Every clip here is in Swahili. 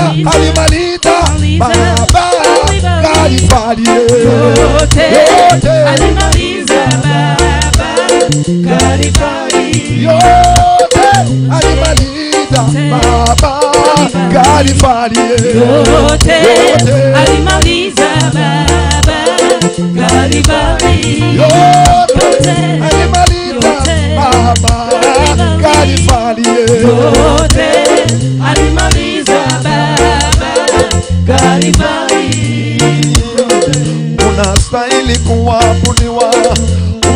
alimaliza Baba Kalvari. Yote alimaliza Baba Kalvari. Yote alimaliza Baba Kalvari. Yote alimaliza Baba Kalvari. Yote alimaliza Baba Kalvari. Yote alimaliza Baba Kalvari. Unastahili kuabudiwa,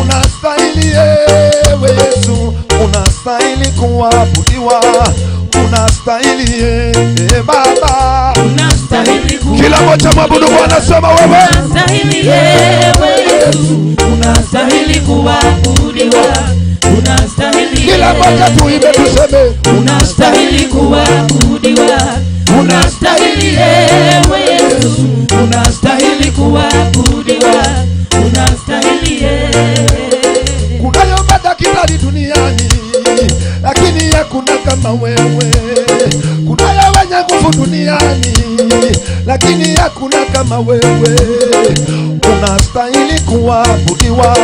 unastahili ewe Yesu, unastahili kuabudiwa, unastahili ewe Baba. Unastahili kuabudiwa. Kila mmoja mwabudu Bwana, sema wewe. Unastahili ewe Yesu, unastahili kuabudiwa, unastahili. Kila mmoja tuimbe tuseme, unastahili kuabudiwa, unastahili ewe Yesu, unastahili kuabudiwa, unastahili ewe. Kunayo madaktari duniani, lakini hakuna kama wewe. Kunayo wenye nguvu duniani, lakini hakuna kama wewe. Unastahili kuabudiwa,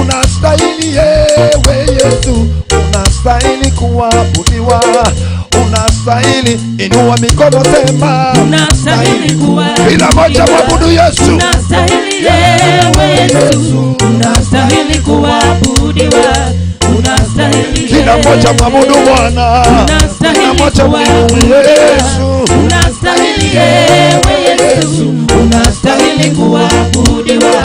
unastahili ewe Yesu, unastahili kuabudiwa, unastahili. Inua mikono sema, unastahili kuabudiwa. Kila mmoja mwabudu Yesu. Unastahili ewe Yesu, unastahili kuabudiwa, unastahili. Kila mmoja mwabudu Bwana. Kila mmoja mwabudu Yesu. Unastahili ewe Yesu, unastahili kuabudiwa,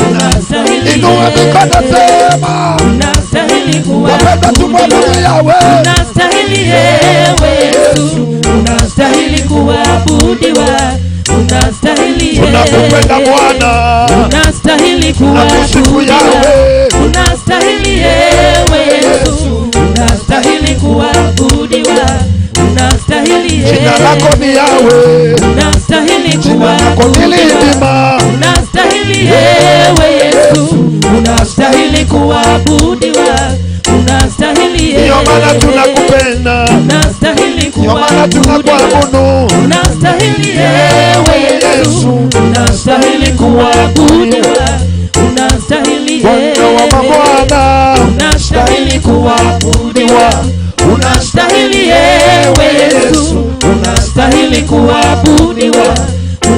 unastahili. Inua mikono sema, unastahili wapenda tumwabudu kuabudiwa, Yahweh. unastahili ewe Yesu, unastahili kuabudiwa, unastahili. Tunakupenda Bwana, unastahili tunakusifu kuabudiwa, Yahweh. unastahili ewe Yesu, unastahili kuabudiwa, unastahili. Jina lako ni Yahweh, unastahili jina lako ni kuabudiwa, lizima. unastahili ewe Yesu, unastahili kuabudiwa, unastahili. Ndio maana tunakupenda, unastahili ndio maana kuabudiwa, tunakuabudu. unastahili ewe Yesu, unastahili kuabudiwa, unastahili. Bwana wa mabwana, unastahili kuabudiwa, unastahili ewe Yesu, unastahili kuabudiwa,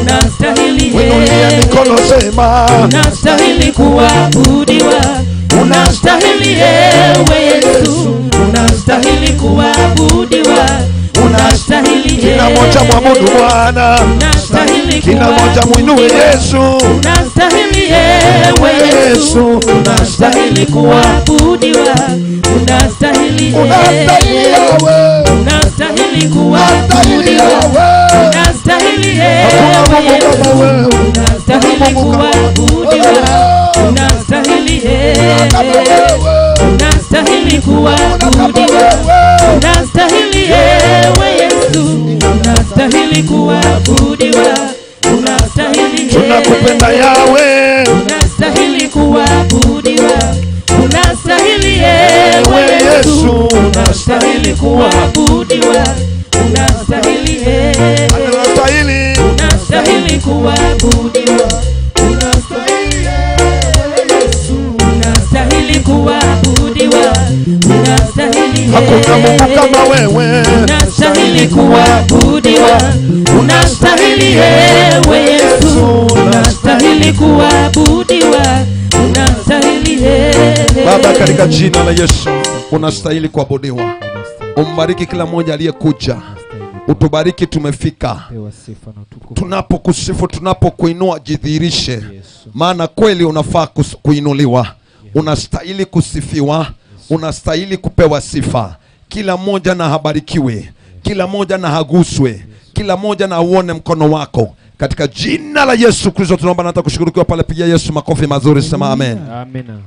unastahili. Winulia mikono sema, unastahili kuabudiwa, unastahili ewe Yesu, unastahili kuabudiwa, unastahili. Kila mmoja mwabudu Bwana, unastahili kila mmoja muinue Yesu. Unastahili ewe Yesu, unastahili kuabudiwa, unastahili. Unastahili Yahweh, unastahili unastahili kuabudiwa, Yahweh. unastahili Hakuna ewe Mungu kama Yesu, wewe, unastahili Mungu kama kuabudiwa, unastahili kama wewe, unastahili hakuna kama kuabudiwa, wewe. unastahili ewe Yesu, unastahili kuabudiwa, unastahili. Tunakupenda Yahweh, unastahili kuabudiwa, unastahili ewe Yesu, unastahili kuabudiwa, unastahili. Anastahili, unastahili kuabudiwa, unastahili ewe Yesu. unastahili kuabudiwa, unastahili. Hakuna Mungu kama wewe, unastahili kuabudiwa, unastahili ewe Yesu, unastahili kuabudiwa, unastahili. Baba, katika jina la Yesu, unastahili kuabudiwa. Umbariki kila mmoja aliyekuja, utubariki tumefika. Pewa sifa na utukufu. Tunapokusifu, tunapokuinua, jidhihirishe, Yesu. maana kweli unafaa kuinuliwa, unastahili kusifiwa, unastahili kupewa sifa. Kila mmoja na habarikiwe, kila mmoja na haguswe, kila mmoja na auone mkono wako. Katika jina la Yesu Kristo tunaomba na hata kushukuru. Kwa pale, pigia Yesu makofi mazuri, sema amen. Amina.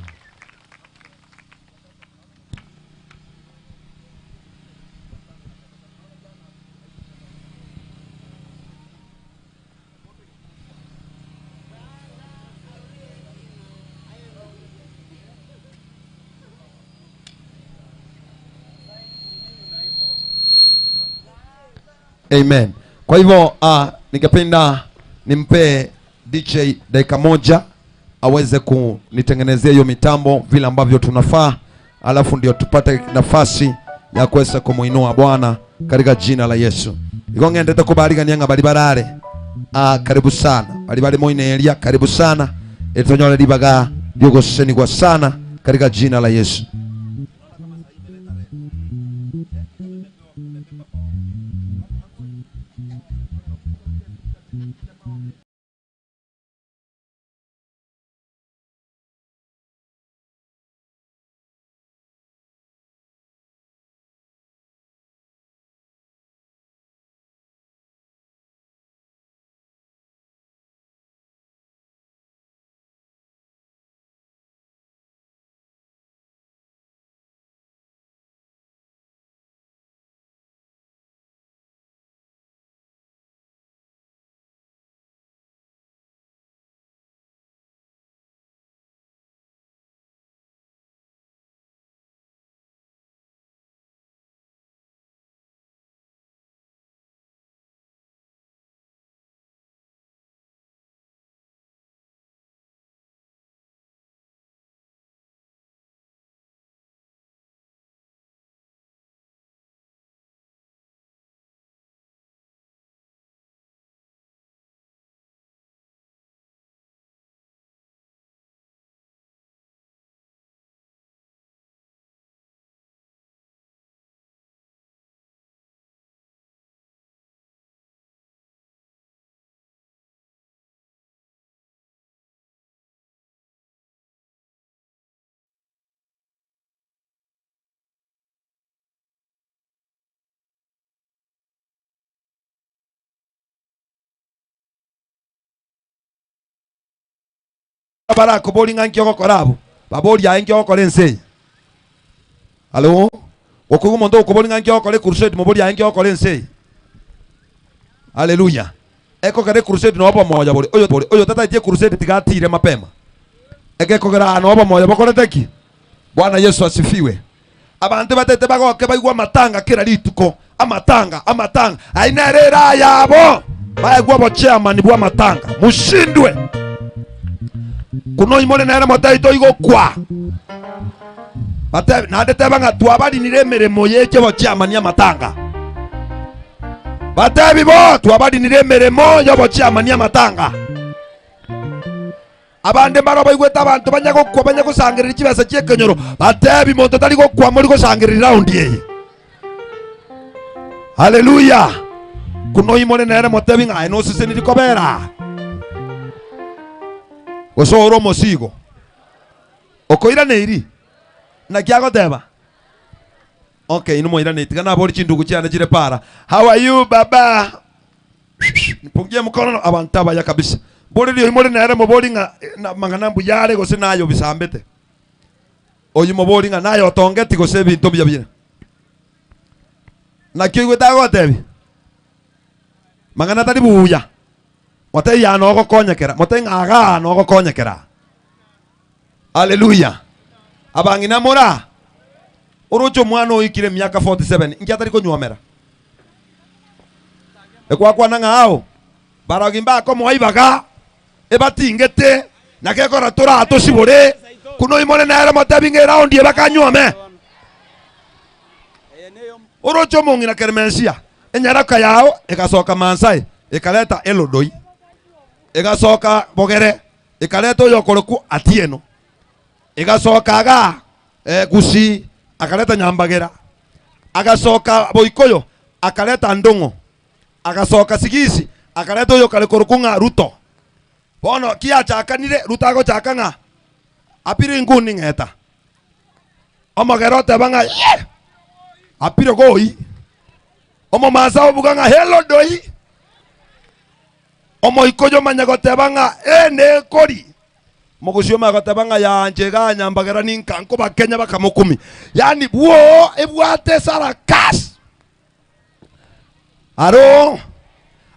Amen. Kwa hivyo ningependa nimpe DJ dakika moja aweze kunitengenezea hiyo mitambo vile ambavyo tunafaa, alafu ndio tupate nafasi ya kuweza kumuinua Bwana katika jina la Yesu. Ikonge kubarika nianga balibarare. Karibu sana. Balibali moine Elia, karibu sana. Etonyole libaga yogoseni kwa sana katika jina la Yesu. Barako boli nganki okorabu baboli aengi okore nse alo okugu mondo okoboli nganki okore crusade moboli aengi okore nse. Haleluya. Eko kare crusade no obo moja boli oyo boli oyo tata je crusade tigatire mapema eke kogera no obo moja bokore teki. Bwana Yesu asifiwe. Abantu batete bagoke baigwa matanga kila lituko amatanga amatanga ainerera yabo baigwa bo chairman bwa matanga mushindwe kuno imole naera motaito igokwa bate nade tebanga twabali nire moyeche bo chairman ya matanga batebi bo twabali nire meremo yo bo chairman ya matanga abande baro baigweta abantu banyagokwa banyagosangirira chibesa chiekenyoro batebi monto tali gokwa muri gosangirira round yeye. Haleluya. Kuno imole naera motebi ngai no sise nirikobera osoro mosigo okoira neiri na kiagoteba. Okay, ino moira neiti kana bori chindugu chana chire para. How are you baba? Nipungie mkono abantu ya kabisa. Bori rio imore naere mobori nga mangana mbuyare gose nayo bisambete. Oyu mobori nga nayo tongeti gose bintu bya bya. Na kyo igweta gotebi. Mangana tari buya. Mote ya no gokonyekera, mote ngaga no gokonyekera. Haleluya. Abangina mora. Orocho mwana oikire miaka 47 inki atari konywomera. Ekwakwana ng'ao. Baragimba ko moibaga. Ebatingete na kekora tura tosibore. Kuno imone naera mote binge round ebakanywome. Orocho mongina kermensia. Enyaraka yao ekasoka Mansai, ekaleta Elodoi. Egasoka Bogere, ekaleta Yokoroku Atieno. Egasoka ga Gusi, akaleta Nyambagera. Agasoka Boikoyo, akaleta Ndongo. Agasoka Sigisi, akaleta Yokorokunga Ruto. Bono kia chakanire Ruto chakanga. Apire nguni ngeta. Omogerote banga yeah! Apire goi. Omo masao buganga hello doi. Omo ikoyo manyagotebanga ene kori. Mogushio magotebanga ya njega nyambagera ninkanko bakenya bakamukumi. Yani buo ebwate sarakas. Aro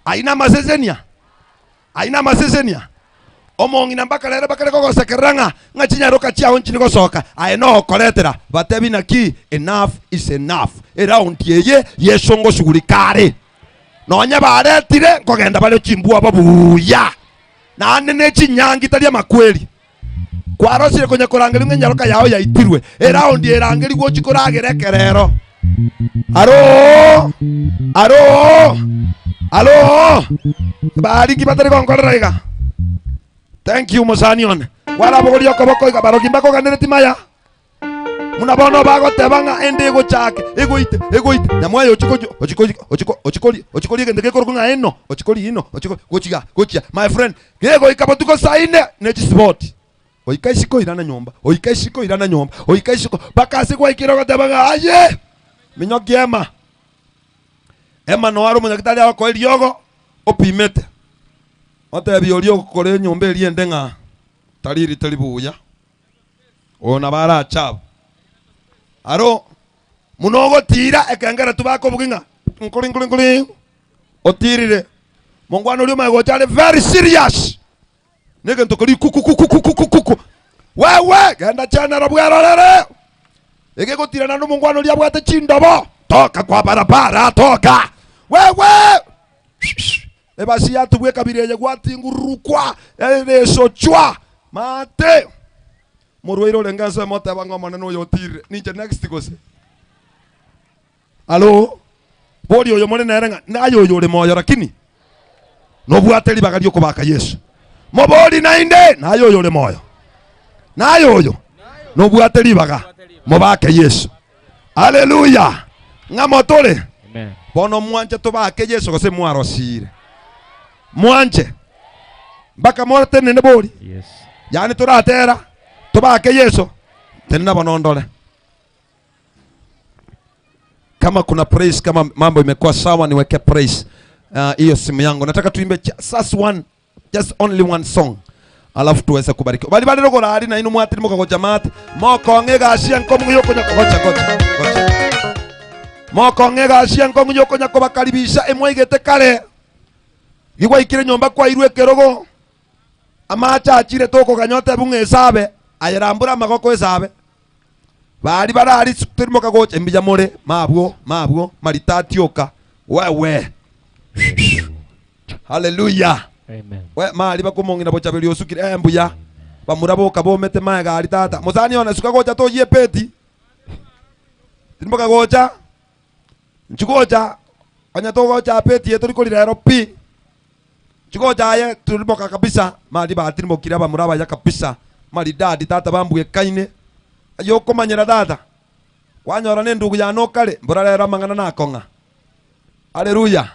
aina masesenia. Aina masesenia. Omo ngina bakalera bakale kogosekeranga ngachinyaroka chiao nchini gosoka. Aeno koletera batebi naki enough is enough. Around yeye yesongo shugulikare. Nonya baretire nkogenda bare chimbwa babuya. Naane ne chinyangi tari amakweli. Kwarosire konya korangeri ng'enyaroka yao yaitirwe. Eraundi erangeri gochi koragere kerero. Aro! Aro! Alo! Bariki batari konkorera iga. Thank you Mosanion. Wala bogori okoboko iga baroki mbako ganere timaya. Munabono bagoteba ng'a ende egochake egoite egoite nyamwayo ochiko ochiko ochiko ochikori ochikori egende gekoro ng'a eno ochikori ino ochiko gochiga gochia my friend gego ikabotuko saine ne chisipoti oika isiko irana nyomba oika isiko irana nyomba oika isiko bakase gwaikira goteba ng'a aye minyoki ema ema no aro munyagitari akoe riogo opimete otebi orio okore nyomba eriende ng'a tariri tari buya ona barachabo aro munogotira ekengera tubako buginga nkuri nkuri nkuri otirire mongwana uri magochare very serious nege ntokori kuku kuku kuku kuku wewe genda chana rabwerorere ege gotirana no mongwana uri abwate chindobo toka kwa barabara toka wewe ebasi yatubwe kabireye gwatingurukwa eresochwa mate morwairo lengaso moteba ngomana no yotire ninje next gose alo bori oyo more nerenga nayo oyo uri moyo lakini nobwate ribaga ryo kubaka Yesu mobori nainde nayo oyo uri moyo nayo oyo nobwate ribaga mobake Yesu haleluya ngamotore amen. Bono mwanje tubake Yesu gose mwarosire mwanje mpaka morete nene bori yes yani turatera tubake Yesu tena bonondole. Kama kuna praise, kama mambo imekuwa sawa niweke praise hiyo simu yangu. Nataka tuimbe just one, just only one song. Alafu tuweze kubarikiwa. Bali bali roko rari na inu mwatiri moko jamati. Moko ngega ashia nkomu yoko nyako gocha gocha gocha. Moko ngega ashia nkomu yoko nyako bakaribisha emwaigete kare. Gigwa ikire nyomba kwa irwe kerogo. Amacha achire toko kanyote bunge esabe. Ayerambura magoko esabe. Bari barari turimo kagocha embija more mabwo mabwo maritatioka wewe haleluya amen. We mali bakumongina bochabeli osukire embuya bamuraboka bomete maega ari tata muzani ona suka gocha to yepeti turimo kagocha nchigocha onya to gocha peti yetu ko pi nchigocha aye turimo kabisa mali batirimo kira bamuraba ya kabisa maridadi tata bambuye kaine ayokomanyira tata kwanyora ne ndugu ya nokare mbura rero mangana nakonga haleluya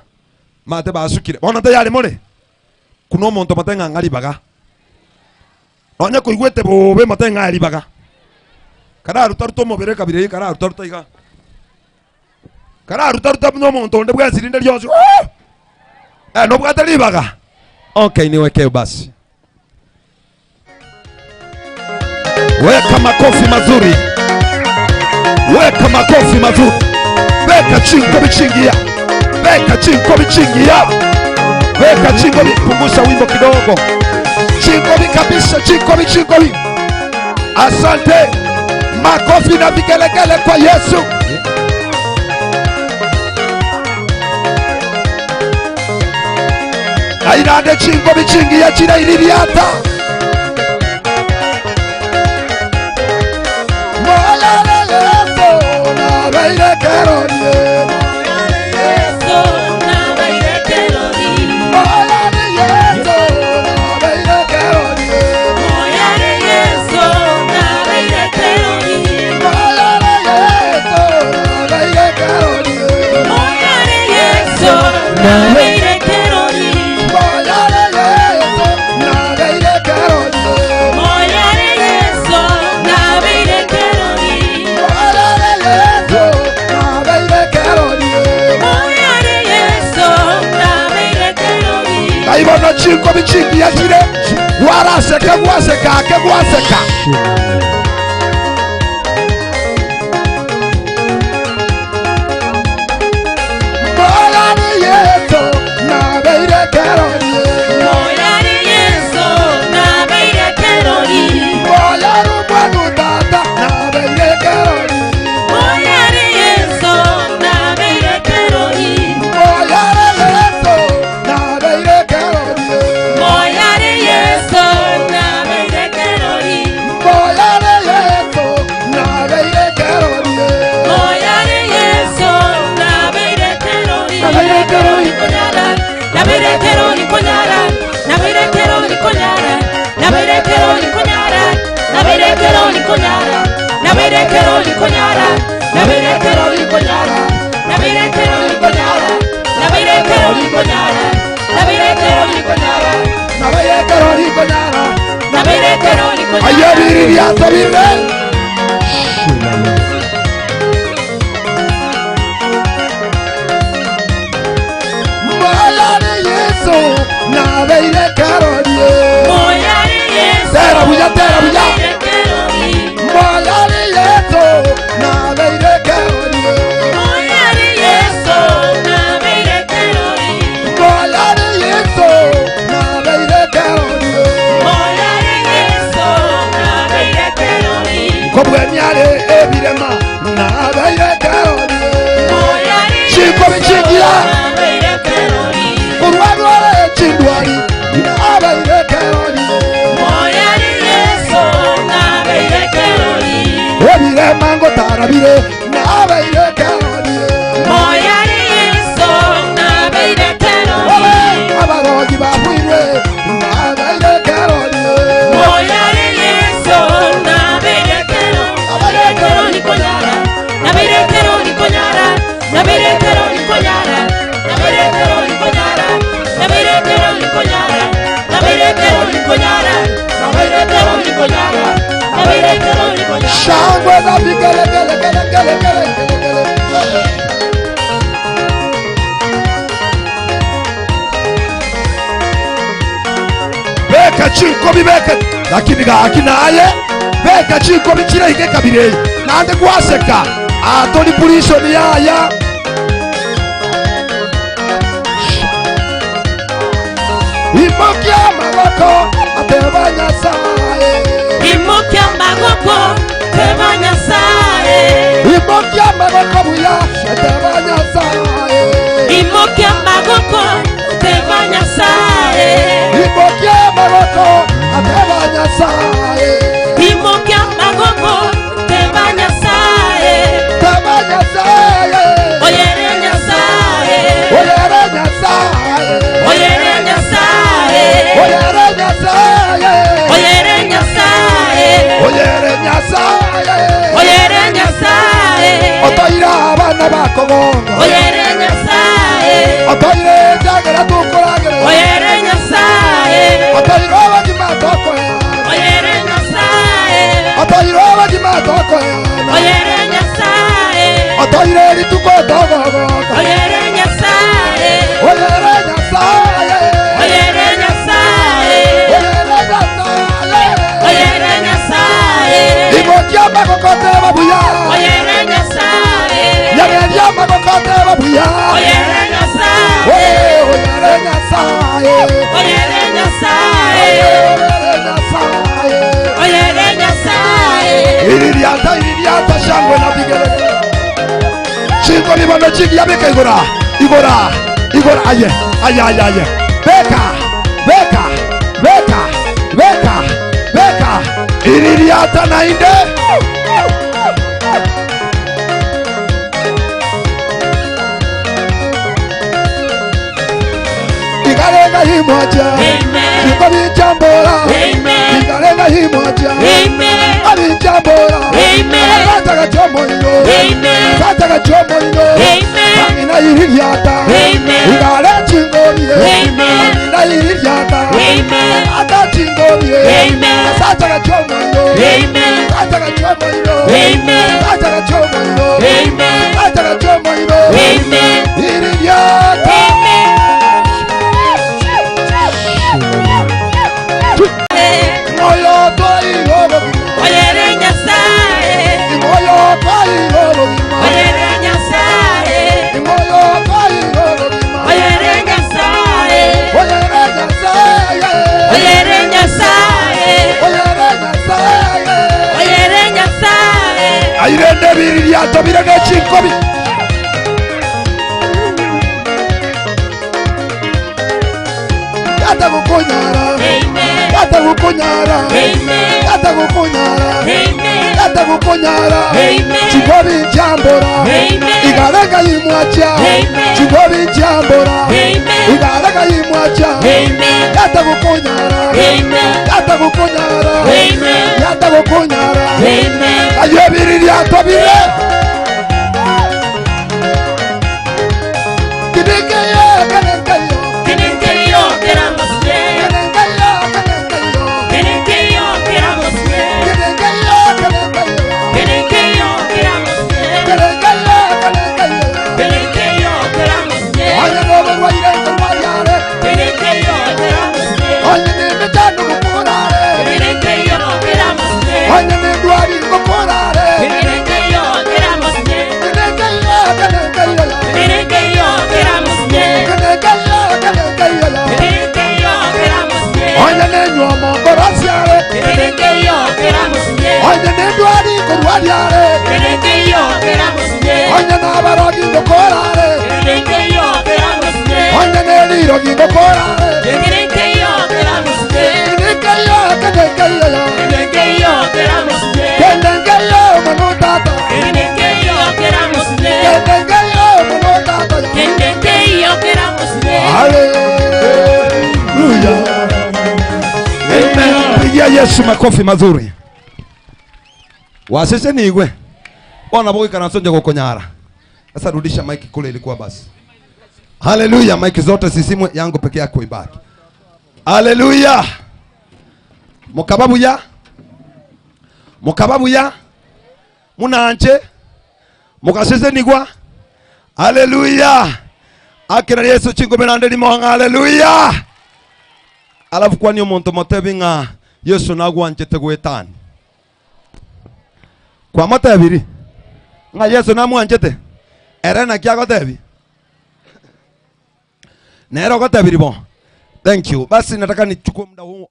mate basukire bona tayari more kuno omonto matenga ngaribaga nonya koigwete bobe matenga ngaribaga kararuta mobere kabire kararuta iga kararuta no monto nde bwasirinde ryose no bwate ribaga okay niweke basi. Weka makofi mazuri. Weka makofi mazuri. Weka chingo bichingia. Weka chingo bichingia. Weka chingo punguza wimbo kidogo. Chingo kabisa, chingo chingo. Asante. Makofi na vigelegele kwa Yesu. Aina chingo bichingia chira iliriata. Chingo bichingi yashire waraseka gwaseka akegwaseka Moyani yeto na beire kerori Moyani yeso na beire kerori Moyani mwanu tata na beire kerori Moyani yeso na beire kerori Moyani Iririata bire. Moyari Yesu na beire karorie. Moyari Yesu. Tera buya, tera buya. Moyari Yesu na beire karorie. Moyari Yesu na beire karorie. Moyari Yesu na beire karorie. Moyari Yesu na beire karorie. Kobweniare ebirema na beire karorie. Moyari Chiko Yesu bichigia. na beire karorie. Kurwarware chindwari na beire karorie. Moyari Yesu na beire karorie. Ebirema ngotarabire na beire karorie. Moyari Yesu na beire karorie. Abarogi babwirwe na beire karorie. Moyari Yesu na beire karorie. Na beire karori konyara. Na beire karori konyara. Na beire karori konyara. Na beire karori konyara. Na beire karori konyara. Na beire karori konyara. Na beire karori konyara. Na beire karori konyara. Shangwe na vigelegele gele gele gele gele gele. Beka chinko bibeka lakini gakinaye beka chinko bichira ike kabire nande kwaseka atoli pulisho ni yaya Imokia maboko ateba Nyasaye. Imokia magoko teba Nyasaye. Imokia maboko buya ateba Nyasaye. Imokia magoko teba Nyasaye. Imokia maboko ateba Nyasaye. Imokia magoko teba Nyasaye. Teba Nyasaye. Oyere Nyasaye. Oyere Nyasaye. Oyere Nyasaye. Oyere Nyasaye. Oyere Nyasaye. Oyere Nyasaye. Oyere Nyasaye. Otoira abana bakogonga. Oyere Nyasaye. Otoire jagera tukoragere. Oyere Nyasaye. Otoira abagima tokoya. Oyere Nyasaye. Otoira abagima tokoya. Oyere Nyasaye. Otoire rituko togogoka. Oyere Nyasaye. Oyere Nyasaye. Oyere Nyasaye. Oyere Nyasaye. Oyere Nyasaye. Imokia magokote babuya. Oyere Nyasaye. Nyageria magokote babuya. Oyere Nyasaye. Oyere Nyasaye. Oyere Nyasaye. Oyere Nyasaye. Oyere Nyasaye. Iririata iririata shangwe na vigelegele. Chingo libono chingi yabeka igora. Igora. Igora aye. Aye aye aye. Beka. Beka. Beka. Beka. Beka. Iririata na inde. Ikarenga himoja. Amen. Chingo bichambora. Amen. Ikarenga himoja. Amen. Abichambora. Amen. Ataka chomoino. Amen. Ataka chomoino. Amen. Amina iririata. Amen. Igare chingobie. Amen. Amina iririata. Amen. Ata chingobie. Amen. Ataka chomoino. Amen. Ataka chomoino. Amen. Ataka chomoino. Amen. Ataka chomoino. Amen. Iririata. Amen. Moyo toi Oyere Nyasaye. Moyo toi Oyere Nyasaye. Moyo toi Oyere Nyasaye. Oyere Nyasaye. Oyere Nyasaye. Oyere Nyasaye. Oyere Nyasaye. Airende biririato birege chinkobi. Yata gukunyara. Amen. Yata gukunyara. Amen. Yata gukunyara. Amen. Yata gukunyara. Amen. Chikobi chambora. Amen. Igarega imwacha. Amen. Chikobi chambora. Amen. Igarega imwacha. Amen. Yata gukunyara. Amen. Yata gukunyara. Amen. Yata gukunyara. Amen. Ayo biririato bire. Kidike yo Kinenkeyo keramosie. Kinenkeyo Kinenkeyo keramosie. Amen. Pigia Yesu makofi mazuri. Wasese niigwe. Ona boy kana sonja gukonyara. Sasa rudisha mic kule ilikuwa basi. Haleluya, mic zote sisimwe, yangu peke yako ibaki. Haleluya. Mukababuya. Mukababuya. Munanje. Mukasese nigwa. Haleluya. Akira Yesu chingo benande limohanga. Haleluya. Alafu kwani omuntu motebinga Yesu nagwanchete gwetani. Kwa motebiri. Nga Yesu namwanchete. Era na kya gotebi. Nero gotebiri bo. Thank you. Basi nataka nichukue muda huu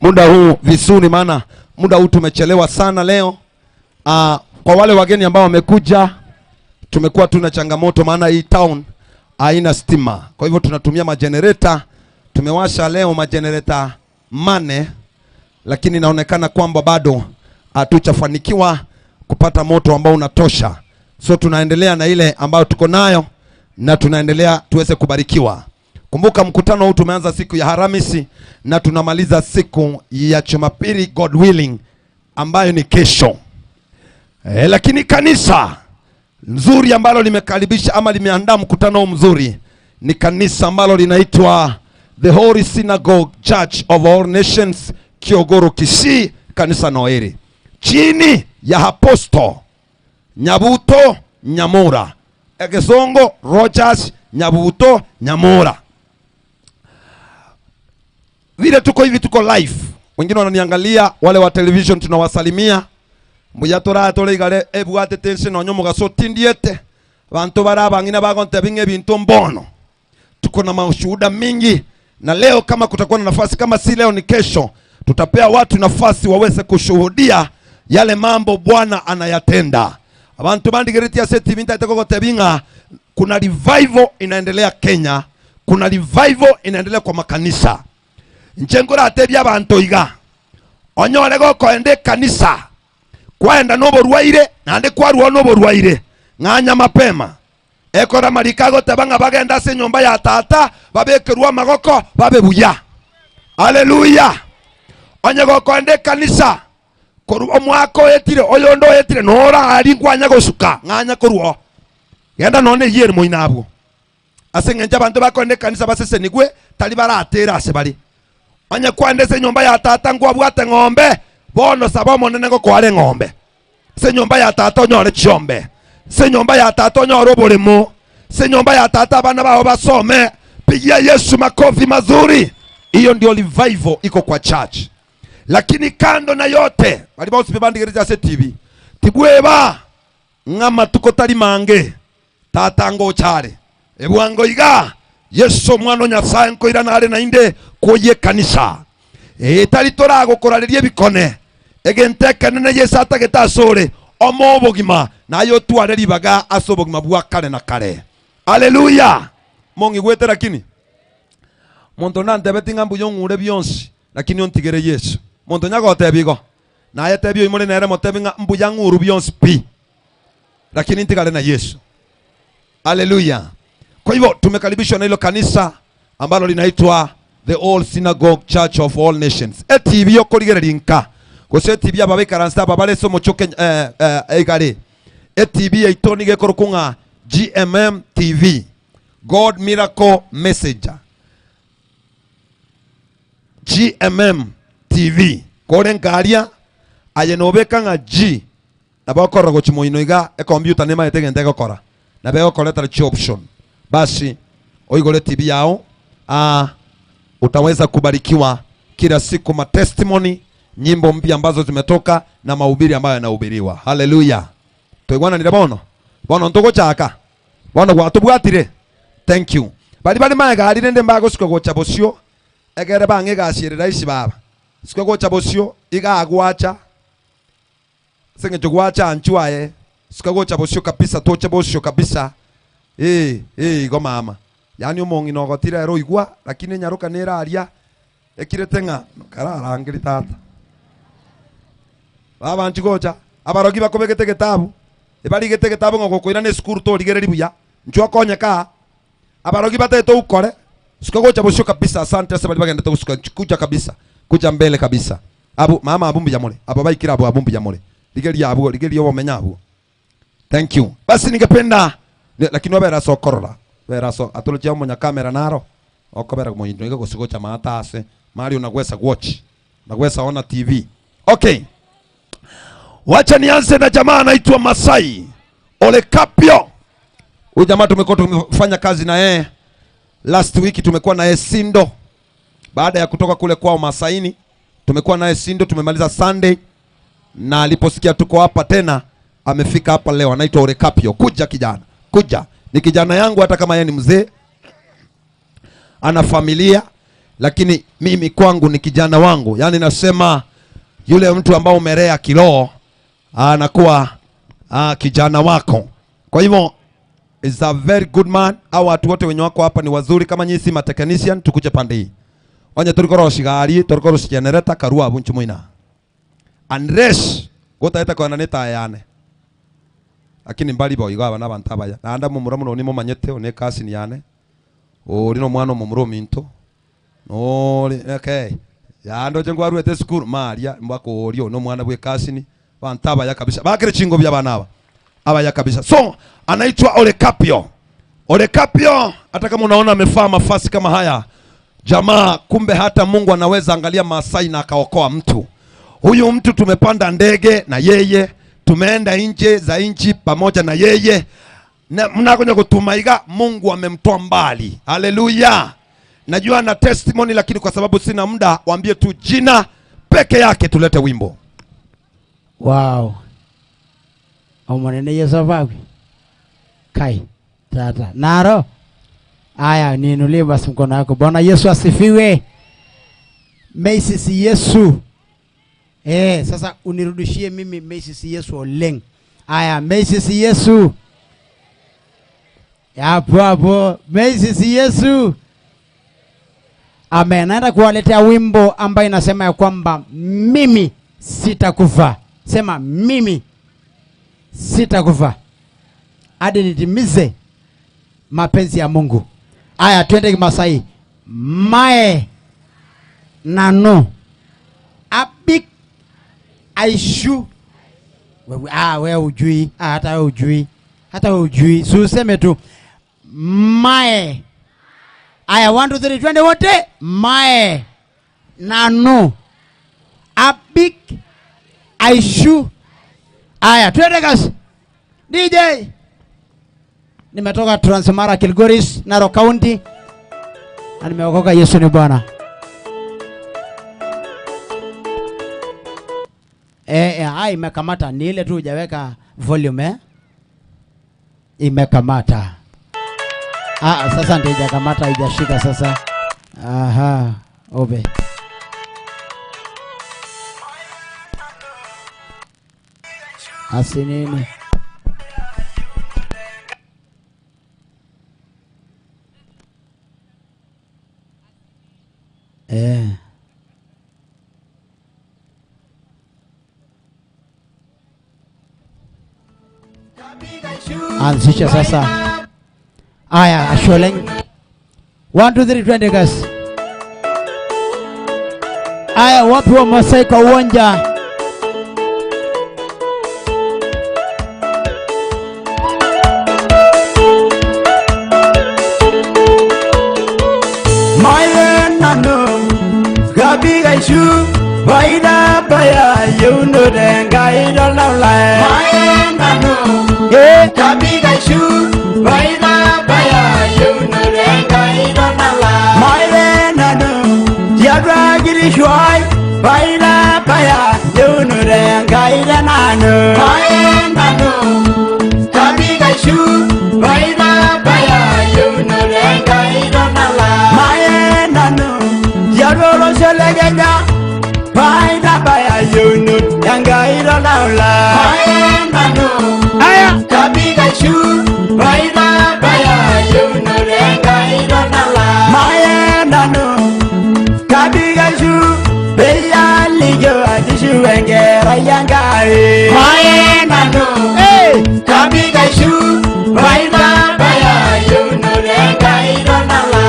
muda huu vizuri, maana muda huu tumechelewa sana leo. Kwa wale wageni ambao wamekuja, tumekuwa tuna changamoto maana hii town haina stima. Kwa hivyo tunatumia magenerator. Tumewasha leo magenerator 4, lakini inaonekana kwamba bado hatujafanikiwa kupata moto ambao unatosha. So tunaendelea na ile ambayo tuko nayo na tunaendelea tuweze kubarikiwa. Kumbuka mkutano huu tumeanza siku ya Alhamisi na tunamaliza siku ya Jumapili, God willing, ambayo ni kesho. Lakini kanisa nzuri ambalo limekaribisha ama limeandaa mkutano huu mzuri ni kanisa ambalo linaitwa The Holy Synagogue Church of All Nations, Kiogoro Kisii, kanisa Noeri, chini ya Apostle Nyabuto Nyamura, Ekesongo Rogers Nyabuto Nyamura. Vile tuko hivi, tuko live. Wengine wananiangalia, wale wa television tunawasalimia. Mbuyatora tole igale ebwate tension onyo mugaso tindiete. Bantu barabangina bagonte binge bintu mbono. Tuko na mashuhuda mingi, na leo kama kutakuwa na nafasi, kama si leo ni kesho, tutapea watu nafasi waweze kushuhudia yale mambo Bwana anayatenda. Abantu bandigeretia seti binta itakoko tebinga, kuna revival inaendelea Kenya, kuna revival inaendelea kwa makanisa. Nchengora atebia abantu iga. Onyore goko ende kanisa. Kwaenda noborwaire na ande kwarwa noborwaire. Ng'anya mapema. Ekora marikago tabanga bagenda se nyumba ya tata babekerwa magoko babebuya. Haleluya. Onye goko ende kanisa. Koru omwako etire oyondo etire nora ari kwanya gosuka ng'anya korwo. Genda none yeri moinabwo. Ase ngenja abantu bakonde kanisa basesenigwe tali baratera ase bari. Onye kwande se nyumba ya tata ngwabwate ng'ombe bono saba monene go kware ng'ombe. Se nyumba ya tata onyore chiombe. Se nyumba ya tata onyore oboremo. Se nyumba ya tata abana bao basome. Pigia Yesu makofi mazuri. Hiyo ndio revival iko kwa church. Lakini kando na yote, bali bosi bibandigereza se TV. Tibweba ngama tuko tali mange. Tata ngo chare. Ebwango iga Yesu mwana Nyasaye nkoira nare na inde koye kanisa. Tali torago koralerie bikone. Egenteke nene Yesu atageta sore omo obogima nayo tware ribaga ase obogima bwa kare na kare. Haleluya. Mongi gwete lakini monto nantebeti ng'a mbuya ong'ure bionsi lakini ontigere Yesu. Monto nyagotebigo naye tebio imore nere motebi ng'a mbuya ng'uru bionsi pi lakini ntigare na Yesu. Haleluya. Kwa hivyo tumekaribishwa na hilo kanisa ambalo linaitwa The All Synagogue Church of All Nations. ETV yokorigereri nka gose ETV ababekaransa babaleso mochoke egare. ETV yaitoni gekorokunga GMM TV, God Miracle Messenger. GMM TV kore nkaria aye nobeka nga G nabakora gochimoino iga e computer nema etegente gokora nabe gokoreta chi option. Basi oigore TV yao Utaweza kubarikiwa kila siku, ma testimony, nyimbo mpya ambazo zimetoka na mahubiri ambayo yanahubiriwa. Haleluya. Toigwana nire bono. Bono ntuguchaka. Bono gwatubwatire. Thank you. Bali bali maega rende mbago siko gocha bosio. Egere bange gashirira isi baba. Siko gocha bosio iga gwacha. Senge gwacha anchuae. Siko gocha bosio kabisa, toche bosio kabisa. Go mama. Yani omong'ina ogotira ero igwa lakini nyaroka neraria ekirete ng'a kararangeri tata. Baba nchigocha abarogi bakobegete getabu. Ebarigete getabu ngokoira ne school to rigereri buya. Nchwa abarogi bateto ukore. Sikagocha bosio kabisa. Asante sasa bali bagenda kusuka kuja kabisa. Kuja mbele kabisa. Abu mama abumbi jamole. Abo baikira abu abumbi jamole. Rigeri abu rigeri obomenya abu. Thank you. Basi ningependa lakini wabera sokorora. Wera so atologia munya kamera naro. Okobera muyindo iko kusigocha maatase. Mali unagwesa watch. Unagwesa ona TV. Okay. Wacha nianze na jamaa anaitwa Masai Ole Kapio. Huyu jamaa tumekuwa tumefanya kazi na yeye. Last week tumekuwa na yeye Sindo. Baada ya kutoka kule kwao Masaini, tumekuwa naye Sindo, tumemaliza Sunday. Na aliposikia tuko hapa tena, amefika hapa leo. Anaitwa Ole Kapio. Kuja kijana, kuja. Ni kijana yangu hata kama yeye ni mzee. Ana familia, lakini mimi kwangu ni kijana wangu. Yaani nasema yule mtu ambao umelea kiroho anakuwa kijana wako. Kwa hivyo is a very good man. Hao watu wote wenye wako hapa ni wazuri. Kama nyinyi si technician, tukuje pande hii. Onye tulikoro shigari, tulikoro generator karua bunchu muina. Unless gotaeta kwa naneta yane. Lakini mbali bo igawa na bantu abaya. Na anda mumura muno ni mumanyete one kasi ni yane. Ori no mwana mumuro minto. No, okay. Ya ndo jengo aruete school Maria mbako orio no mwana bwe kasi ni bantu abaya kabisa. Bakire chingo bya bana aba. Abaya kabisa. So anaitwa Ole Kapio. Ole Kapio, hata kama unaona amefaa mafasi kama haya, jamaa, kumbe hata Mungu anaweza angalia Masai na akaokoa mtu. Huyu mtu tumepanda ndege na yeye, tumeenda nje za nchi pamoja na yeye. Na mnakonya kutumaiga, Mungu amemtoa mbali. Haleluya. Najua na testimony, lakini kwa sababu sina muda, waambie tu jina peke yake tulete wimbo. Wow. Omonene Yesu abagwe. Kai tata naro. Aya, niinulie basi mkono wako. Bwana Yesu asifiwe. Macy Yesu. Sasa unirudishie mimi Macy Yesu oleng. Aya, Macy Yesu. Hapo hapo Macy Yesu. Amen. Naenda kuwaletea wimbo ambayo inasema ya kwamba mimi sitakufa. Sema mimi sitakufa hadi nitimize mapenzi ya Mungu. Aya, twende Kimasai. Mae nano abik aishu. Wewe wewe ujui, hata wewe ujui. Hata wewe ujui. Si useme tu mae. Aya, 1 2 3 twende wote. Mae nano abik aishu. Aya, twende kasi. DJ. Nimetoka Transmara Kilgoris, Narok County. Na nimeokoka, Yesu ni Bwana. Imekamata. Ni ile tu hujaweka volume Imekamata. Sasa ndio haijakamata, haijashika sasa. Aha, obe. Asinini. Anzisha sasa. Aya, asholeng. 1 2 3 twende guys. Aya, wapi wa Masai kwa uwanja? Baida baya you know the guy don't lie. Kabiga shu baida baya you know the guy don't lie. Olairishwai Baila baya yeunore Enkai tenanu Maye nanu Kabikaishu Baila baya yeunore Enkai tonala Maye nanu Tiatua olosho le Kenya Baila baya yeunore Enkai tonala Maye nanu Kabikaishu Baila baya yeunore Enkai tonala Maye nanu Kabikaishu Peyalikio atishu enkerai Enkai Maye nanu Kabikaishu Baila baya yeunore Enkai tonala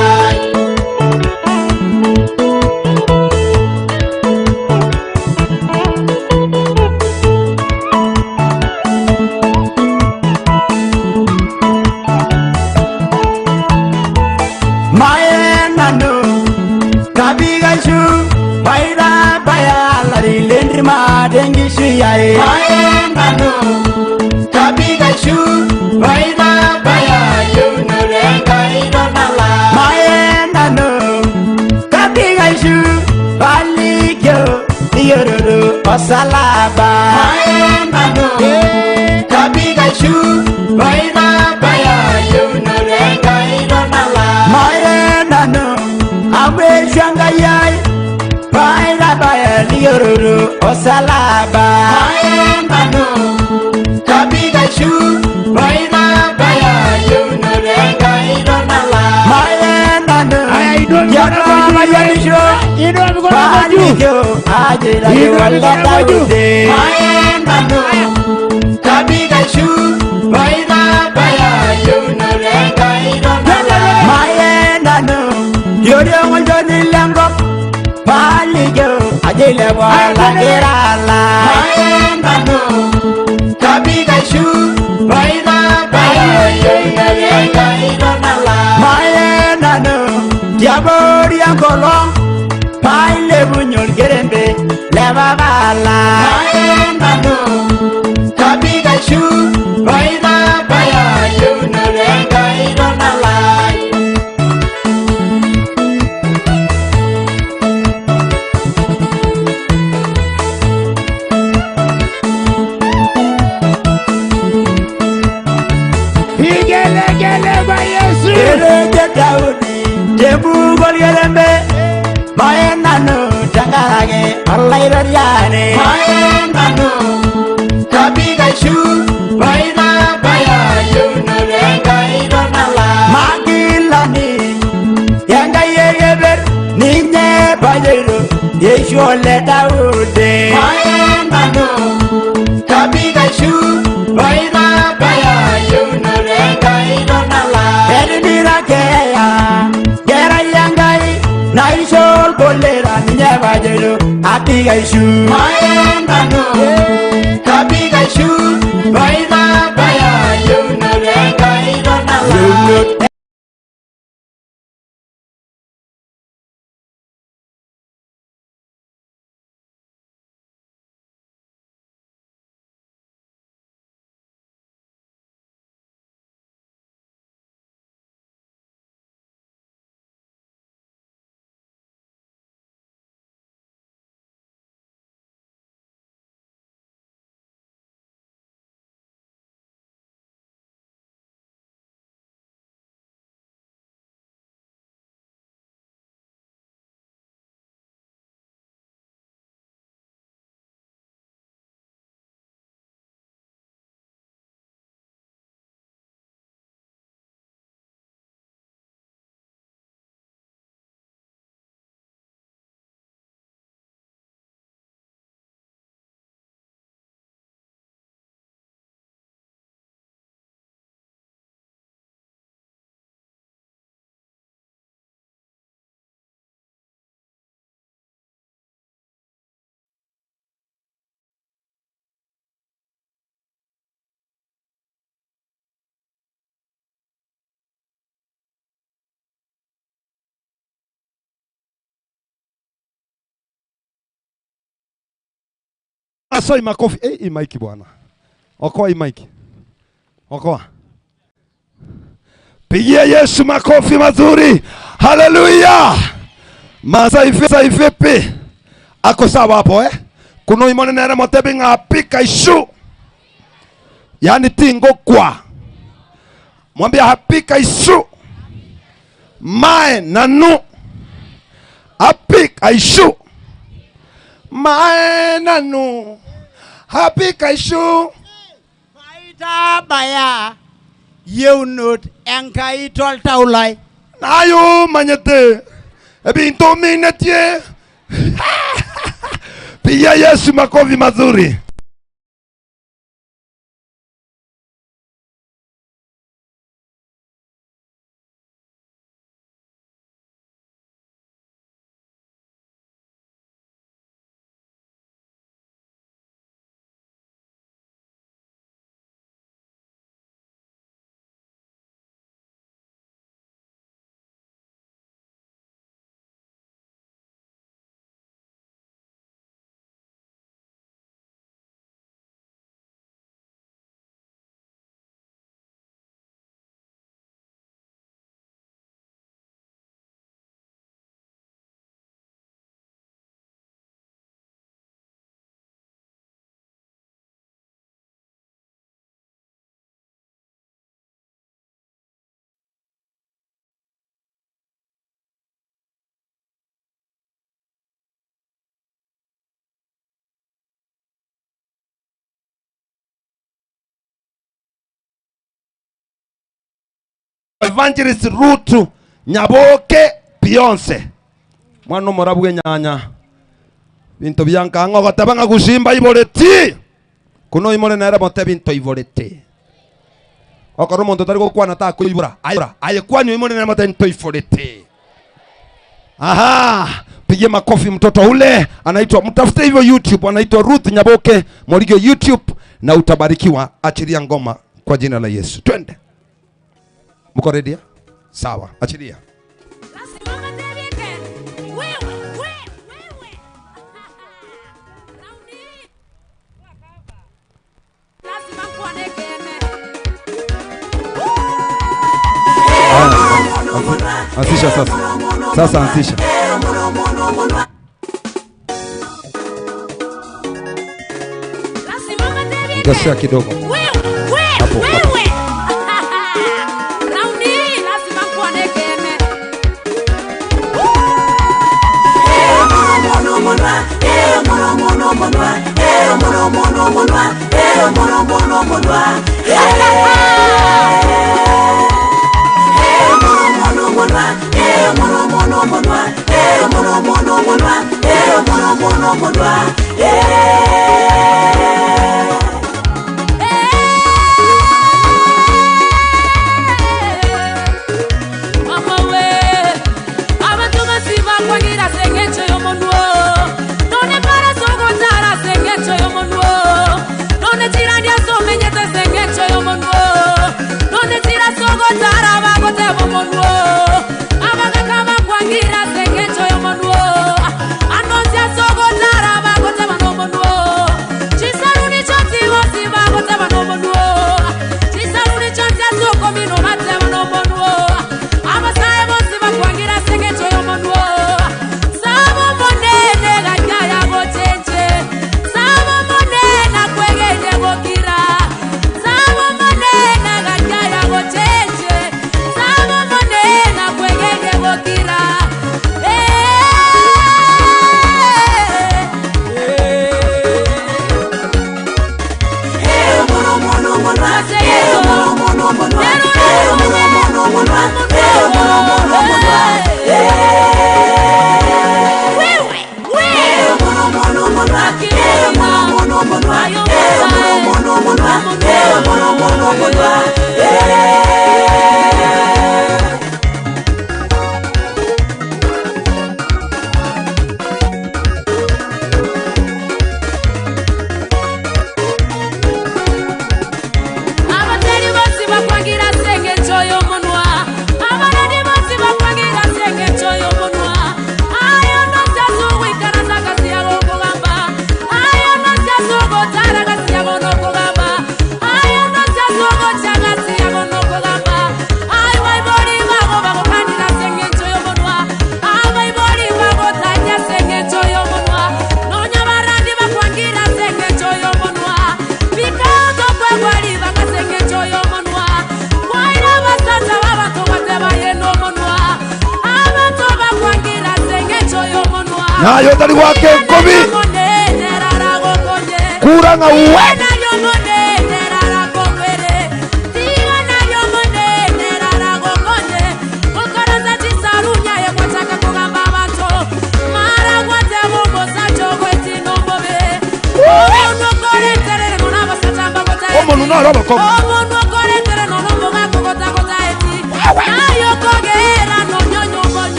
Maye nanu Kabikaishu Baila baya lari lendirma tenkishui ai Maye nanu Kabikaishu Baila baya yeunore Enkai tonala Maye nanu Kabikaishu Palikio liororo osalaba Maye nanu Kabikaishu Baila baya yeunore Enkai tonala Maye nanu Amu eishu Enkai ai Baila baya liororo osalaba Maye nanu Kabikaishu Baila baya yeunore Enkai tonala Maye nanu Tiatua mayianisho Inua mikono yako juu. Palikio ajira Inua mikono yako juu. Maye nanu Kabikaishu Baila baya yeunore Enkai tonala Maye nanu Tioriong olchoni lenkop Palikio ajo ilepua olakira lai Maye nanu Kabikaishu Baila baya yeunore Enkai tonala Maye nanu Tiabori enkolong Pailepunye orkerembe le papa lai Maye nanu Kabikaishu Baila baya yeunore Enkai tonala Vigelegele kwa Yesu. Etejo Daudi tembuku orkerembe Maye nanu tenkaraki Olaitoriani Maye nanu Kabikaishu Baila baya yeunore Enkai tonala Makilani Enkai ekeper ninye pajoito Yesu ole Daudi Maye nanu Kabikaishu Baila baya yeunore Enkai tonala Etimira keeya Kerai Enkai naisho olkolera ninye pajoito Abikaishu Maye nanu Kabikaishu Baila baya yeunore Enkai tonala Asoi makofi. Hii maiki bwana. Okoa hii maiki. Okoa. Pigia Yesu makofi mazuri. Haleluya. Masai vipi? Ako sawa hapo eh? Kuno imone nere motebi ngapika ishu. Yani tingo kwa. Mwambia hapika isu. Mae nanu. Hapika ishu. Mae nanu. Hapika ishu. Maita baya. Yeunot enkai toltaulai. Nayo manyete. Ebinto minetie. Pigia Yesu makofi mazuri. Evangelist Ruth Nyaboke Beyonce. Mwana morabwe nyanya. Binto byanka ngo gatabanga gusimba iboreti. Kuno imore nera mote binto iboreti. Okoro muntu tari gokwana ta kuibura. Ayura aye kwanyu imore nera mote binto iboreti. Aha, pigie makofi mtoto ule anaitwa, mtafute hivyo YouTube, anaitwa Ruth Nyaboke Morigio YouTube na utabarikiwa. Achilia ngoma kwa jina la Yesu. Twende. Mko ready? Sawa, achilia. Anzisha sasa. Sasa anzisha. Ngoja kidogo. Hapo. Sabo monena. Nayo tali wake nkobi. Kura nga uwe.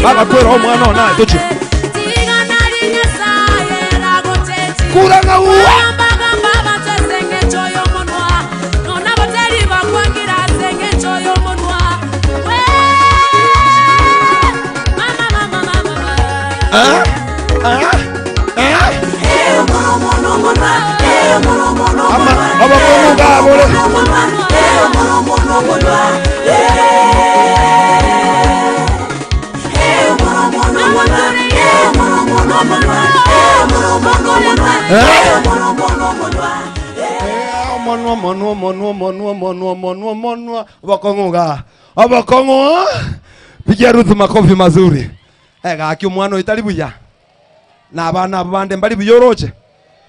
Baba kwera omwana ona tochi. Kura nga uwe. Abakongo pigia Ruth makofi mazuri. Gaki omwana oyo tari buya. Na abana abande mbari buya oroche.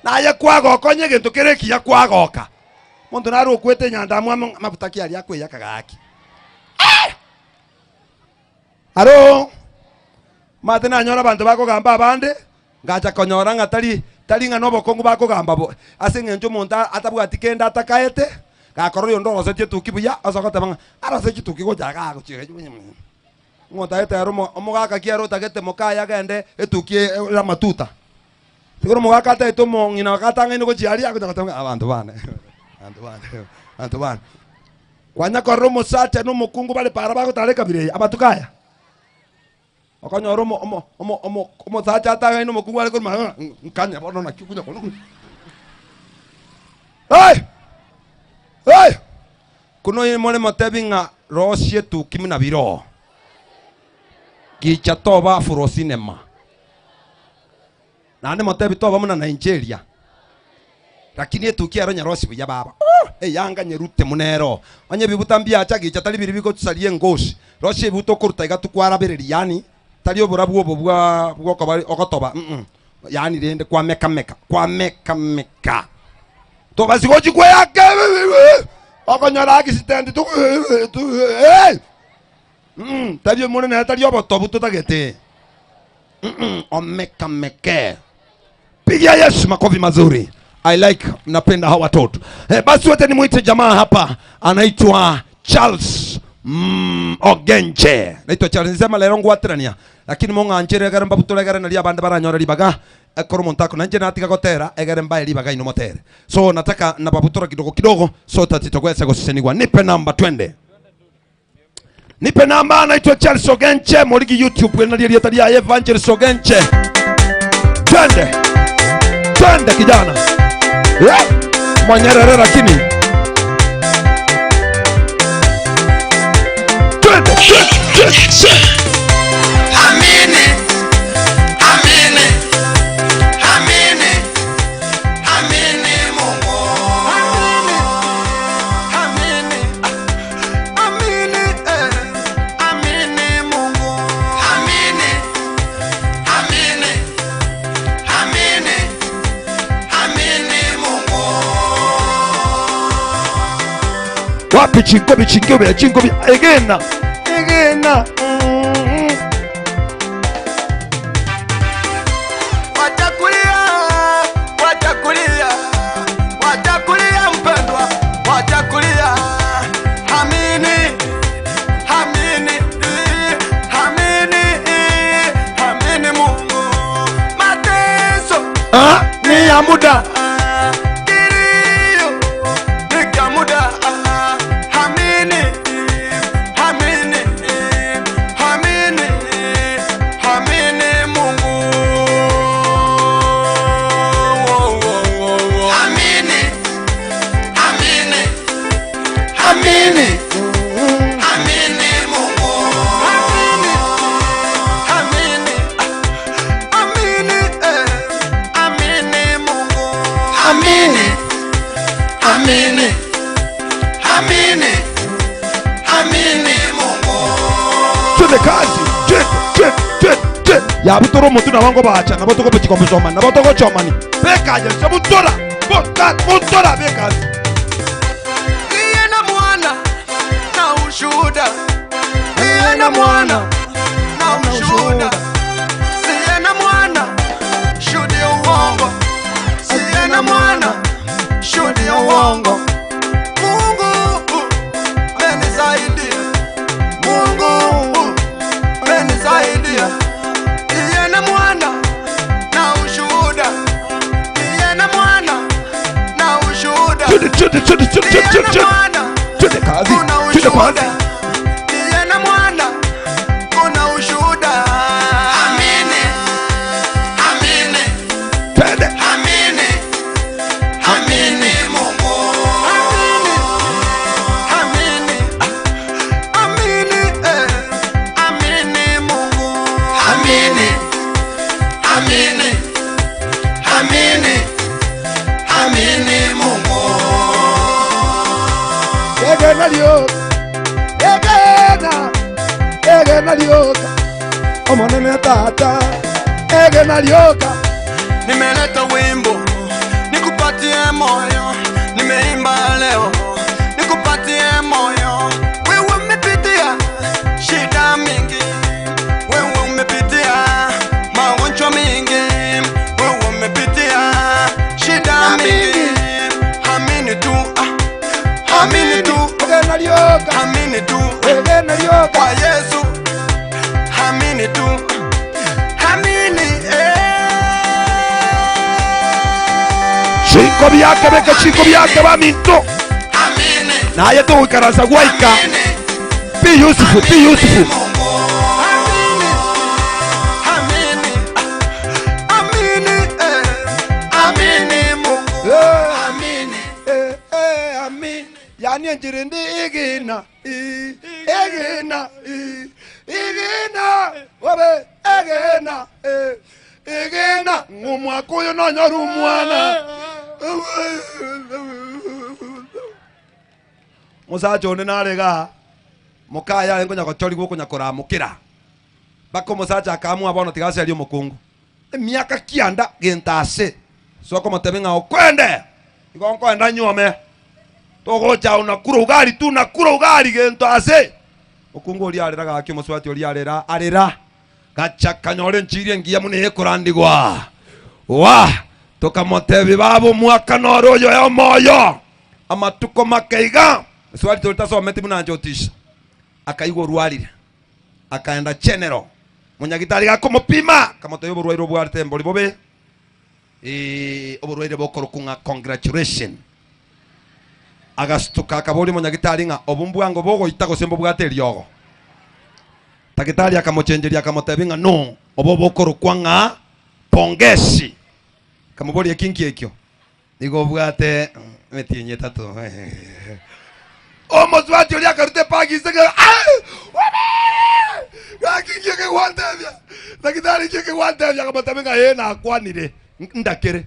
Naye kwagoka onye gento kere kiya kwagoka. Monto naro okwete nyanda mwa mafuta ki ari akweyaka gaki. Aro mate nanyora abanto bakogamba abande ngacha konyora ng'a tari tari ng'a nobokongu bakogamba bo ase eng'encho omonto atabwati kende atakaete gakora oyo ndorosetie etuki buya ase ogoteba ng'a arose chituki gocha gagochira ng'otaete ero omogaka ki ere otagete mokaya agende etuki ere amatuta sigoro omogaka ataete omong'ina agatang'aine gochia aria agocha goteba ng'a abanto bane abanto bane abanto bane kwanya korora omosacha na omokungu bare para bagotara ekabira eye abatuko aya okanyora omosacha atang'aine omokungu are korwa nkanya bono naki okunya kono. Hey! Hey! Kuno more motebi ng'a rosie etuki muna biro gicha toba afro cinema naende motebi toba muna Nigeria lakini etuki ero nyarosi buya baba eyanga nyerute munero onye bibuta mbiacha gicha tari biri bigotusaria engosi rosie ebibuta okoruta iga tukwarabereria yani tari oborabu obo bwa bwokoba ogotoba yani rende kwamekameka kwamekameka tobasigochi kweyake okonyora accident tu tari omonene tari obotobu totagete omekameke. Pigia Yesu makofi mazuri. I like, napenda hawa watoto. Basi wote nimuite jamaa hapa anaitwa Charles Ogenche. Naitwa Charles nisema lero ngwatirania lakini mong'anchere egere mbabutora egere naria abande baranyora ribaga ekoro omonto ako nanje natiga gotera egere mbae ribaga ino motere. So nataka nababutora kidogo kidogo so tatitogwesa goseseniwa. Nipe namba twende. Nipe namba anaitwa Charles Ogenche morigi YouTube naria rieta ria Evangelist Ogenche. Twende. Twende kijana. Yeah. Mwanyerere lakini. Twende, twende, twende. Amini, amini, amini, amini Mungu. Amini, amini, amini Mungu. Amini, amini, amini, amini Mungu. Wapi chingobi chingobi chingobi egena egena. Wachakulia mpendwa, wachakulia. Amini, amini, amini, amini Mungu. Mateso ni ya muda, kilio ni ya muda. Amini, amini, amini, amini Mungu. Amini, amini, amini, amini Mungu. Amini, amini, amini, amini Mungu. Amini, amini, amini, amini Mungu. Twende kazi, twende, twende, Yabutora omotu nabo ngobacha nabo togochikomusoma nabo togochomani. Beka je butora. Bota butora beka. Iye na mwana na ushuhuda. Iye na mwana na ushuhuda. Siye na mwana shuhudia uongo. Siye na mwana shuhudia uongo. Mungu amenisaidia. Mungu amenisaidia. Iye na mwana na ushuhuda. Iye na mwana na ushuhuda. Iye na mwana kuna ushuhuda. Iye na mwana kuna ushuhuda. Amini. Amini. Amini. Amini Mungu. Amini. Amini. Amini. Amini Mungu. Amini. Amini. Amini. Amini Mungu. Egena lioka. Egena. Egena lioka. Omonene tata. Egena lioka. Nimeleta wimbo nikupatie moyo, nimeimba leo nikupatie moyo. Wewe umepitia shida mingi, wewe umepitia magonjwa mingi, wewe umepitia shida mingi. Amini tu, amini tu, Egena lioka. amini tu Egena lioka. kwa Yesu, amini tu, amini Chinko byake beka chinko byake baminto. Amini. Naye togoikaransa gwaika. Be useful, be useful. Amini, amini, amini, amini Mungu. Amini. Amini. Yani enjirindi igina, igina, igina, wabe egena, igina. Ng'umwaka oyo nonyora omwana. Musacha onde narega mukaya aye nkonya gochorigwa okonya koramukira baka omosacha akamua bono tigaseria omokungu emiaka kianda gento ase so okomotebia ng'a okwende igo nkoenda nyuome togocha unakura ugali tu nakura ugali gento ase okungu oria arera gaki omosubati oria arera arera gacha kanyore enchiri engiya muno ekorandigwa wa tokamotebi babo mwaka noro oyo ya omoyo amatuko makeiga swali tolitasomete munanjotisha akaigwa orwarire akaenda general munyagitari gakomopima kamotebia oborwaire obwarete mbori bobe oborwaire bokorokung'a congratulation agastuka akaboria munyagitari ng'a obu mbwango bogoita gose mbobwate eriogo tagitari akamochenjeria akamotebia ng'a no obo bokorokwa ng'a pongesi kamuboria kinki ekio nigo obwate emetienyi etato omosubati oria akarute pagise gaki nki ekegwantebia tagitari nki ekegwantebia akamotebia ng'a ee nakwanire ndakere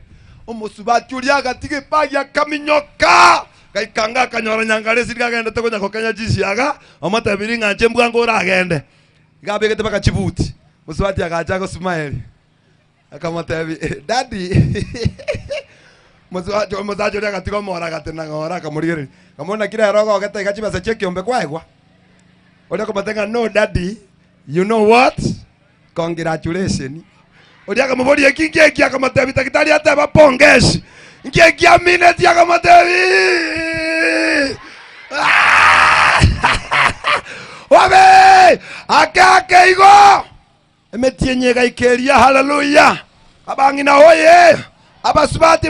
omosubati oria agatiga epagi akaminyoka gaikanga akanyora nyangaresi rigagendete konya kokenya chisiaga omotebiri ng'a nche mbwango oragende gabegete baka chibuti mosubati agacha gosmile akamotebia daddy musacha oria agatiga omora agatena ng'ora akamorigereria kamona kira ero ogogete iga chibesa chia ekiombe kwaegwa oria akamotebia no daddy you know what congratulation oria akamoboria eki nki eki akamotebia tagitari ateba pongesi nki eki amineti akamotebia wabe ake ake igo emetienyi egaikeria haleluya abang'ina oye abasubati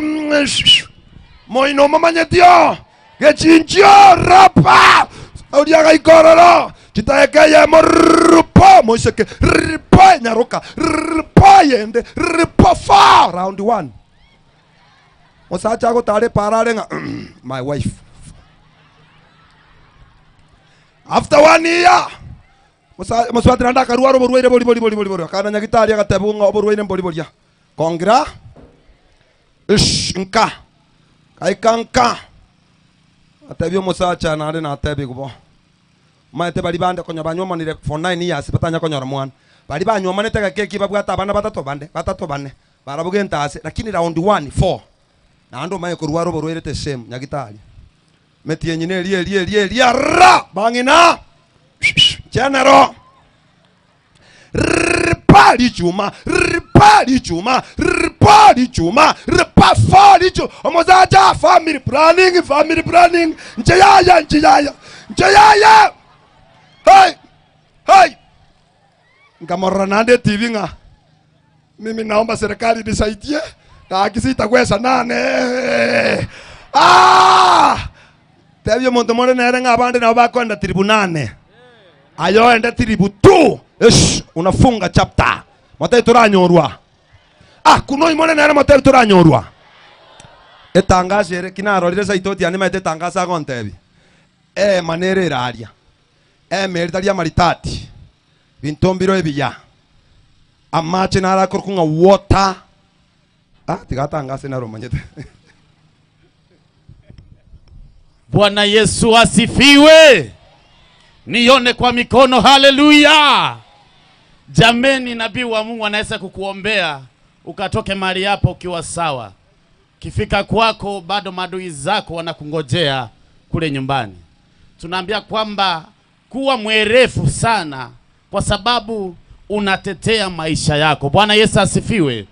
moino momanyetio gechinchio rapa oria gaikororo chitaekeyemo rupo moiseke ripo nyaroka ripo yende ripo fa round 1 Osacha agotare parare ng'a my wife after 1 year Muswati nanda akarwara oborwaire bori bori bori bori akana nyagitari agateba ng'a oborwaire mbori boria kongira ish nka kaika nka atebia omosacha nare natebi gubo maete bari bande konya banywomanire for 9 years batanya konyora mwana Bali banywa keki babwata abana batato bande batato bane barabugenta ase lakini round 1 4 na ando maye korwaro borwerete same nyagitari meti nyine lie lie lie lie ra bangina general ripali chuma ripali chuma ripali chuma ripafali chuma omozaja family planning njeyaya njeyaya njeyaya hey hey ngamorra nande TV nga mimi naomba serikali nisaidie kakisitakwesa nane ah tebyo muntu more nere ngabande nabo bakwenda tribunane ayo ende tribu 2 esh unafunga chapter motai turanyorwa ah kuno imone nere motai turanyorwa etangazo ere kinarorire saitoti ani maite tangaza gontebi manere raria meritaria maritati bintombiro ebiya amache narakorkunga water ah tigatangase naromanyete. Bwana Yesu asifiwe. Nione kwa mikono, haleluya. Jameni, nabii wa Mungu anaweza kukuombea ukatoke mahali hapo ukiwa sawa. Kifika kwako bado maadui zako wanakungojea kule nyumbani. Tunaambia kwamba kuwa mwerefu sana kwa sababu unatetea maisha yako. Bwana Yesu asifiwe.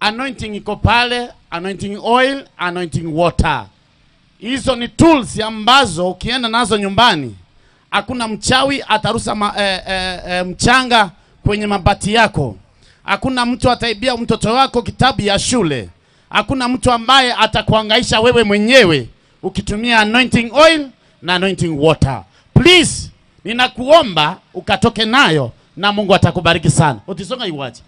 Anointing iko pale, anointing oil, anointing water. Hizo ni tools ambazo ukienda nazo nyumbani, hakuna mchawi atarusa mchanga kwenye mabati yako. Hakuna mtu ataibia mtoto wako kitabu ya shule. Hakuna mtu ambaye atakuhangaisha wewe mwenyewe ukitumia anointing oil na anointing water. Please, ninakuomba ukatoke nayo na Mungu atakubariki sana. Utisonga iwaje.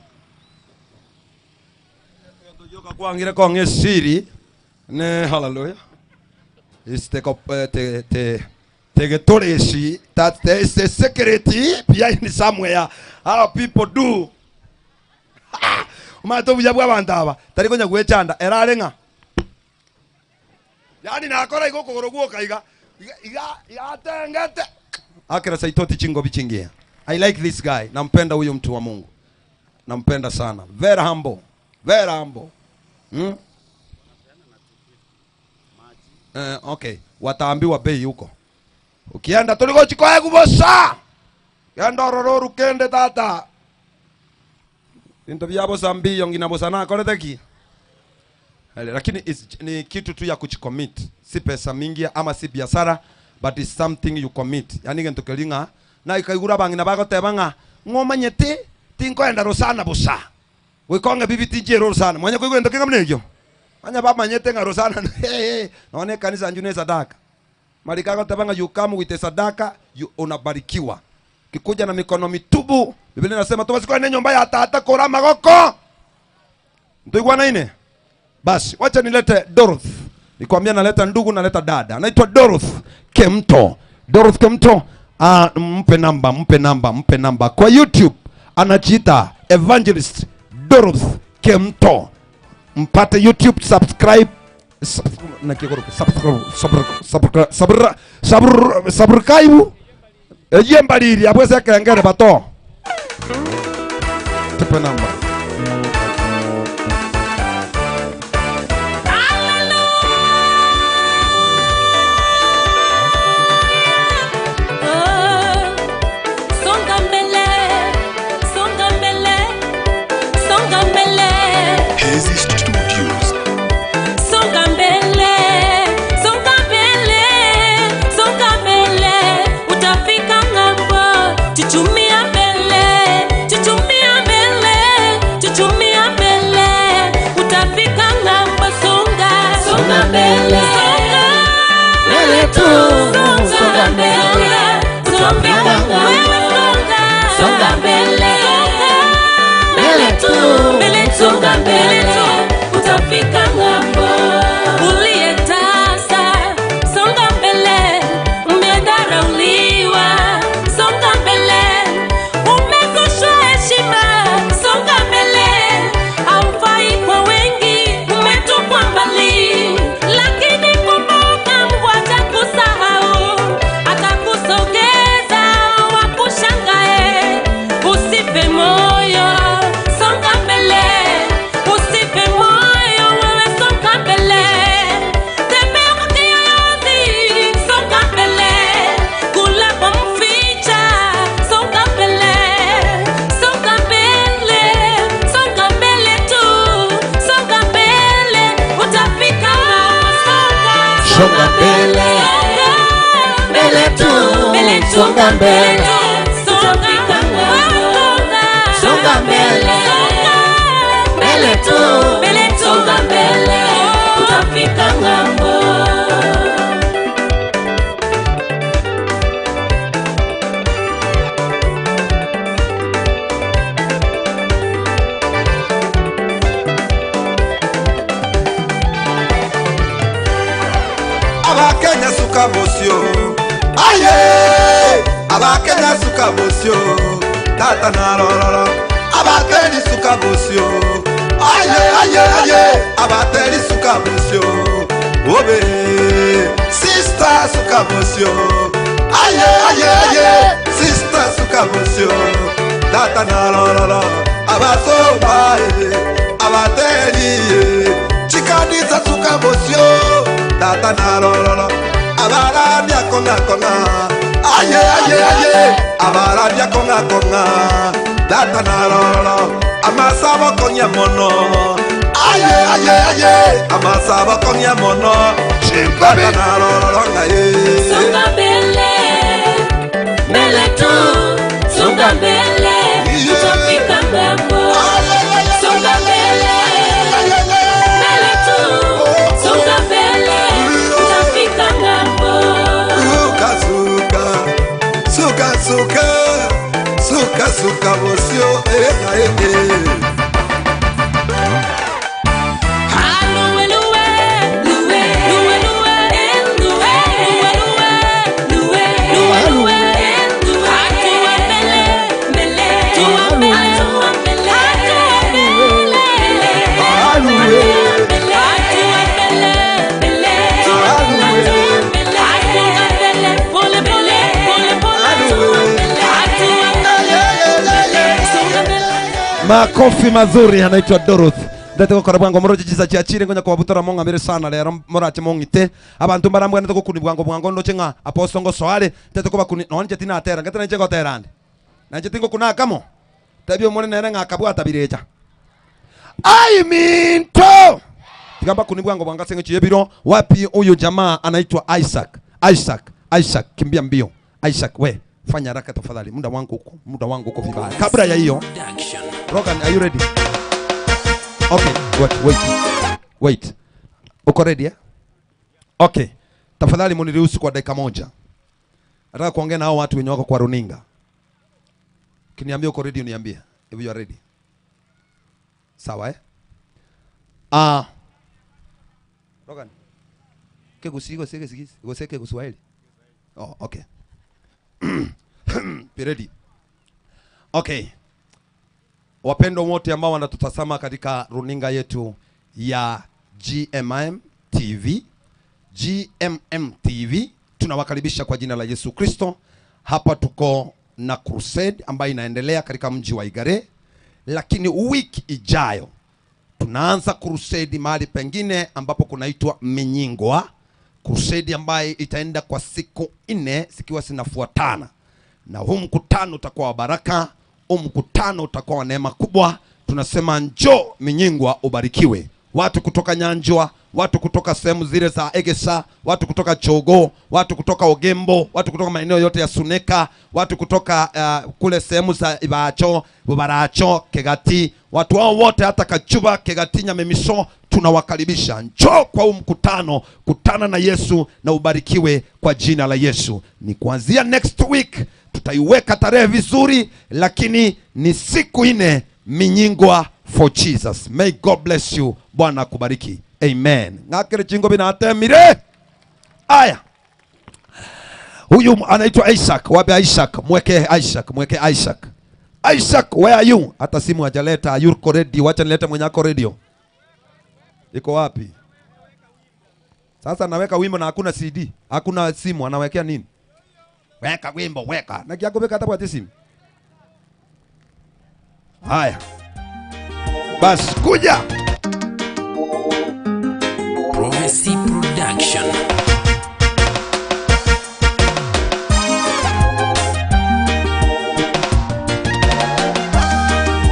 Kwangira konge siri ne hallelujah. Is te te te that there is a secret behind somewhere how people do. Umato buya bwa aba tari konya gwechanda erarenga. Yani nakora iko kogoro guoka iga iga igatengete. Akira saitoti chingo bichingia. I like this guy. Nampenda huyo mtu wa Mungu. Nampenda sana. Very humble. Very humble. Hmm? Okay, wataambiwa bei huko. Ukienda tuliko chikoe kubosa. Yenda roro rukende tata. Into byabo sambi yongina bosana koreteki. Lakini ni kitu tu ya kuchicommit. Si pesa mingi ama si biashara, but it's something you commit. Yani gento kelinga na ikaigura bangina bagotebanga ngomanyete tinkoenda rosana bosa. Wikonge bibi tinje rosana. Mwanya kwigwendo kinga mnegyo. Manya bamanyete nga rosana. Naone kanisa njune sadaka. Malika tabanga you come with a sadaka, you unabarikiwa. Kikuja na mikono mitubu, Biblia inasema tubasiko ne nyumba ya tata kora magoko. Ndio ine. Basi wacha nilete Dorothy. Nikwambia naleta ndugu, naleta dada. Anaitwa Dorothy Kemto. Dorothy Kemto, mpe namba, mpe namba, mpe namba. Kwa YouTube anajiita Evangelist Dorothy Kemto. Mpate YouTube, subscribe subscribe ejembaliri abwese kengere bato. Tupe namba. Songa mbele, songa mbele, songa mbele. Hezi Studios. Songa mbele, songa mbele, songa mbele, utafika ng'ambo. Chuchumia mbele, chuchumia mbele, chuchumia mbele, utafika ng'ambo. Songa, songa mbele, songa mbele tu, songa mbele, utafika ng'ambo. Songa mbele, mbele tu, mbele songa mbele, utafika ng'ambo. Uliyetasa, songa mbele, umedharauliwa, songa mbele, umekoshwa heshima, songa mbele, haufai kwa wengi, umetupwa mbali, lakini kumbuka Mungu atakusahau, Songa mbele, tutafika ng'ambo. Songa mbele, mbele tu, songa mbele, tutafika ng'ambo. Abakenya suka bosio, aye. Abakenya suka bosio, tata na rororo. Abateri suka bosio, aye aye aye. Abateri suka bosio, obe. Sister suka bosio, aye aye aye. Sister suka bosio, tata na rororo. Abasoba abateri chikadisa suka bosio. Tata na rororo, abaradia konga konga, aye aye aye, abaradia konga konga, tata na rororo, amasabo konya mono, aye aye aye, amasabo konya mono, tata na rororo ngaye. Songa mbele, mbele tu, songa mbele, tutafika ng'ambo. Songa mbele, mbele tu, songa mbele, tutafika ng'ambo. Suka suka, suka suka, suka suka bosio, eh eh eh. Makofi mazuri, anaitwa Dorothy. Ndete gukora bwango moroje chiza chiachire ngonya kwabutora monga mbere sana lero morache mongite abantu barambwa ndete gukuni bwango bwango ndoche nga apostle ngo soare ndete ko bakuni nonje tinatera ngete nje goterande nanje tingo kunakamo tabio mone nere ngakabwata bireja I mean to tigamba kuni bwango bwanga senge chiyebiro wapi. Huyu jamaa anaitwa Isaac. Isaac, Isaac kimbia mbio. Isaac we fanya haraka tafadhali, muda wangu uko vibaya. Kabla ya hiyo, Rogan, are you ready? Okay, wait. Wait. Uko ready eh? Okay. Tafadhali mniruhusu kwa dakika moja. Nataka kuongea na hao watu wenye wako kwa runinga. Kiniambia uko ready, uniambie if you are ready. Sawa eh? Rogan. Kekusigo sege sigisi, goseke Kiswahili. Oh, okay. Be ready. Okay. Wapendwa wote ambao wanatutazama katika runinga yetu ya GMM TV, GMM TV, tunawakaribisha kwa jina la Yesu Kristo. Hapa tuko na crusade ambayo inaendelea katika mji wa Igare, lakini wiki ijayo tunaanza crusade mahali pengine ambapo kunaitwa Minyingwa. Crusade ambayo itaenda kwa siku 4 zikiwa zinafuatana. Na huu mkutano utakuwa wa baraka, huu mkutano utakuwa wa neema kubwa. Tunasema njoo Minyingwa ubarikiwe. Watu kutoka Nyanjwa, watu kutoka sehemu zile za Egesa, watu kutoka Chogo, watu kutoka Ogembo, watu kutoka maeneo yote ya Suneka, watu kutoka kule sehemu za Ibacho, Bubaracho, Kegati, watu hao wote hata Kachuba, Kegati, Nyamemiso, tunawakaribisha. Njoo kwa huu mkutano, kutana na Yesu na ubarikiwe kwa jina la Yesu. Ni kuanzia next week tutaiweka tarehe vizuri, lakini ni siku 4 Minyingwa for Jesus. May God bless you. Bwana akubariki. Amen. Ngakere chingo binatemire. Aya. Huyu anaitwa Isaac. Wapi Isaac? Mweke Isaac, mweke Isaac. Isaac, where are you? Hata simu hajaleta. Yuko ready. Wacha nilete mwenye ako radio. Iko wapi? Sasa naweka wimbo na hakuna CD, hakuna simu, anawekea nini? Weka wimbo, weka. Na kiako weka hata kwa simu. Haya. Bas kuja. Prophecy Production.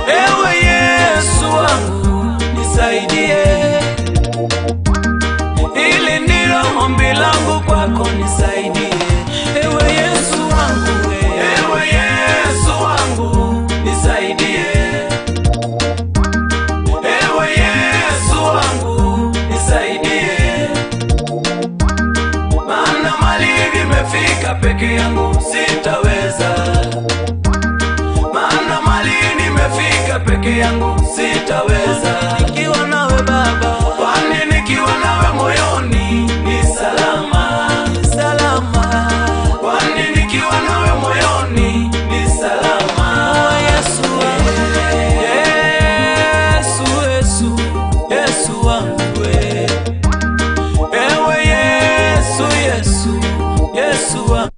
Ewe Yesu wangu nisaidie, ili ndilo ombi langu kwako, nisaidie. Ewe Yesu wangu we, peke yangu sitaweza. Nikiwa nawe Baba, kwani nikiwa nawe moyoni ni salama, salama. Kwani nikiwa nawe moyoni ni salama. Yesu, Yesu, Yesu, Yesu wangu we. Ewe Yesu, Yesu, Yesu wangu.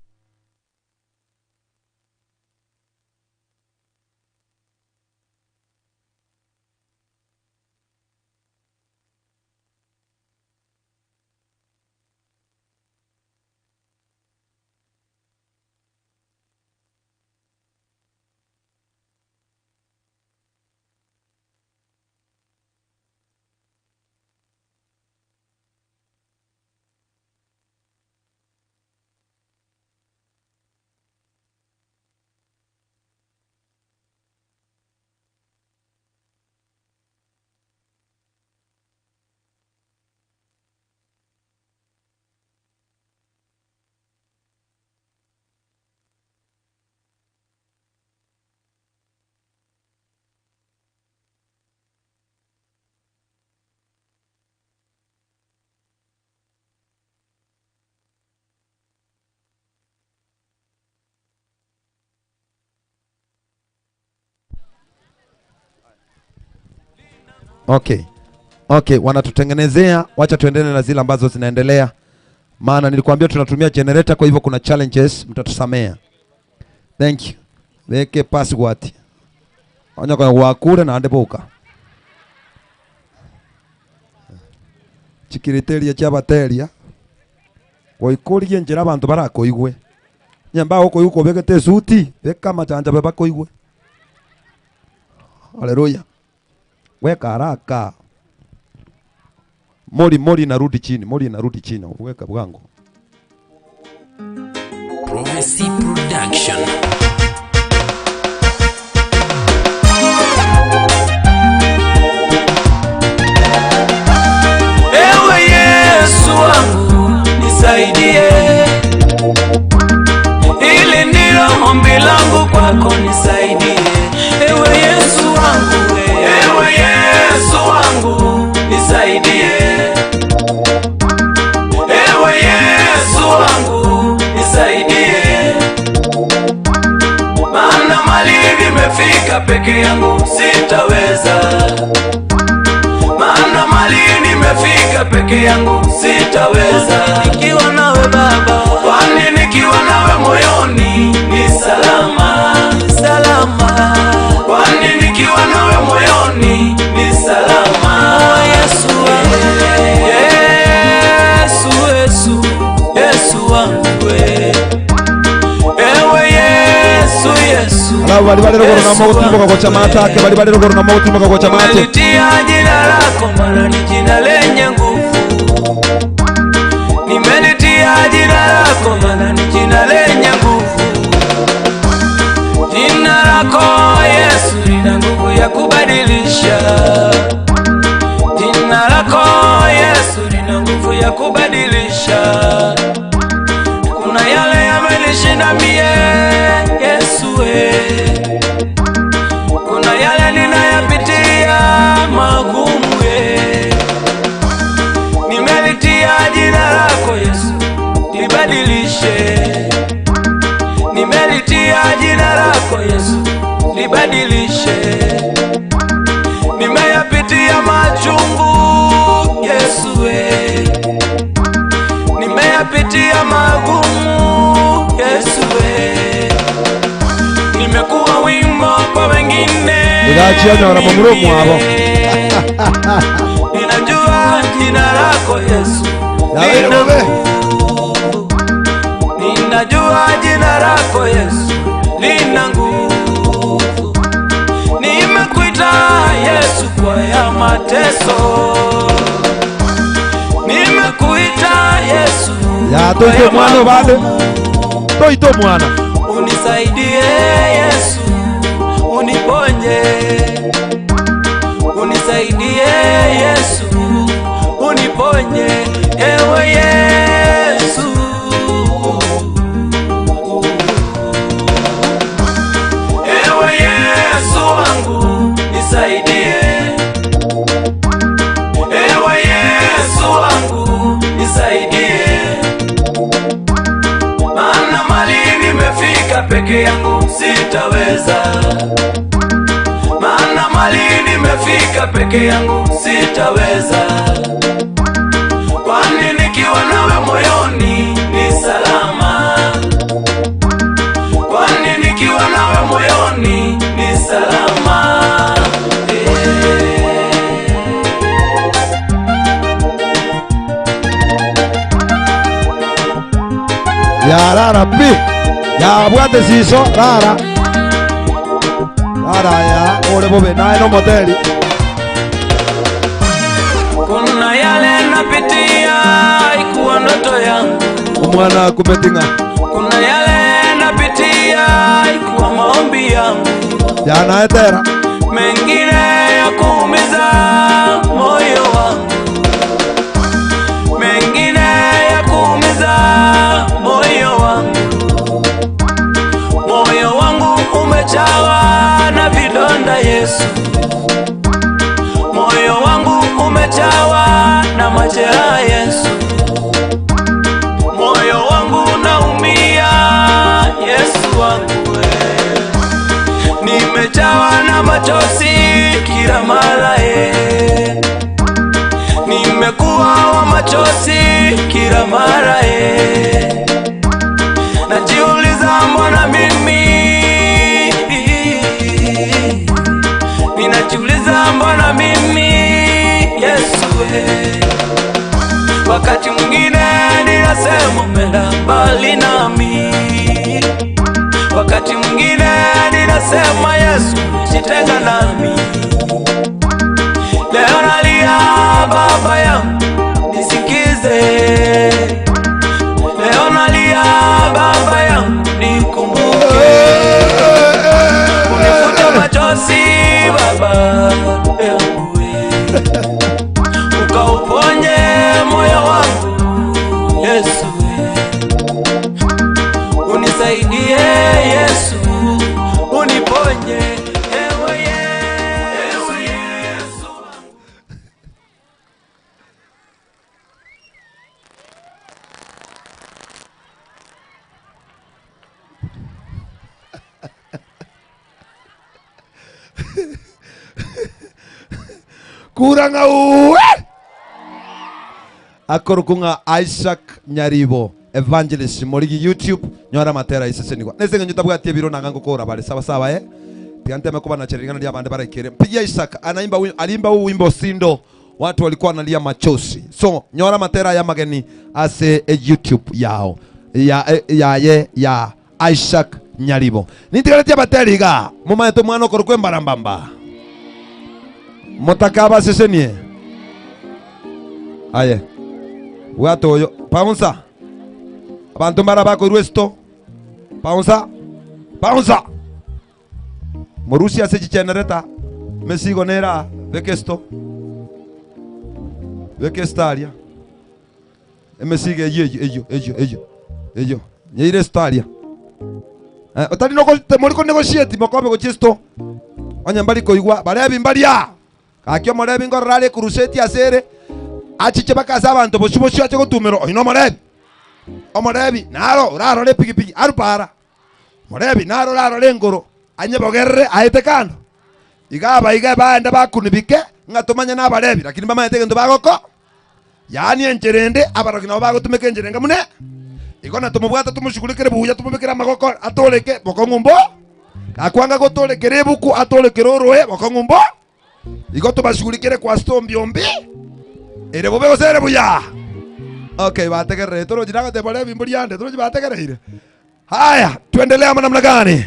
Okay. Okay, wanatutengenezea, wacha tuendelee na zile ambazo zinaendelea. Maana nilikwambia tunatumia generator, kwa hivyo kuna challenges, mtatusamea. Thank you. Weke password. Onya kwa wakure na andeboka. Chikiriteria cha bateria. Goikurie njira abantu barakoigwe. Nyamba uko yuko begete suti, beka machanja bebakoigwe. Haleluya. Weka haraka. Mori mori narudi chini, mori narudi chini. Weka bwangu. Prophecy Production. Ewe Yesu wangu nisaidie, ili ndilo ombi langu kwako, nisaidie. Ewe Yesu wangu, ewe Yesu wangu nisaidie. Ewe Yesu wangu nisaidie, maana mali nimefika peke yangu sitaweza. Maana mali nimefika peke yangu sitaweza. Nikiwa nawe Baba, kwani nikiwa nawe moyoni ni salama, salama. Kwani nikiwa nawe moyoni ni salama. Yesu, Yesu, Yesu, Yesu wangu we. Ewe Yesu, Yesu. Alafu bali bali rogoro na moto kwa chama chake, bali bali rogoro na moto kwa chama chake. Nimelitia jina lako maana ni jina lenye nguvu. Nimelitia jina lako maana ni jina lenye nguvu. Jina lako Yesu lina nguvu ya kubadilisha. Jina lako Yesu lina nguvu ya kubadilisha. Kuna yale yamenishinda mie Yesu we. Kuna yale ninayapitia magumu we. Nimelitia jina lako Yesu libadilishe. Nimelitia jina lako Yesu libadilishe. Nimeyapitia machungu Yesu we. Nimeyapitia magumu Yesu we. Nimekuwa wimbo kwa wengine. Nikaachia na mromo hapo. Ninajua jina lako Yesu. Ninajua jina lako Yesu lina nguvu. Nimekuita Yesu kwa ya mateso. Nimekuita Yesu. Ya toito mwana bado. Toito mwana. Unisaidie Yesu, uniponye. Unisaidie Yesu, uniponye. Ewe Yesu. Ewe Yesu wangu peke yangu sitaweza, maana mali nimefika peke yangu sitaweza. Kwani nikiwa nawe moyoni ni salama, kwani nikiwa nawe moyoni ni salama. Ya rara pi ya bwate siso rara rara ya ore bobe nae no moteli. Kuna yale napitia ikuwa ndoto yangu omwana kumetinga, kuna yale napitia ikuwa maombi yangu ya nae tera mengine ya kuumiza moyo wangu, mengine ya kuumiza moyo wangu. Moyo wangu umejawa na vidonda Yesu, moyo wangu umejawa na majeraha Yesu, moyo wangu unaumia Yesu wangu, nimejawa na machozi kila mara nimekuwa wa machozi kila mara najiuliza mbona mimi, ninajiuliza mbona mimi Yesu wakati mwingine ninasema umeenda mbali nami, wakati mwingine ninasema Yesu jitenga nami. Leo nalia baba yangu nisikize, leo nalia baba yangu nikumbuke, unifute machozi baba yangu, ukauponye moyo wangu Yesu, unisaidie Yesu, uniponye ewe Yesu, Yesu. Kuranga uwe akorokunga Isaac Nyaribo Evangelist morigi YouTube nyora matera isesenigwa nese ngenyo tabwatie biro nanga ngokora bale sawa sawa tiante makuba na cheringana dia bande barekere mpigia Isaac anaimba alimba huu wimbo sindo watu walikuwa wanalia machozi. So nyora matera ya mageni ase YouTube yao ya ya ye ya Isaac Nyaribo nitigaletia bateriga mumaeto mwana korokwe mbarambamba motakaba sesenie aye wato yo paunsa abantu mara bako ruesto paunsa paunsa morusia se generator mesigo nera bekesto bekestaria emesige eyo eyo eyo eyo eyo nyeire staria otari no moriko negotiate mokobe gochisto onyambali koigwa barebi mbaria akio morebi ngororare kuruseti asere achiche bakasa abantu boshiboshi ache gotumero oino morebi omorebi naro urarore pigipigi arupara morebi naro rarore ngoro anyebogerere aete kando igaba iga baenda bakunibike ngatomanya nabarebi lakini bamaete gento bagoko yani encherende abaroki nabo bagotumeka encherenga mune igona tumubwata tumushugulikire buya tumubikira magoko atoleke bokong'umbo akwanga gotolekere buku atolekere oroe bokong'umbo igo tubashughulikire kwa stombi ombi ere bobe gosere buya. Okay, bategerere toro jinaga tebole bimburi yande toro bategereire. Haya, tuendelee ama namna gani?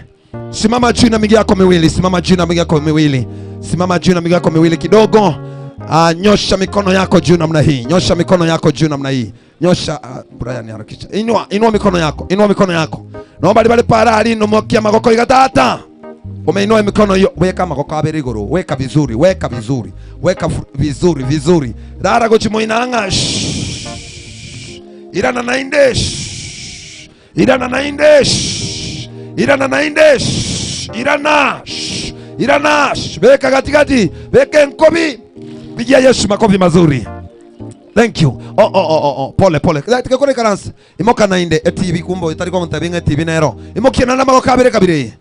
Simama juu na miguu yako miwili, simama juu na miguu yako miwili. Simama juu na miguu yako miwili kidogo. Nyosha mikono yako juu namna hii. Nyosha mikono yako juu namna hii. Nyosha Brian harakisha. Inua, inua mikono yako. Inua mikono yako. Naomba libale parali nomokia magoko igatata. Umeinua mikono hiyo, weka magoko abere iguru, weka vizuri, weka vizuri, weka vizuri vizuri. Rara gochimoinanga. Irana nainde. Irana nainde. Irana nainde. Irana. Irana. Weka katikati, weka nkobi. Pigia Yesu makofi mazuri. Thank you. Oh oh oh oh. Pole pole. Tikakore karansa. Imoka nainde etibi kumbo itari kwa mtabinga etibi nero. Imokia na mako kabire kabire.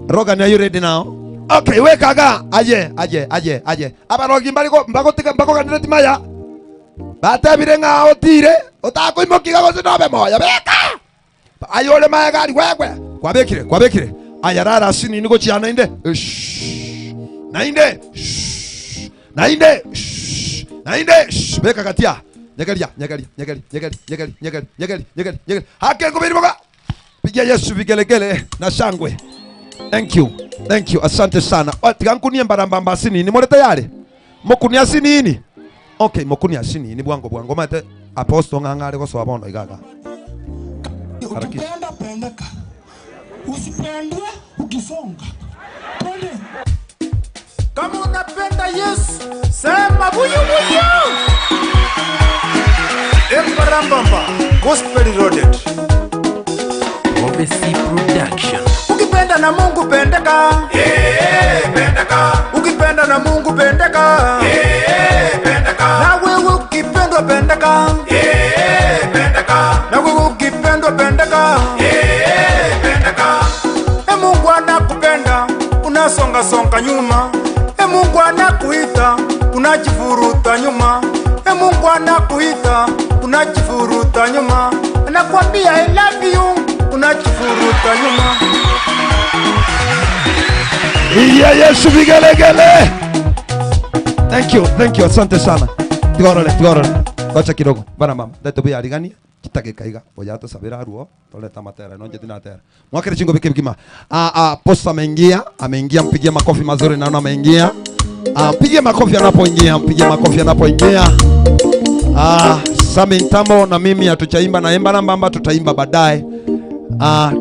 Rogan, are you ready now? Okay, wekaga. Aye aye aye aye. Abarogi mbariko mbako tika mbako kanire timaya. Batabire nga otire. Otako imokiga gose nobe moya. Beka. Ayole mayagari wekwe. Kwabekire kwabekire. Ayarara sini niko chiana inde. Nainde. Nainde. Nainde. Beka katia. Nyegeria nyegeria nyegeria nyegeria nyegeria nyegeria nyegeria nyegeria nyegeria. Hake ngubiri boga. Pigia Yesu vigelegele na shangwe. Thank you. Thank you. Asante sana. Tikankunie mbarambamba sini ni more tayari. Mokunia sini ni. Okay, mokunia sini ni bwango bwango mate apostle ngangare ko so abondo igaga. Ukipenda pendeka. Usipendwe ukisonga. Twende. Kama unapenda Yesu, sema buyu buyu. Embarambamba, Gospel Loaded. Prophecy Production. Ukipenda na Mungu pendeka. Pendeka. Ukipenda na Mungu pendeka. Pendeka. Na wewe ukipendwa pendeka. Pendeka. Na wewe ukipendwa pendeka. Pendeka. E Mungu anakupenda, unasonga songa nyuma. E Mungu anakuita, unajifuruta nyuma. E Mungu anakuita, unajifuruta nyuma. Anakuambia I love you, unajifuruta nyuma. Iya Yesu vigelegele. Thank you, thank you, asante sana. Tigorole, tigorole. Wacha kidogo. Bana mama, ndeto buya aligani kitageka iga. Oya tosabira ruo, toleta matera, nonje tinatera. Mwakere chingo bike bikima. Posta ameingia, ameingia, mpigie makofi mazuri naona ameingia. Mpigie makofi anapoingia, mpigie makofi anapoingia. Sami Ntamo na mimi hatuchaimba na emba na mbamba tutaimba baadaye.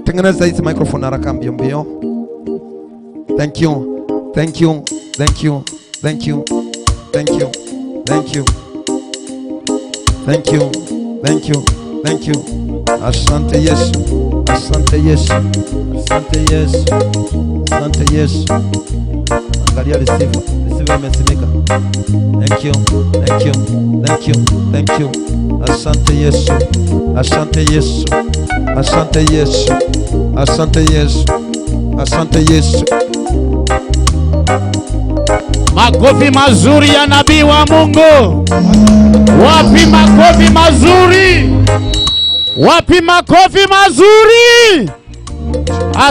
Tengeneza hizi microphone haraka mbio mbio. Thank you. Thank you. Thank you. Thank you. Thank you. Thank you. Thank you. Thank you. Thank you. Asante Yesu. Asante Yesu. Asante Yesu. Asante Yesu. Angalia receiver. Receiver imesimika. Thank you. Thank you. Thank you. Thank you. Asante Yesu. Asante Yesu. Asante Yesu. Asante Yesu. Asante Yesu. Makofi mazuri ya nabii wa Mungu. Wapi makofi mazuri? Wapi makofi mazuri?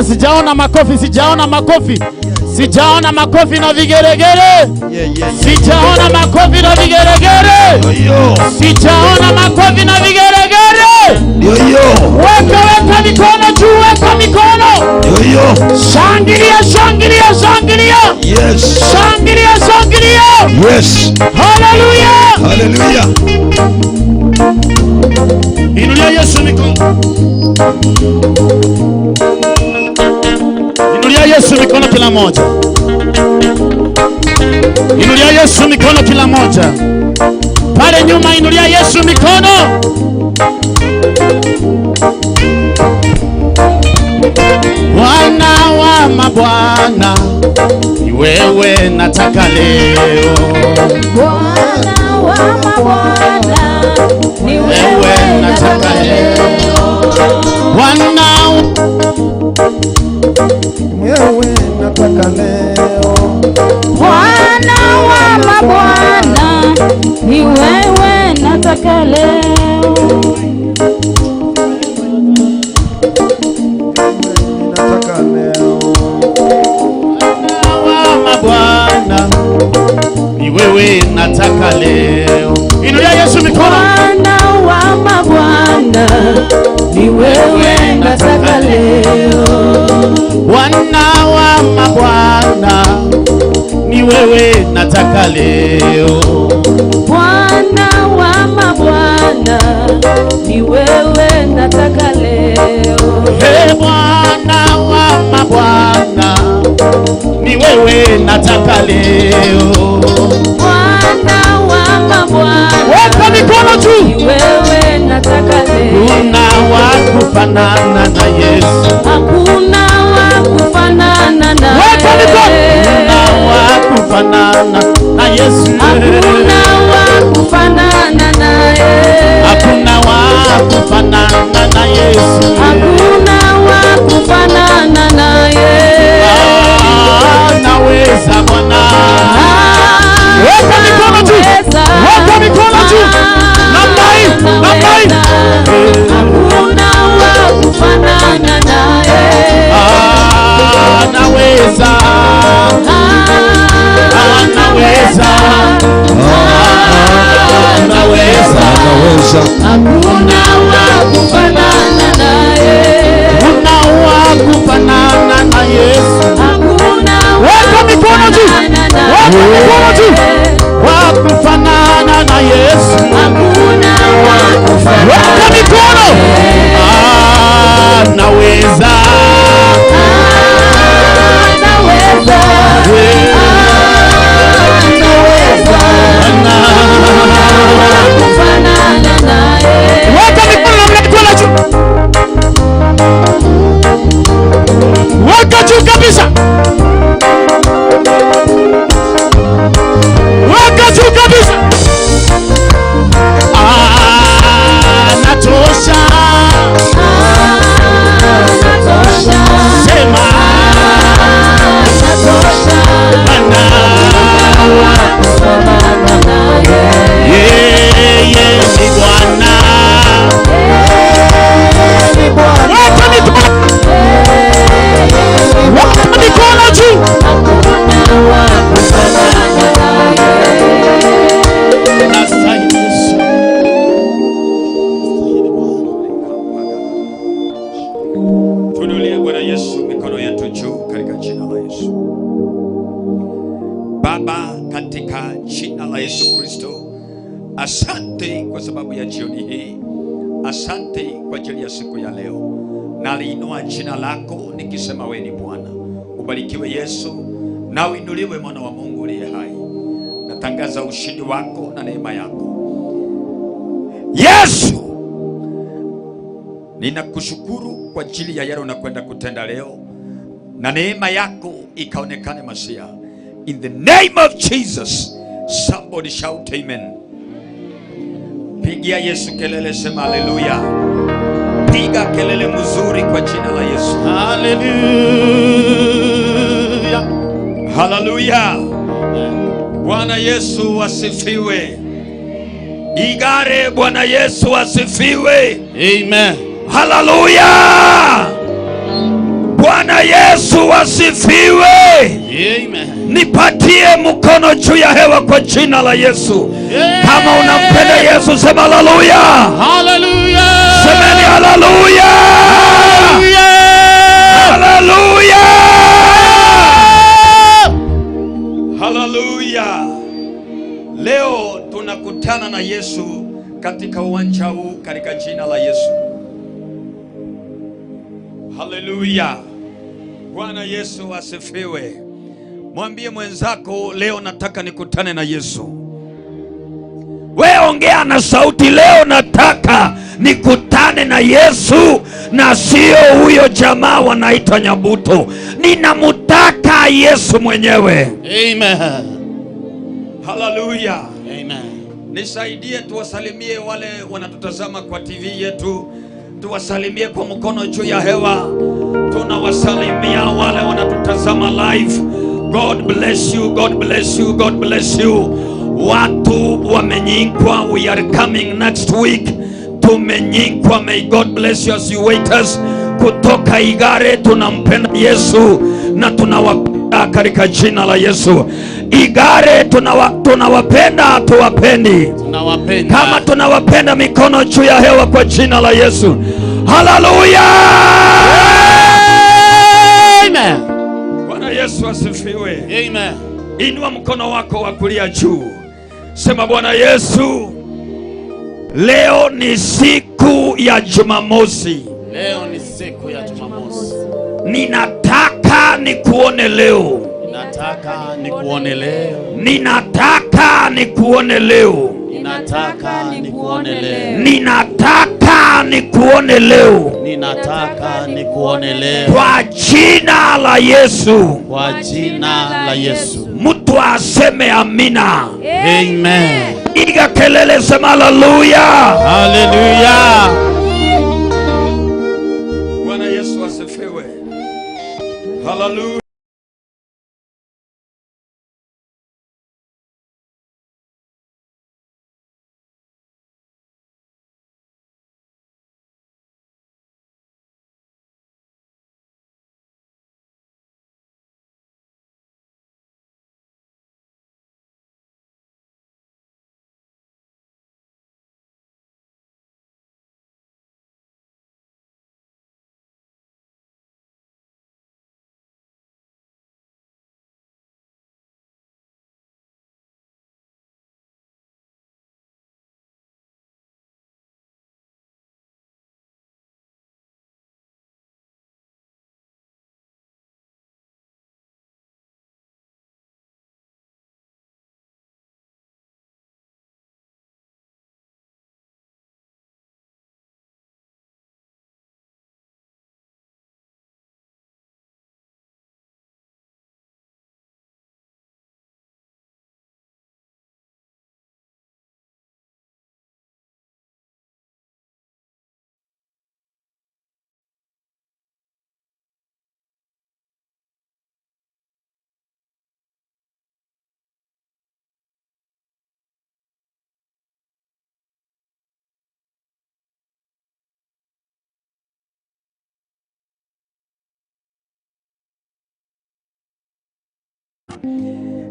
Sijaona makofi, sijaona makofi. Sijaona makofi na vigeregere. Sijaona makofi na vigeregere. Sijaona makofi na vigeregere. Weka weka mikono juu, weka mikono. Shangilia, shangilia, shangilia. Yes. Shangilia, shangilia. Yes. Hallelujah. Hallelujah. Inulia Yesu mikono. Inulia Yesu mikono kila moja. Inulia Yesu mikono kila moja. Pale nyuma inulia Yesu mikono. Bwana wa mabwana, ni wewe nataka leo. Bwana wa mabwana, ni wewe nataka leo. Bwana wewe nataka leo. Bwana wa mabwana, ni wewe nataka leo. Nataka leo. Bwana wa mabwana, ni wewe nataka leo. Inulia Yesu mikono. Bwana wa mabwana, ni wewe nataka leo. Bwana wa mabwana, ni wewe nataka leo. Bwana wa mabwana, ni wewe nataka leo. Hey, Bwana wa mabwana, ni wewe nataka leo. Bwana wa mabwana, weka mikono juu, ni wewe nataka leo. Hakuna wa kufanana na Yesu, hakuna wa kufanana na Weka mikono. Hakuna wa kufanana na Yesu, hakuna wa kufanana na Yesu. Hakuna wa kufanana naye. Anaweza Bwana. Weka mikono juu. Weka mikono juu. Namna hii, namna hii. Hakuna wa kufanana naye. Anaweza. Anaweza. Anaweza. Anaweza. Hakuna wa kufanana naye. Hakuna wa kufanana na Yesu. Hakuna wa Weka mikono juu. kufanana naye. Weka mikono juu. Wa kufanana na Yesu. Hakuna wa kufanana. Weka mikono. Anaweza. Anaweza. Anaweza. Kufanana naye. Weka mikono namna mikono juu. Weka juu kabisa. Weka juu kabisa. Anatosha. Anatosha. Sema Anatosha. Bwana. Kufanana naye. Yeye ni Bwana. Weka mikono. Weka mikono juu. Hakuna wa kufanana naye. Nastahili Yesu. Tuinulie Bwana Yesu mikono yetu juu katika jina la Yesu. Baba, katika jina la Yesu Kristo, asante kwa sababu ya jioni hii, asante kwa ajili ya siku ya leo. Naliinua jina lako nikisema wewe ni Bwana. Ubarikiwe Yesu na uinuliwe mwana wa Mungu uliye hai. Natangaza ushindi wako na neema yako Yesu. Ninakushukuru kwa ajili ya yale unakwenda kutenda leo, na neema yako ikaonekane Masia. In the name of Jesus, somebody shout amen. Pigia Yesu kelele, sema haleluya. Piga kelele mzuri kwa jina la Yesu. Haleluya. Haleluya. Bwana Yesu asifiwe. Igare, Bwana Yesu asifiwe. Amen. Haleluya. Bwana Yesu asifiwe. Amen. Nipatie mkono juu ya hewa kwa jina la Yesu. Kama unampenda Yesu sema haleluya. Haleluya. Semeni haleluya. Haleluya. Haleluya. Haleluya. Leo tunakutana na Yesu katika uwanja huu katika jina la Yesu. Haleluya. Bwana Yesu asifiwe. Mwambie mwenzako leo nataka nikutane na Yesu. We ongea na sauti, leo nataka nikutane na Yesu na sio huyo jamaa wanaitwa Nyabuto. Ninamutaka Yesu mwenyewe. Amen. Haleluya. Amen. Nisaidie tuwasalimie wale wanatutazama kwa TV yetu. Tuwasalimie kwa mkono juu ya hewa. Tunawasalimia wale wanatutazama live. God bless you, God bless you, God bless you. Watu wamenyinkwa, we are coming next week. Tumenyinkwa, may God bless you as you wait us. Kutoka Igare tunampenda Yesu na tunawapenda katika jina la Yesu. Igare tunawapenda, tuwapendi. Tunawapenda. Kama tunawapenda mikono juu ya hewa kwa jina la Yesu. Haleluya. Amen. Bwana Yesu asifiwe. Amen. Inua mkono wako wa kulia juu. Sema Bwana Yesu, leo ni siku ya Jumamosi. Leo ni siku ya Jumamosi. Ninataka nikuone leo. Ninataka nikuone leo. Ninataka nikuone leo. Ninataka nikuone leo. Ninataka nikuone leo. Ninataka nikuone leo. Kwa jina la Yesu. Kwa jina la Yesu. Mtu aseme amina. Amen. Piga kelele, sema haleluya. Haleluya. Hallelujah.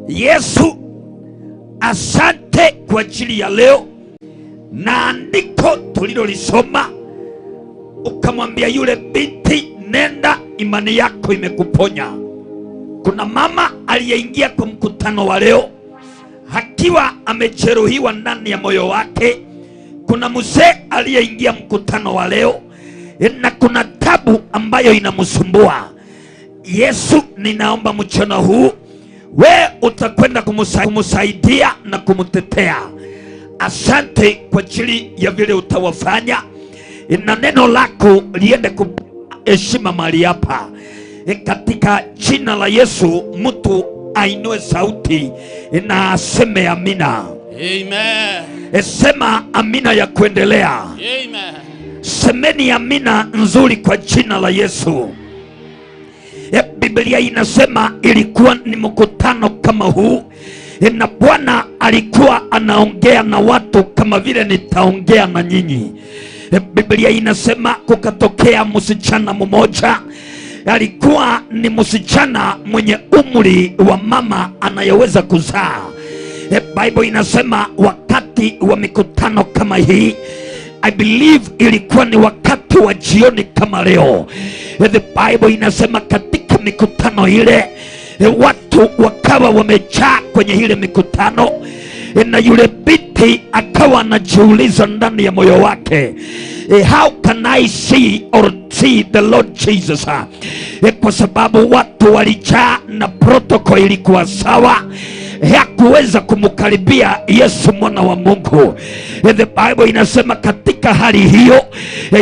Yesu, asante kwa ajili ya leo na andiko tulilolisoma. Ukamwambia yule binti, nenda, imani yako imekuponya. Kuna mama aliyeingia kwa mkutano wa leo akiwa amejeruhiwa ndani ya moyo wake. Kuna mzee aliyeingia mkutano wa leo na kuna tabu ambayo inamsumbua. Yesu, ninaomba mchana huu we utakwenda kumusaidia na kumtetea. Asante kwa ajili ya vile utawafanya, na neno lako liende kuheshima mahali hapa. Katika jina la Yesu, mtu ainue sauti na aseme amina. Amen. Sema amina ya kuendelea. Amen. Semeni amina nzuri kwa jina la Yesu. Biblia inasema ilikuwa ni mkutano kama huu, na Bwana alikuwa anaongea na watu kama vile nitaongea na nyinyi. Biblia inasema kukatokea msichana mmoja, alikuwa ni msichana mwenye umri wa mama anayeweza kuzaa. Bible inasema wakati wa mikutano kama hii, I believe ilikuwa ni wakati wa jioni kama leo. The Bible inasema katika mikutano ile watu wakawa wamejaa kwenye ile mikutano, na yule binti akawa anajiuliza ndani ya moyo wake, how can I see or see the Lord Jesus? Kwa sababu watu walijaa na protocol ilikuwa sawa, hakuweza kumkaribia Yesu mwana wa Mungu. The Bible inasema katika hali hiyo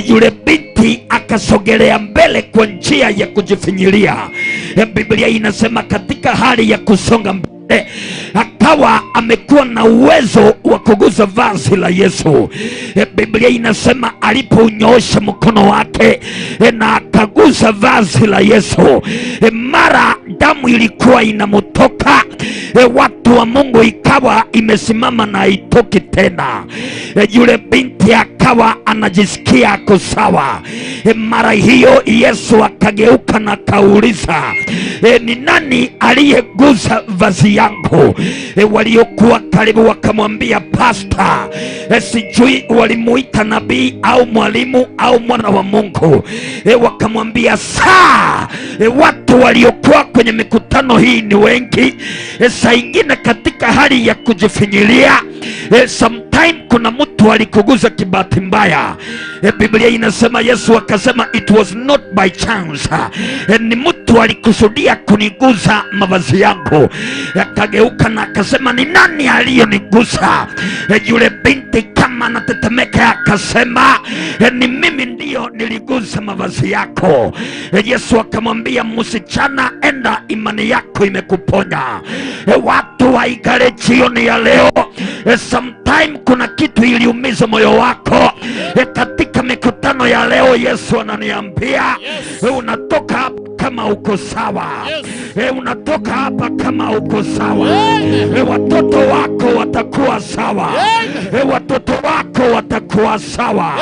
yule binti akasogelea mbele kwa njia ya kujifinyilia. Biblia inasema katika hali ya kusonga mbele akawa amekuwa na uwezo wa kugusa vazi la Yesu. Biblia inasema alipounyoosha mkono wake na akagusa vazi la Yesu, mara damu ilikuwa inamutoka. Watu wa Mungu ikawa imesimama na itoki tena. Yule binti akawa anajisikia ako sawa. Mara hiyo Yesu akageuka na kauliza, ni nani aliyegusa vazi yangu? Waliokuwa karibu wakamwambia pastor. Sijui walimuita nabii au mwalimu au mwana wa Mungu. Wakamwambia saa, watu waliokuwa kwenye mikutano hii ni wengi. Saa ingine katika hali ya kujifinyilia, sometime kuna mtu alikuguza kibahati mbaya. Biblia inasema Yesu akasema it was not by chance. Ni mtu alikusudia kuniguza mavazi yangu. Akageuka na akasema ni nani aliyenigusa? Yule binti kama anatetemeka akasema ni mimi ndio niligusa mavazi yako. Yesu akamwambia msichana, enda, imani yako imekuponya. Watu waigale jioni ya leo, sometime kuna kitu iliumiza moyo wako. Katika mikutano ya leo Yesu ananiambia, yes, unatoka kama kama uko sawa. Unatoka hapa kama uko sawa. Watoto wako watakuwa sawa. Watoto wako watakuwa sawa.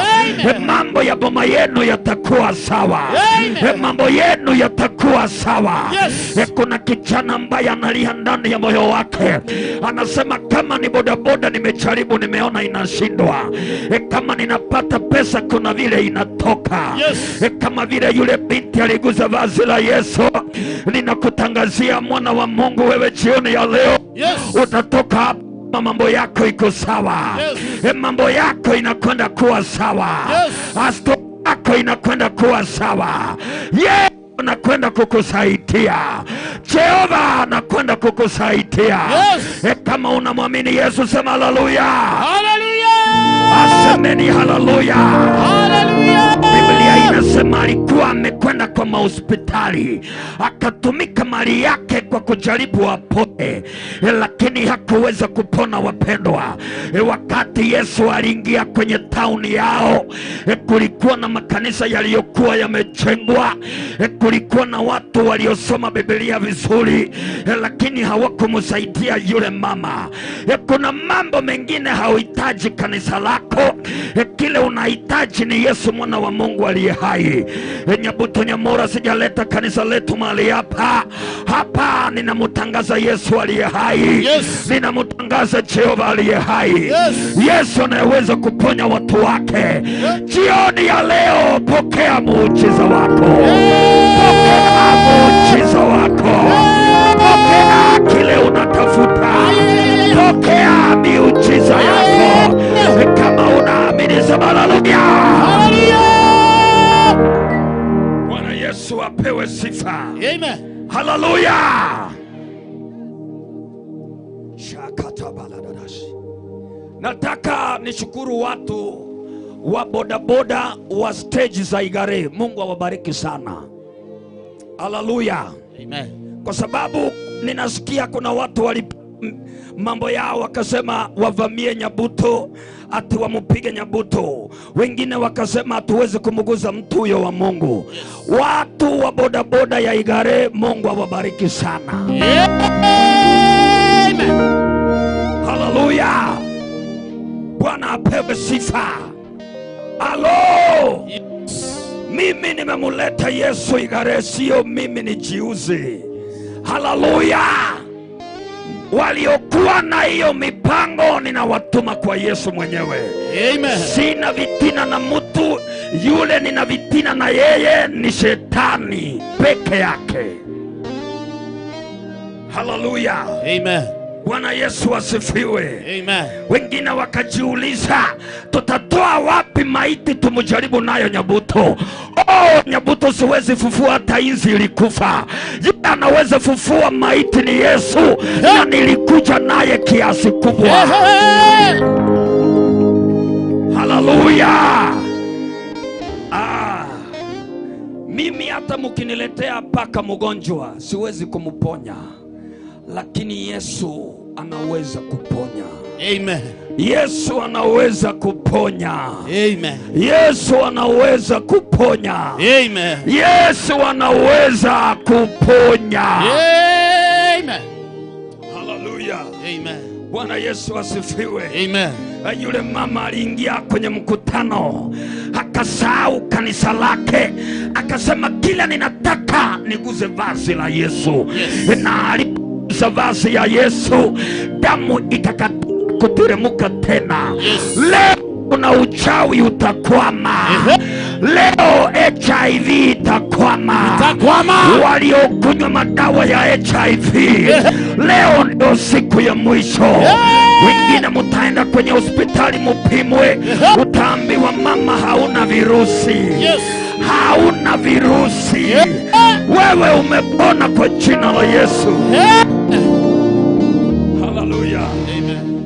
Mambo ya boma yenu yatakuwa sawa. Mambo yenu yatakuwa sawa. Kuna kijana ambaye analia ndani ya moyo wake, anasema kama ni bodaboda nimejaribu, nimeona inashindwa. Kama ninapata pesa kuna vile inatoka. Kama vile yule binti aliguza vazi la Yesu, ninakutangazia mwana wa Mungu, wewe jioni ya leo utatoka hapa, mambo yako iko sawa. Mambo yako inakwenda kuwa sawa. Asto yako inakwenda kuwa sawa. Anakwenda kukusaidia. Jehova anakwenda kukusaidia. Kama unamwamini Yesu sema haleluya. Haleluya. Asemeni haleluya. Haleluya. Biblia inasema alikuwa amekwenda kwa mahospitali, akatumika mali yake kwa kujaribu apone, lakini hakuweza kupona wapendwa. Wakati Yesu aliingia kwenye tauni yao, kulikuwa na makanisa yaliyokuwa yamejengwa, kulikuwa na watu waliosoma Biblia vizuri, lakini hawakumsaidia yule mama. Kuna mambo mengine hauhitaji kanisa lako, kile unahitaji ni Yesu mwana wa Mungu aliye hai. Nyabuto Nyamora, sijaleta kanisa letu mahali hapa. Hapa ninamtangaza Yesu aliye hai. Ninamtangaza Jehova aliye hai. Yesu anayeweza kuponya watu wake. Jioni ya leo pokea muujiza wako. Pokea muujiza wako. Pokea kile unatafuta. Pokea miujiza yako. Kama unaamini sema haleluya. Bwana Yesu apewe sifa. Amen. Haleluya. Shakata baladadashi. Nataka nishukuru watu wa bodaboda wa stage za Igare. Mungu awabariki sana. Haleluya. Amen. Kwa sababu ninasikia kuna watu wali mambo yao wakasema wavamie Nyabuto, ati wamupige Nyabuto. Wengine wakasema hatuwezi kumuguza mtu huyo wa Mungu. Watu wa bodaboda ya Igare, Mungu awabariki sana. Amen. Haleluya. Bwana apewe sifa. Alo. Mimi nimemuleta Yesu Igare, sio mimi nijiuze. Haleluya. Waliokuwa na hiyo mipango ninawatuma kwa Yesu mwenyewe. Amen. Sina vitina na mtu yule, nina vitina na yeye ni shetani peke yake. Haleluya. Amen. Bwana Yesu asifiwe. Amen. Wengine wakajiuliza tutatoa wapi maiti tumjaribu nayo Nyabuto? Oh, Nyabuto siwezi fufua, hata inzi ilikufa. Yeye anaweza fufua maiti ni Yesu, na nilikuja naye kiasi kubwa. Haleluya. Mimi hata mkiniletea paka mgonjwa siwezi kumponya, lakini Yesu anaweza kuponya. Amen. Yesu anaweza kuponya. Amen. Yesu anaweza kuponya. Amen. Yesu anaweza kuponya. Amen. Haleluya. Amen. Bwana Yesu asifiwe. Amen. Yule mama aliingia kwenye mkutano, akasahau kanisa lake, akasema kila ninataka niguze vazi la Yesu. Na alipogusa vazi ya Yesu, damu ikakata kuteremka tena. Leo kuna uchawi utakwama. Leo HIV itakwama. Waliokunywa madawa ya HIV leo ndio siku ya mwisho. Wengine mutaenda kwenye hospitali mupimwe, utaambiwa mama hauna virusi. Hauna virusi. Wewe umepona kwa jina la Yesu. Haleluya. Amen.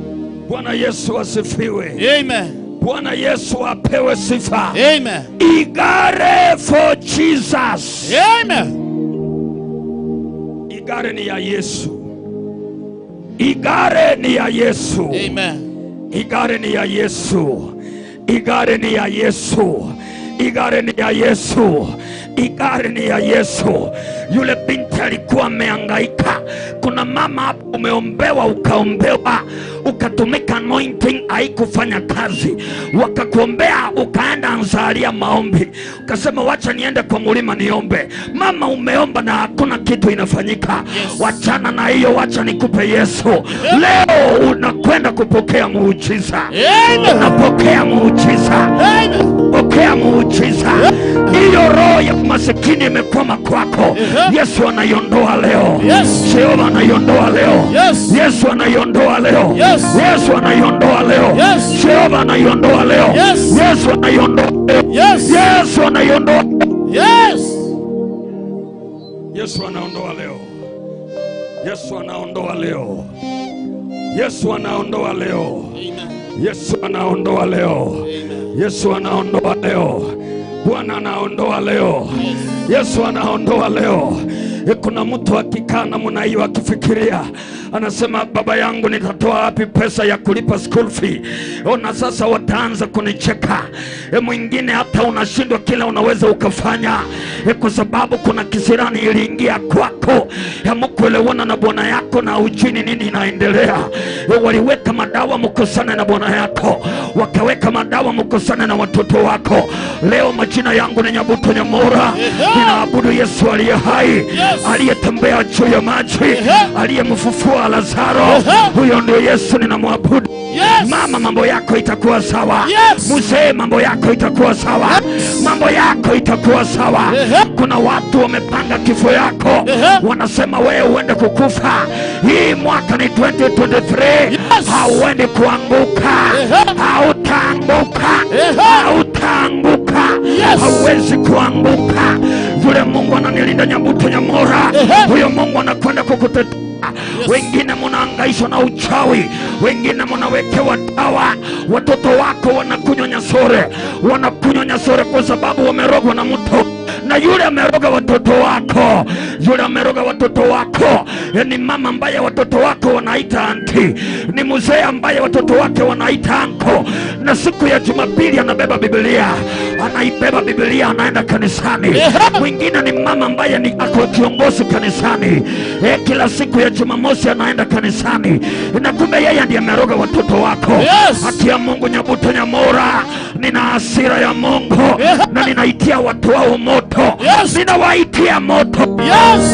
Bwana Yesu asifiwe. Amen. Bwana Yesu apewe sifa. Amen. Igare for Jesus. Amen. Igare ni ya Yesu. Igare ni ya Yesu. Amen. Igare ni ya Yesu. Igare ni ya Yesu. Igare ni ya Yesu. Gari ni ya Yesu. Yule binti alikuwa amehangaika. Kuna mama hapo umeombewa, ukaombewa, ukatumika anointing haikufanya kazi. Wakakuombea ukaenda anzalia maombi, ukasema wacha niende kwa mlima niombe. Mama umeomba na hakuna kitu inafanyika. Yes. Wachana na hiyo, wacha nikupe Yesu. Leo unakwenda kupokea muujiza. Unapokea muujiza. Pokea muujiza. Hiyo roho ya masikini imekwama kwako, Yesu anaiondoa leo. Jehova anaiondoa leo. Yesu anaiondoa leo. Yesu anaiondoa leo. Jehova anaiondoa leo. Yesu anaiondoa leo. Yesu anaiondoa. Yesu anaondoa leo. Yesu anaondoa leo. Yesu anaondoa leo. Yesu anaondoa leo. Yesu anaondoa leo. Bwana anaondoa leo. Yesu anaondoa leo. Kuna mtu akikaa namna hiyo akifikiria, anasema baba yangu nitatoa wapi pesa ya kulipa school fee? Ona sasa wataanza kunicheka. Mwingine hata unashindwa kila unaweza ukafanya, kwa sababu kuna kisirani iliingia kwako. Hamkuelewana na bwana yako na hujui nini inaendelea. Waliweka madawa mkosane na bwana yako, wakaweka madawa mkosane na watoto wako. Leo majina yangu ni Nyabuto Nyamora. Ninaabudu Yesu aliye hai, aliyetembea juu ya maji, aliyemfufua Lazaro. Huyo ndio Yesu ninamwabudu. Mama, mambo yako itakuwa sawa. Mzee, mambo yako itakuwa sawa. Mambo yako itakuwa sawa. Kuna watu wamepanga kifo yako, wanasema wewe uende kukufa. Hii mwaka ni 2023. Hauendi kuanguka. Hautaanguka. Hautaanguka. Hauwezi kuanguka. Yule Mungu ananilinda Nyabuto Nyamora, huyo Mungu anakwenda kukutetea. Wengine mnahangaishwa na uchawi, wengine mnawekewa dawa, watoto wako wanakunywa nyasore, wanakunywa nyasore kwa sababu wamerogwa na mtu. Na yule ameroga watoto wako, yule ameroga watoto wako ni mama ambaye watoto wako wanaita anti, ni mzee ambaye watoto wake wanaita anko. Na siku ya Jumapili anabeba Biblia, anaibeba Biblia anaenda kanisani. Mwingine ni mama ambaye ni ako kiongozi kanisani, kila siku ya Jumamosi anaenda kanisani, na kumbe yeye ndiye ameroga watoto wako. Haki ya Mungu Nyabuto Nyamora, nina hasira ya Mungu na ninaitia watu wao moto. Ninawaitia moto.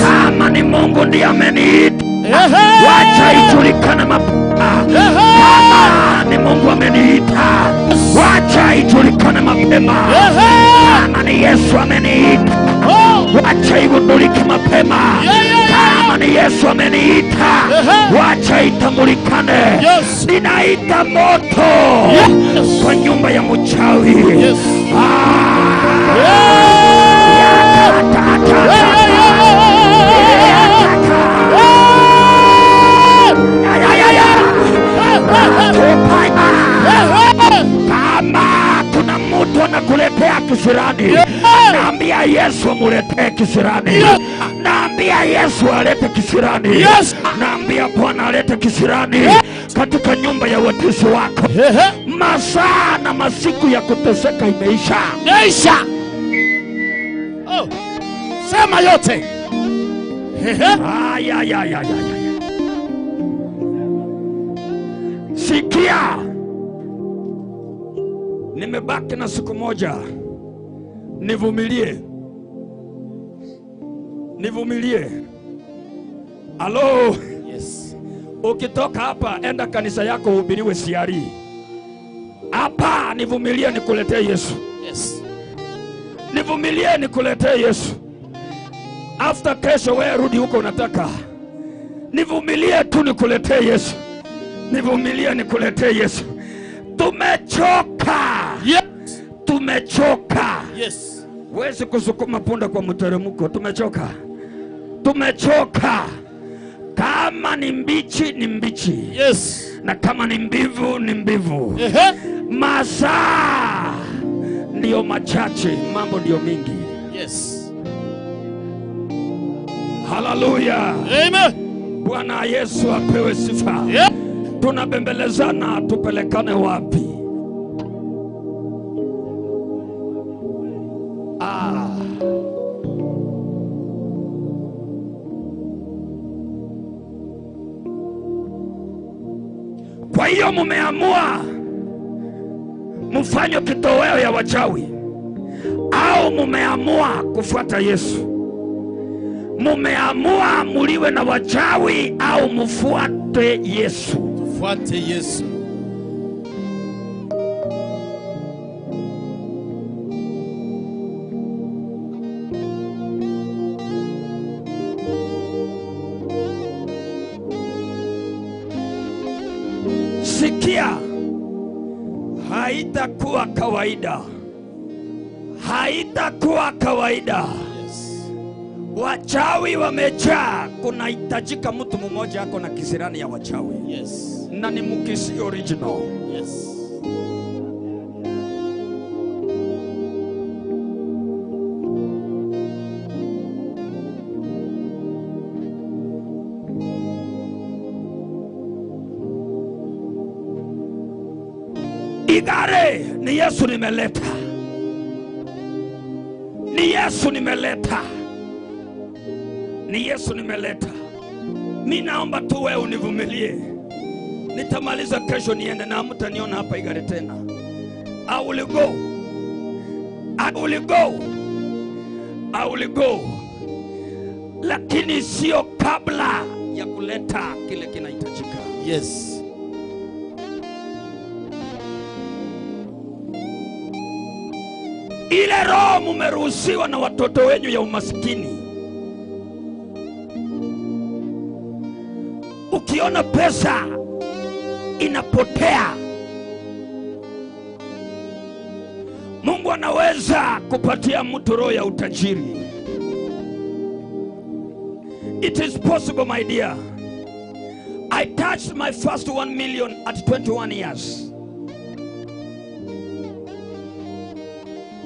Kama ni Mungu ndiye ameniita, wacha ijulikane mapema. Kama ni Mungu ameniita, wacha ijulikane mapema. Kama ni Yesu ameniita, wacha igundulike mapema. Kama ni Yesu ameniita, wacha itambulikane. Ninaita moto kwa nyumba ya mchawi. Kama kuna mtu anakuletea kisirani, naambia Yesu amuletee kisirani. Naambia Yesu alete kisirani. Naambia Bwana alete kisirani katika nyumba ya watesi wako. Masaa na masiku ya kuteseka imeisha. Imeisha. Oh. Sema yote. Ay, ay, ay, ay, ay. Sikia, nimebaki na siku moja. Nivumilie. Nivumilie. Alo. Yes. Ukitoka hapa enda kanisa yako uhubiriwe siari. Hapa nivumilie nikuletee Yesu. Yes. Nivumilie nikuletee Yesu. After kesho wewe rudi huko unataka. Nivumilie tu nikuletee Yesu. Nivumilie nikuletee Yesu. Tumechoka. Yes. Tumechoka. Yes. Huwezi kusukuma punda kwa mteremko. Tumechoka. Tumechoka. Kama ni mbichi ni mbichi. Yes. Na kama ni mbivu ni mbivu. Masaa ndio machache, mambo ndio mingi. Yes. Hallelujah. Amen. Bwana Yesu apewe sifa. Yeah. Tunabembelezana tupelekane wapi? Ah. Kwa hiyo mumeamua mfanye kitoweo ya wachawi, au mumeamua kufuata Yesu? Mumeamua muliwe na wachawi au mfuate Yesu? Tufuate Yesu. Sikia, haitakuwa kawaida. Haitakuwa kawaida. Yes. Wachawi wamejaa. Kunahitajika mtu mmoja ako na kisirani ya wachawi. Yes. Na ni Mkisii original. Yes. Igare ni Yesu nimeleta. Ni Yesu nimeleta. Ni Yesu nimeleta. Mimi naomba tu wewe univumilie. Nitamaliza kesho niende na mtaniona hapa Igare tena. I will go. I will go. I will go. Lakini sio kabla ya kuleta kile kinahitajika. Yes. Ile roho mumeruhusiwa na watoto wenyu ya umaskini. Ukiona pesa inapotea, Mungu anaweza kupatia mtu roho ya utajiri. It is possible, my dear. I touched my first 1 million at 21 years.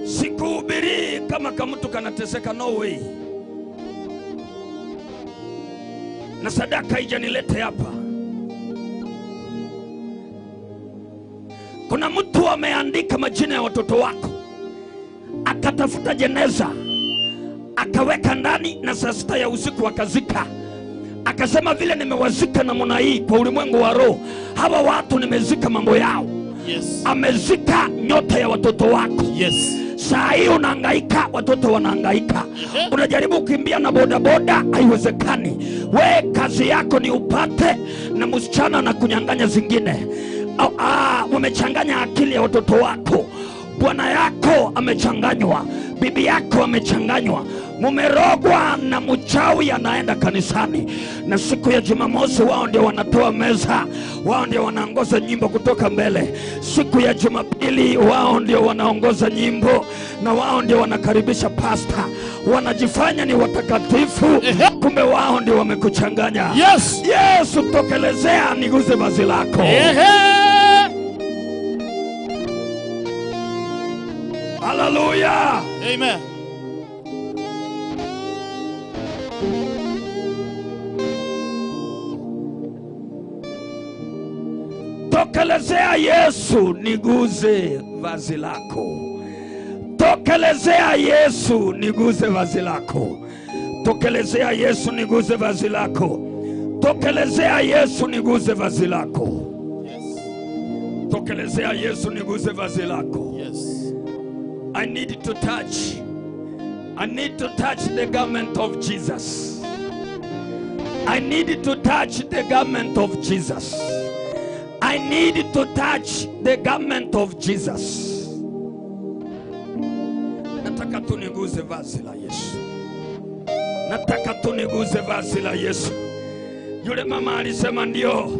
Sikuhubiri kama kamtu kanateseka, no way. Na sadaka haijanilete hapa. Kuna mtu ameandika majina ya watoto wako, akatafuta jeneza, akaweka ndani, na saa 6 ya usiku akazika. Akasema vile nimewazika namna hii kwa ulimwengu wa roho, hawa watu nimezika mambo yao. Yes. Amezika nyota ya watoto wako. Yes. Saa hii unahangaika, watoto wanahangaika. Unajaribu kukimbia na bodaboda, haiwezekani. We kazi yako ni upate na msichana na kunyang'anya zingine. Wamechanganya akili ya watoto wako. Bwana yako amechanganywa, bibi yako amechanganywa. Mumerogwa na mchawi anaenda kanisani. Na siku ya Jumamosi wao ndio wanatoa meza, wao ndio wanaongoza nyimbo kutoka mbele. Siku ya Jumapili wao ndio wanaongoza nyimbo na wao ndio wanakaribisha pasta. Wanajifanya ni watakatifu, kumbe wao ndio wamekuchanganya. Yes. Yesu, tokelezea niguze vazi lako. Hallelujah. Amen. Tokelezea Yesu niguze vazi lako. Tokelezea Yesu niguze vazi lako. Tokelezea Yesu niguze vazi lako. Tokelezea Yesu niguze vazi lako. Yes. Tokelezea Yesu niguze vazi lako. Yes. I need to touch. I need to touch the garment of Jesus. I need to touch the garment of Jesus. I need to touch the garment of Jesus. Nataka tu niguze vazi la Yesu. Nataka tu niguze vazi la Yesu. Yule mama alisema ndio,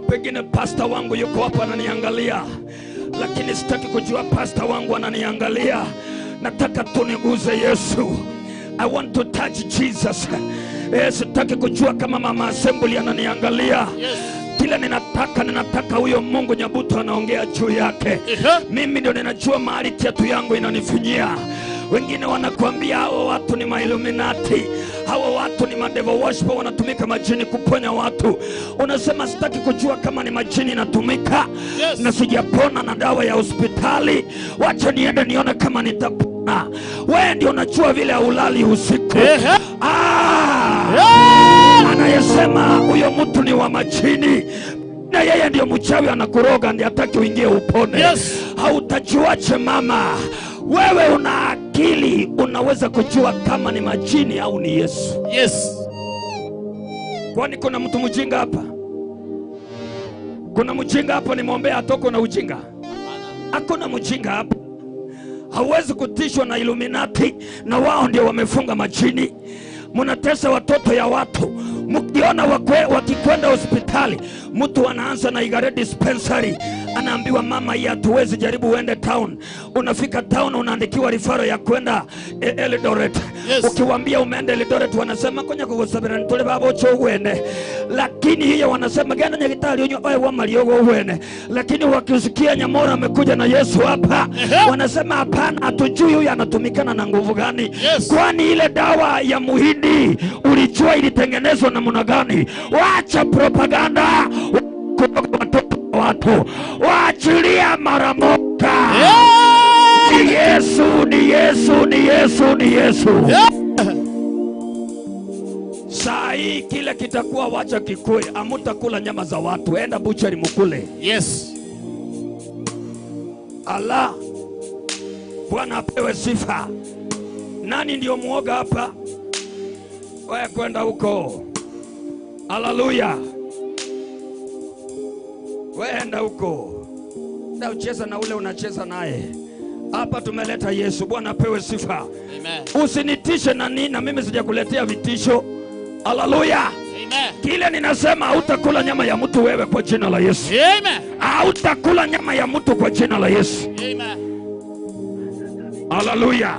pengine pastor wangu yuko hapa ananiangalia, lakini sitaki kujua pastor wangu ananiangalia. Nataka tu niguze Yesu. I want to touch Jesus. Sitaki kujua kama mama assembly ananiangalia. Yes. Kila ninataka huyo Mungu Nyabuto anaongea juu yake. Mimi ndio ninajua mahali kiatu yangu inanifinyia. Wengine wanakuambia hao watu ni ma-Illuminati, hao watu ni ma-devil worshiper, wanatumika majini kuponya watu. Unasema sitaki kujua kama ni majini inatumika. Yes. Na sijapona na dawa ya hospitali, wacha niende nione kama nitapona. Wewe ndio unajua vile ulali usiku. Anayesema huyo mtu ni wa majini, Na yeye ndio mchawi anakuroga, ndiye hataki uingie upone. Yes. Hautajuaje mama? Wewe una akili, unaweza kujua kama ni majini au ni Yesu. Yes. Kwani kuna mtu mjinga hapa? Kuna mjinga hapa nimwombea atoko na ujinga? Hakuna mjinga hapa. Hauwezi kutishwa na Illuminati, na wao ndio wamefunga majini. Mnatesa watoto ya watu. Mkiona wakikwenda hospitali, mtu anaanza na Igare dispensary, anaambiwa mama, hii hatuwezi, jaribu uende town. Unafika town unaandikiwa referral ya kwenda Eldoret. Yes. Ukiwaambia umeenda Eldoret wanasema konya kugusabira ntole babo chogwene. Lakini hiyo wanasema genda nyagitari unyo oe wa maliogo uwene. Lakini wakisikia Nyamora amekuja na Yesu hapa, wanasema hapana, hatujui huyu anatumikana na nguvu gani. Yes. Kwani ile dawa ya muhindi ulijua ilitengenezwa namna gani? Wacha propaganda kutoka watoto watu, waachilia mara moja. Ni Yesu, ni Yesu, ni Yesu, ni Yesu. Saa hii kile kitakuwa wacha kikue, amutakula nyama za watu, enda buchari mukule. Yes. Allah, Bwana apewe sifa. Nani ndio muoga hapa? Wewe kwenda huko. Haleluya. Wewe huko. Na ucheza na ule unacheza naye. Hapa tumeleta Yesu. Bwana apewe sifa. Amen. Usinitishe na nini, na mimi sijakuletea vitisho. Haleluya. Amen. Kile ninasema, hautakula nyama ya mtu wewe kwa jina la Yesu. Amen. Hautakula nyama ya mtu kwa jina la Yesu. Amen. Haleluya.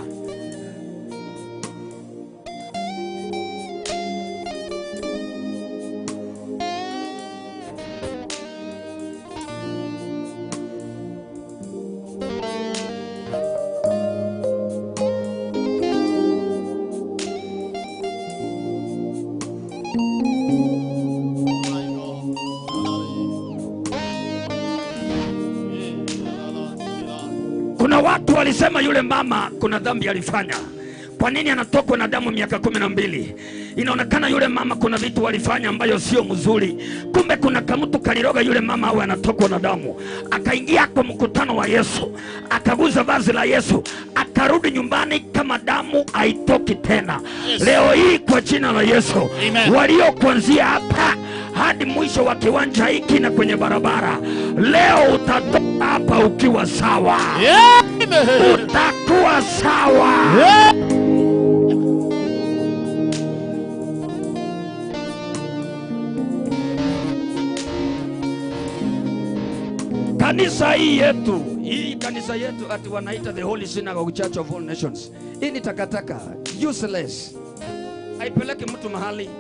Kuna watu walisema yule mama kuna dhambi alifanya. Kwa nini anatokwa na damu miaka 12? Inaonekana yule mama kuna vitu walifanya ambayo sio mzuri. Kumbe kuna kamtu kaliroga yule mama awe anatokwa na damu. Akaingia kwa mkutano wa Yesu, akaguza vazi la Yesu, akarudi nyumbani kama damu haitoki tena. Yes. Leo hii kwa jina la Yesu, walio kuanzia hapa hadi mwisho wa kiwanja hiki na kwenye barabara, leo utatoka hapa ukiwa sawa. Utakuwa sawa. Kanisa hii yetu, hii kanisa yetu ati wanaita the Holy Synagogue Church of All Nations. Hii ni takataka, useless. Haipeleki mtu mahali.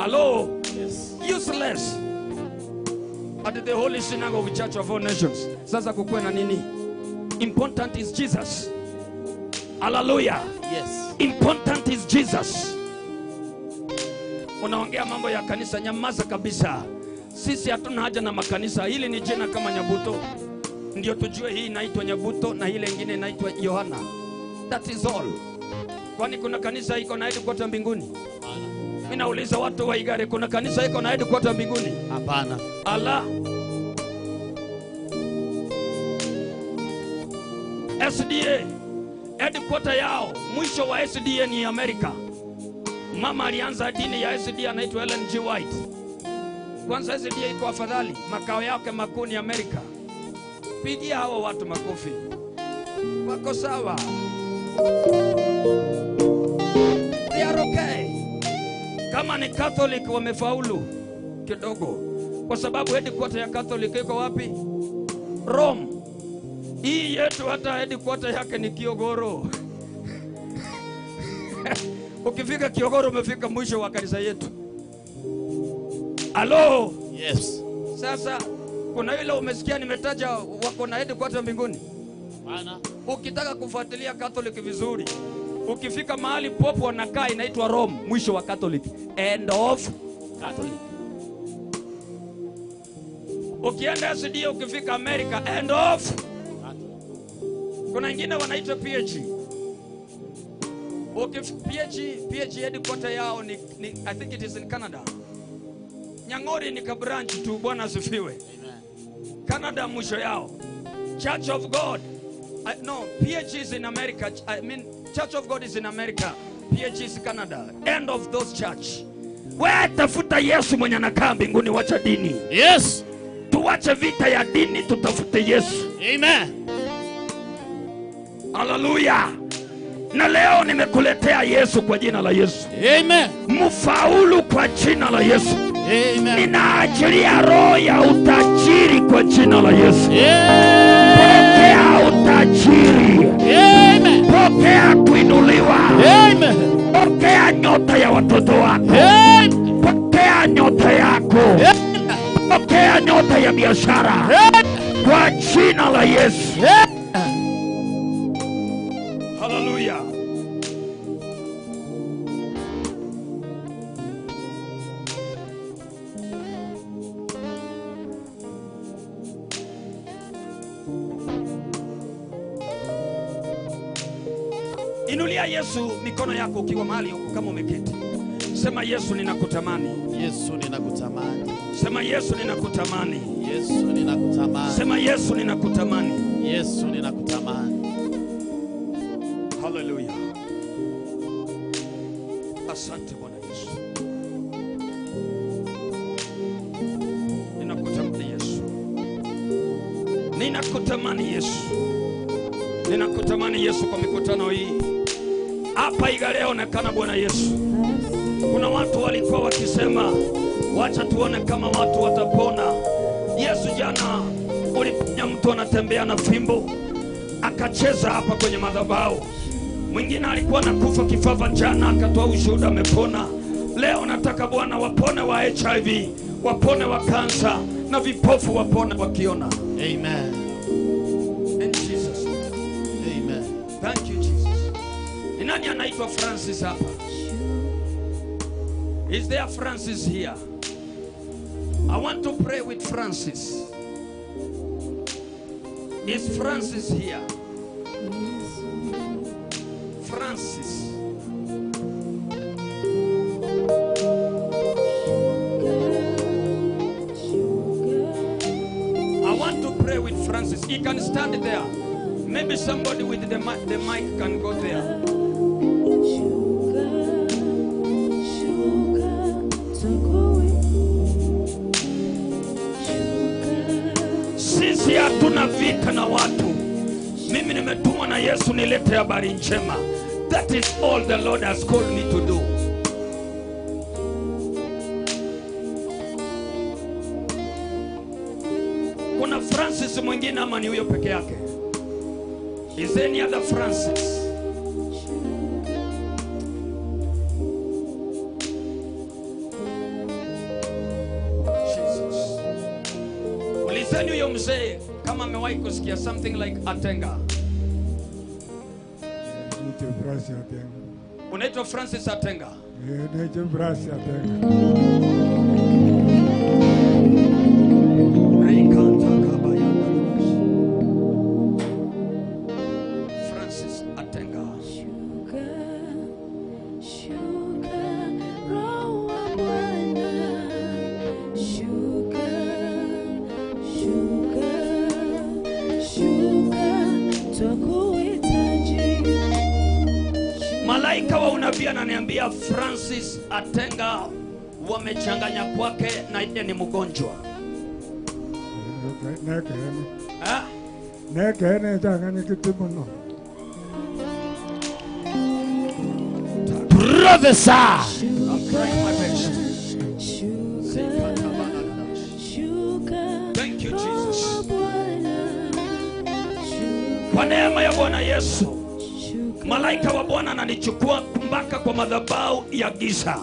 Hello? Yes. Useless. At the Holy Synagogue Church of All Nations. Sasa kukue na nini? Important is Jesus. Hallelujah. Yes. Important is Jesus. Unaongea mambo ya kanisa, nyamaza kabisa. Sisi hatuna haja na makanisa. Hili ni jina kama Nyabuto. Ndio tujue hii inaitwa Nyabuto na ile nyingine inaitwa Yohana. That is all. Kwani kuna kanisa iko na headquarter mbinguni? Mimi nauliza watu wa Igare, kuna kanisa iko na headquarter mbinguni? Hapana. Allah. SDA headquarter yao, mwisho wa SDA ni Amerika. Mama alianza dini ya SDA anaitwa Ellen G. White. Kwanza SDA iko afadhali, makao yake makuu ni Amerika. Pigia hawa watu makofi. Wako sawa. They are okay. Kama ni Catholic wamefaulu kidogo. Kwa sababu headquarter ya Catholic iko wapi? Rome. Hii yetu hata headquarter yake ni Kiogoro. Ukifika Kiogoro umefika mwisho wa kanisa yetu. Hello? Yes. Sasa kuna ile umesikia nimetaja wako na headquarter mbinguni? Bana. Ukitaka kufuatilia Catholic vizuri, ukifika mahali popo wanakaa inaitwa Rome, mwisho wa Catholic. End of Catholic. Ukienda SDA ukifika America, end of. Kuna wengine wanaitwa PhD. PhD headquarter yao ni I think it is in Canada. Nyang'ori ni kabranch tu. Bwana asifiwe. Canada mwisho yao. Church of God. No, PH is in America. I mean, Church of God is in America. PH is Canada. End of those church. Wewe tafuta Yesu mwenye anakaa mbinguni, wacha dini. Yes. Tuache vita ya dini, tutafute Yesu. Amen. Hallelujah. Na leo nimekuletea Yesu kwa jina la Yesu. Amen. Mfaulu kwa jina la Yesu. Amen. Ninaachilia roho ya utajiri kwa jina la Yesu. Amen. Pokea utajiri. Amen. Pokea kuinuliwa. Amen. Pokea nyota ya watoto wako. Amen. Pokea nyota yako. Amen. Pokea nyota ya biashara. Amen. Kwa jina la Yesu. Amen. Hallelujah. Inulia Yesu mikono yako ukiwa mahali huko kama umeketi. Sema Yesu ninakutamani. Yesu ninakutamani. Sema Yesu ninakutamani. Yesu ninakutamani. Sema Yesu ninakutamani. Yesu ninakutamani. Hallelujah. Asante Bwana Yesu. Ninakutamani Yesu. Ninakutamani Yesu. Ninakutamani Yesu kwa mikutano hii. Hapa igaleo onekana Bwana Yesu. Kuna watu walikuwa wakisema wacha tuone kama watu watapona. Yesu, jana uliponya mtu anatembea na fimbo, akacheza hapa kwenye madhabahu. Mwingine alikuwa anakufa kifafa jana, akatoa ushuhuda amepona. Leo nataka Bwana wapone wa HIV, wapone wa kansa, na vipofu wapone wakiona. Amen. In Jesus. Amen. Thank you Jesus. Ni nani anaitwa Francis hapa? Is there Francis here? I want to pray with Francis. Is Francis here? Francis. I want to pray with Francis. He can stand there. Maybe somebody with the mic can go there. Sisi hatuna vita na watu. Mimi nimetumwa na Yesu nilete habari njema. That is all the Lord has called me to do. Kuna Francis mwingine ama ni huyo peke yake? Is there any other Francis? Jesus. Ulizeni huyo mzee kama amewahi kusikia something like Atenga. Naitwa Francis Atenga. Unaitwa Francis Atenga? Naitwa Francis Atenga. Francis Atenga. Shuka, Roho wa Bwana. Shuka, shuka, shuka, twakuhitaji. Malaika wa unabii ananiambia Francis Atenga wamechanganya kwake na yeye ni mgonjwa. Nekene. Eh? Nekene changanya kitu muno. Prophesy. I'm trying my best. Shuka, Thank you Roho wa Jesus. Bwana. Kwa neema ya Bwana Yesu, Shuka, malaika wa Bwana ananichukua mpaka kwa madhabahu ya giza,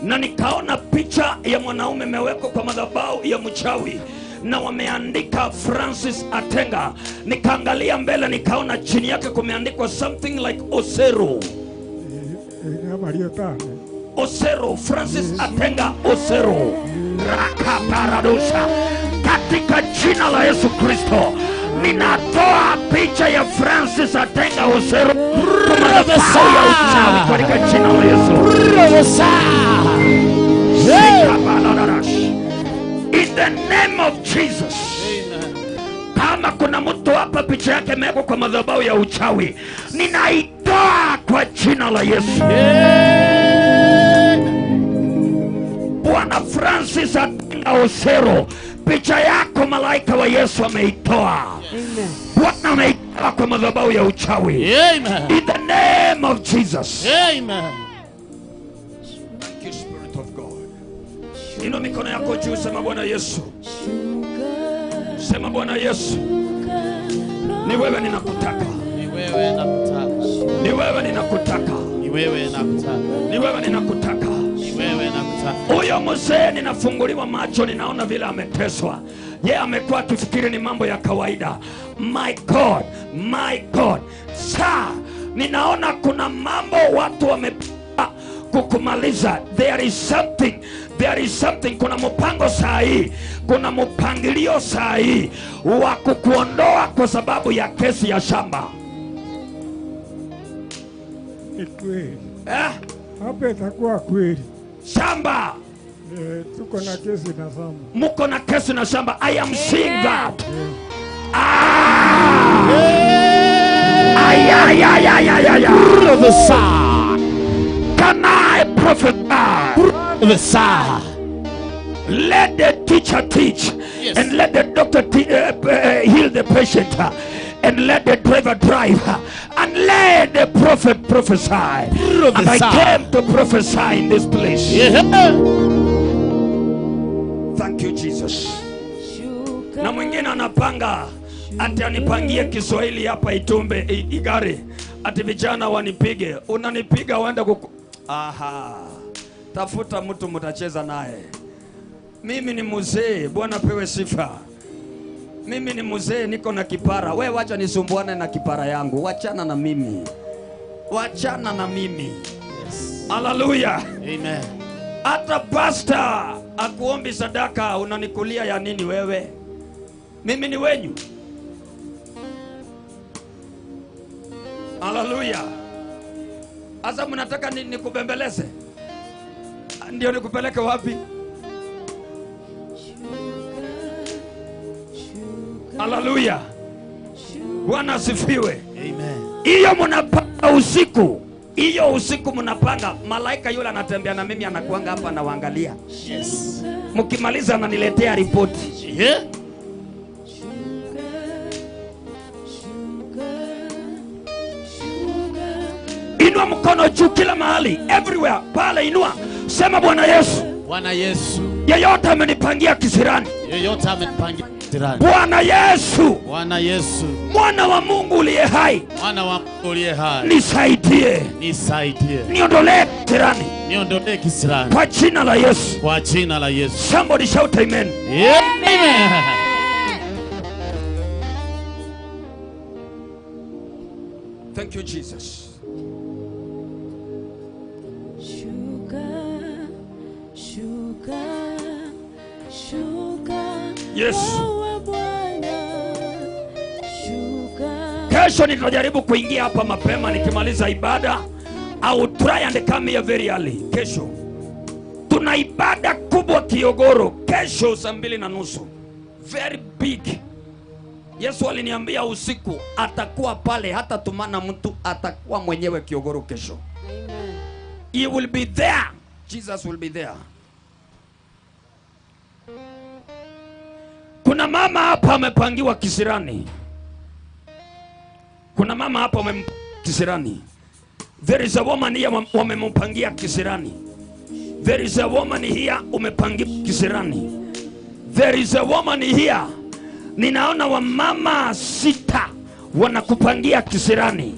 na nikaona picha ya mwanaume imewekwa kwa madhabahu ya mchawi na wameandika Francis Atenga. Nikaangalia mbele nikaona chini yake kumeandikwa something like Osero. Mario tane. Osero, Francis Atenga Osero. Rakaparadosha. Katika jina la Yesu Kristo ninatoa picha ya Francis Atenga Osero kwa madhabahu ya uchawi katika jina la Yesu. Prophesy. Sikabalarash. In the name of Jesus. Amen. Kama kuna mtu hapa picha yake imewekwa kwa madhabahu ya uchawi, ninaitoa kwa jina la Yesu. Bwana Francis Atenga Osero, picha yako malaika wa Yesu ameitoa. Bwana ameitoa kwa madhabahu ya uchawi. Amen. In the name of Jesus. Amen. Thank you, Spirit of God. Inua mikono yako juu, sema Bwana Yesu. Sema Bwana Yesu, ni wewe ninakutaka. Ni wewe nakutaka. Ni wewe ninakutaka. Ni wewe nakutaka. Ni wewe ninakutaka. Ni wewe nakutaka. Huyo mzee ninafunguliwa macho, ninaona vile ameteswa. Yeye amekuwa akifikiri ni mambo ya kawaida. My God, my God. Sir, ninaona kuna mambo watu wamepanga kukumaliza. There is something. There is something. Kuna mpango saa hii, kuna mpangilio saa hii wa kukuondoa kwa sababu ya kesi ya shamba. Ni kweli. Eh? Hapa itakuwa kweli. Shamba. Tuko na kesi na shamba. Muko na kesi na shamba. I am seeing that. Ay, ay, ay, ay, ay, ay, ay. Prophesy. Can I prophesy? Prophesy. Let the teacher teach. Yes. And let the doctor heal the patient. And let the driver drive. And let the prophet prophesy. And I came to prophesy in this place. Yeah. Thank you, Jesus. Na mwingine anapanga ati anipangie Kiswahili hapa Itumbe Igari, ati vijana wanipige. Unanipiga uende kuku. Aha. Tafuta mtu mtacheza naye. Mimi ni mzee, Bwana pewe sifa. Mimi ni mzee, niko na kipara. We wacha nisumbuane na kipara yangu. Wachana na mimi. Wachana na mimi. Yes. Hallelujah. Amen. Hata pastor akuombi sadaka, unanikulia ya nini wewe? Mimi ni wenyu. Hallelujah. Asa mnataka nikubembeleze? Ndio nikupeleke wapi? Hallelujah. Bwana asifiwe. Amen. Hiyo mnapanga usiku. Hiyo usiku mnapanga. Malaika yule anatembea na mimi anakuanga hapa anawaangalia. Yes. Mkimaliza ananiletea ripoti. Yeah. Inua mkono juu kila mahali, everywhere, pale inua. Sema Bwana Yesu. Bwana Yesu. Yeyote amenipangia kisirani. Yeyote amenipangia kisirani. Bwana Yesu. Bwana Yesu. Mwana wa Mungu uliye hai. Mwana wa Mungu uliye hai. Nisaidie. Nisaidie. Niondolee kisirani. Niondolee kisirani. Kwa jina la Yesu. Kwa jina la Yesu. Somebody shout amen. Amen. Thank you, Jesus. Yes. Kesho nitajaribu kuingia hapa mapema nikimaliza ibada. I will try and come here very early. Kesho tuna ibada kubwa Kiogoro kesho saa 2:30. Very big. Yesu aliniambia usiku atakuwa pale, hata tumana mtu, atakuwa mwenyewe Kiogoro kesho. Amen. He will be there. Jesus will be there. Kuna mama hapa amepangiwa kisirani. Kuna mama hapa amempangiwa kisirani. There is a woman here wamempangia kisirani. There is a woman here umepangiwa kisirani. There is a woman here. Ninaona wamama 6 wanakupangia kisirani.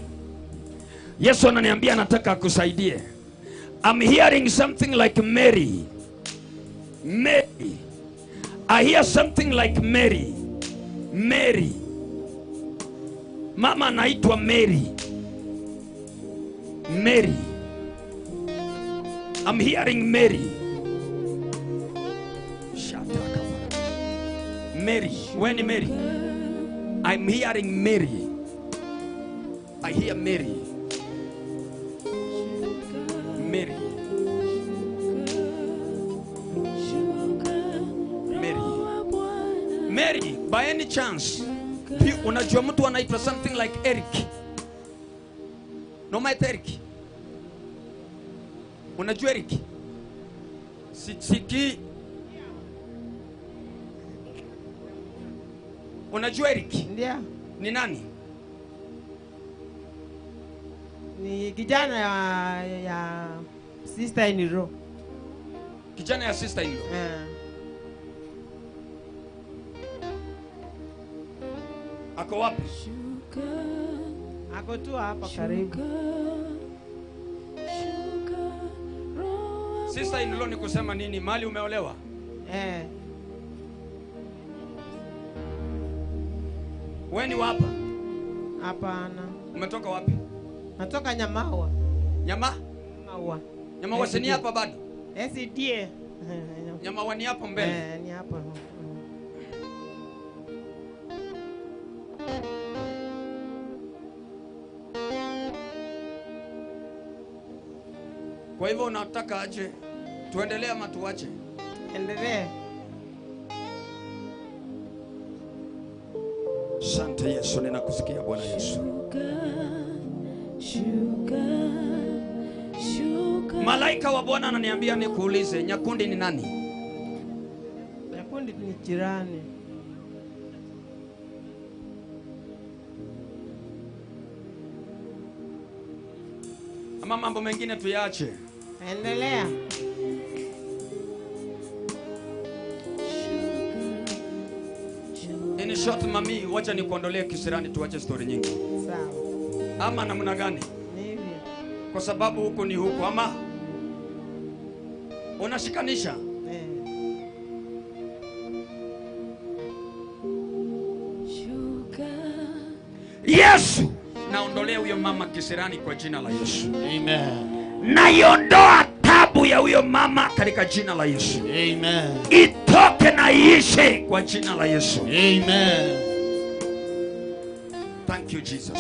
Yesu ananiambia nataka akusaidie. I'm hearing something like Mary. Mary. I hear something like Mary. Mary. Mama anaitwa Mary. Mary. I'm hearing Mary. Mary. When Mary? I'm hearing Mary. I hear Mary. Mary. Mary. Mary, by any chance, unajua mtu anaitwa something like Eric? No matter Eric. Unajua Eric? Siki. Unajua Eric? Ndio. Ni nani? Ni kijana ya sister in law. Kijana ya sister in law. Ako wapi? Ako tu hapa karibu. Sister in law ni kusema nini? Mali umeolewa? Eh. Wewe ni wapa? Hapana. Umetoka wapi? Natoka Nyamawa. Nyama? Nyamawa. Nyamawa si ni hapa bado? SDA. Nyamawa ni hapo mbele. Eh, ni hapo. Kwa hivyo unataka aje? Tuendelee ama tuache? Endelee. Asante Yesu, ninakusikia Bwana Yesu. Malaika wa Bwana ananiambia nikuulize, Nyakundi ni nani? Nyakundi ni jirani. Ama mambo mengine tuyaache. Endelea. In short, mami, wacha nikuondolee kisirani, tuache story nyingi. Sawa. Ama namna gani? Ni hivyo. Kwa sababu huku ni huku, ama unashikanisha. Yesu, naondolea huyo mama kisirani kwa jina la Yesu. Amen. Naiondoa tabu ya huyo mama katika jina la Yesu. Amen. Itoke na iishe kwa jina la Yesu. Amen. Thank you Jesus.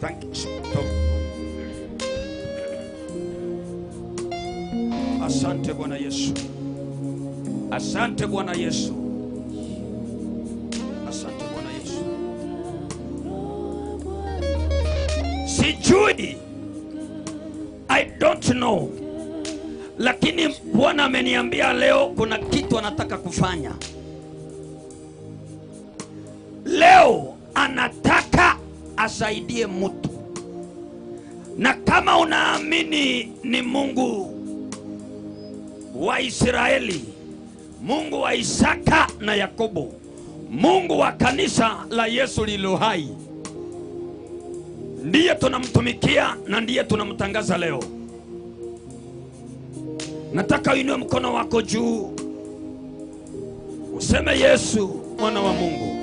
Thank you. Asante Bwana Yesu. Asante Bwana Yesu. Asante Bwana Yesu. Sijui, I don't know, lakini Bwana ameniambia leo kuna kitu anataka kufanya. Leo anataka asaidie mtu. Na kama unaamini ni Mungu wa Israeli, Mungu wa Isaka na Yakobo, Mungu wa kanisa la Yesu lililo hai, ndiye tunamtumikia na ndiye tunamtangaza leo. Nataka uinue mkono wako juu, useme Yesu mwana wa Mungu.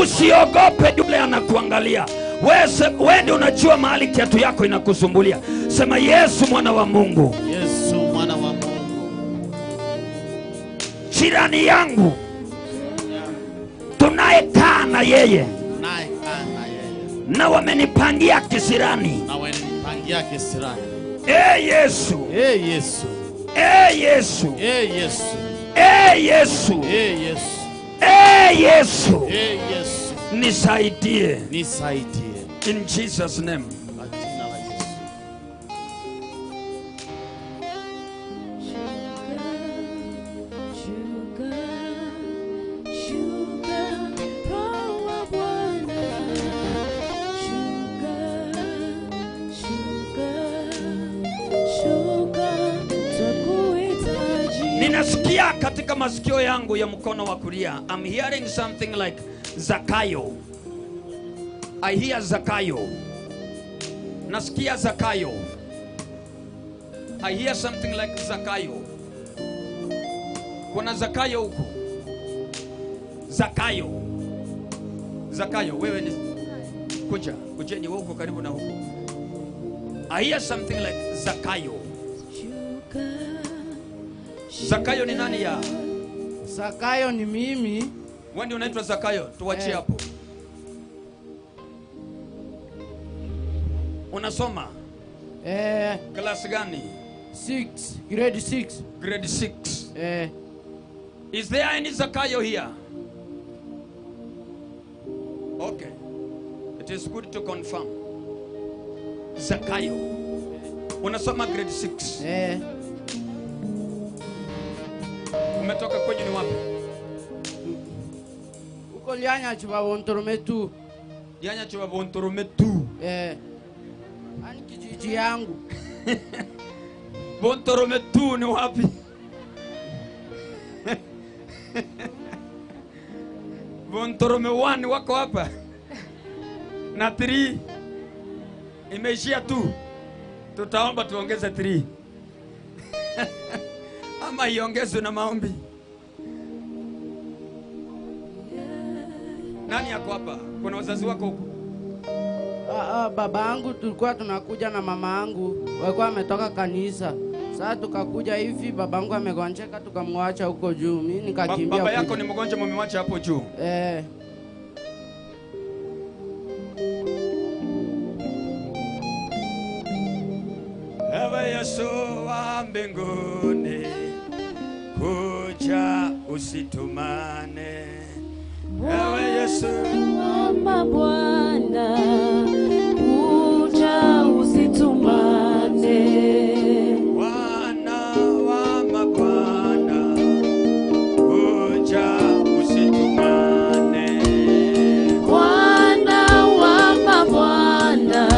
Usiogope yule anakuangalia. Wewe ndiye unajua mahali kiatu yako inakusumbulia. Sema Yesu mwana wa Mungu. Yesu mwana wa Mungu. Jirani yangu tunayekaa na yeye, na wamenipangia kisirani, na wamenipangia kisirani. Eh Yesu, eh Yesu, eh Yesu, eh Yesu, eh Yesu, eh Yesu, eh Yesu, eh Yesu, nisaidie, nisaidie. In Jesus name. Kwa jina la Yesu. Ninasikia katika masikio yangu ya mkono wa kulia, I'm hearing something like Zakayo. I hear Zakayo. Nasikia Zakayo. I hear something like Zakayo. Kuna Zakayo huko. Zakayo. Zakayo, wewe ni kuja, kujeni wewe uko karibu na huko. I hear something like Zakayo. Zakayo ni nani ya? Zakayo ni mimi. Wewe ndio unaitwa Zakayo, tuachie hapo. Unasoma? Class gani? 6, grade 6. Grade 6. Is there any Zakayo here? Okay. It is good to confirm. Zakayo. Unasoma grade 6. Eh. Umetoka kwenye ni wapi? Uko Lianya chuba Bontorome tu. Lianya chuba Bontorome tu. Eh. Ani kijiji yangu. Bontorome tu ni wapi? Bontorome 1 wako hapa. Na 3 imeishia tu. Tutaomba tuongeze 3. Ama iongezwe na maombi. Nani yako hapa? Kuna wazazi wako huko? Baba yangu tulikuwa tunakuja na mama yangu, walikuwa wametoka kanisa. Sasa tukakuja hivi, baba yangu amegonjeka tukamwacha huko juu. Mimi nikakimbia. Baba yako ni mgonjwa, mmemwacha hapo juu? Eh. Ewe Yesu wa mbinguni, kuja usitumane. Ewe Yesu wa Bwana, kuja usitumane. Bwana wa mabwana, kuja usitumane. Bwana wa mabwana,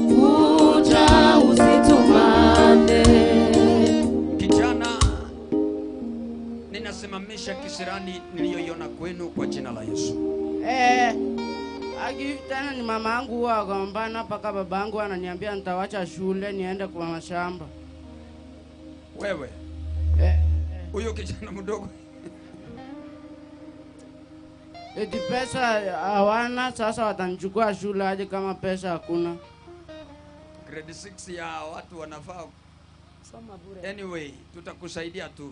kuja usitumane. Kijana, ninasimamisha kisirani niliyoiona kwenu kwa jina la Yesu. Aki tena ni mama yangu huwa agombana mpaka baba yangu ananiambia nitawacha shule niende kwa mashamba. Wewe? Huyo kijana mdogo. Eti pesa hawana, sasa watanichukua shule aje kama pesa hakuna. Grade 6 ya watu wanafaa soma bure. Anyway, tutakusaidia tu.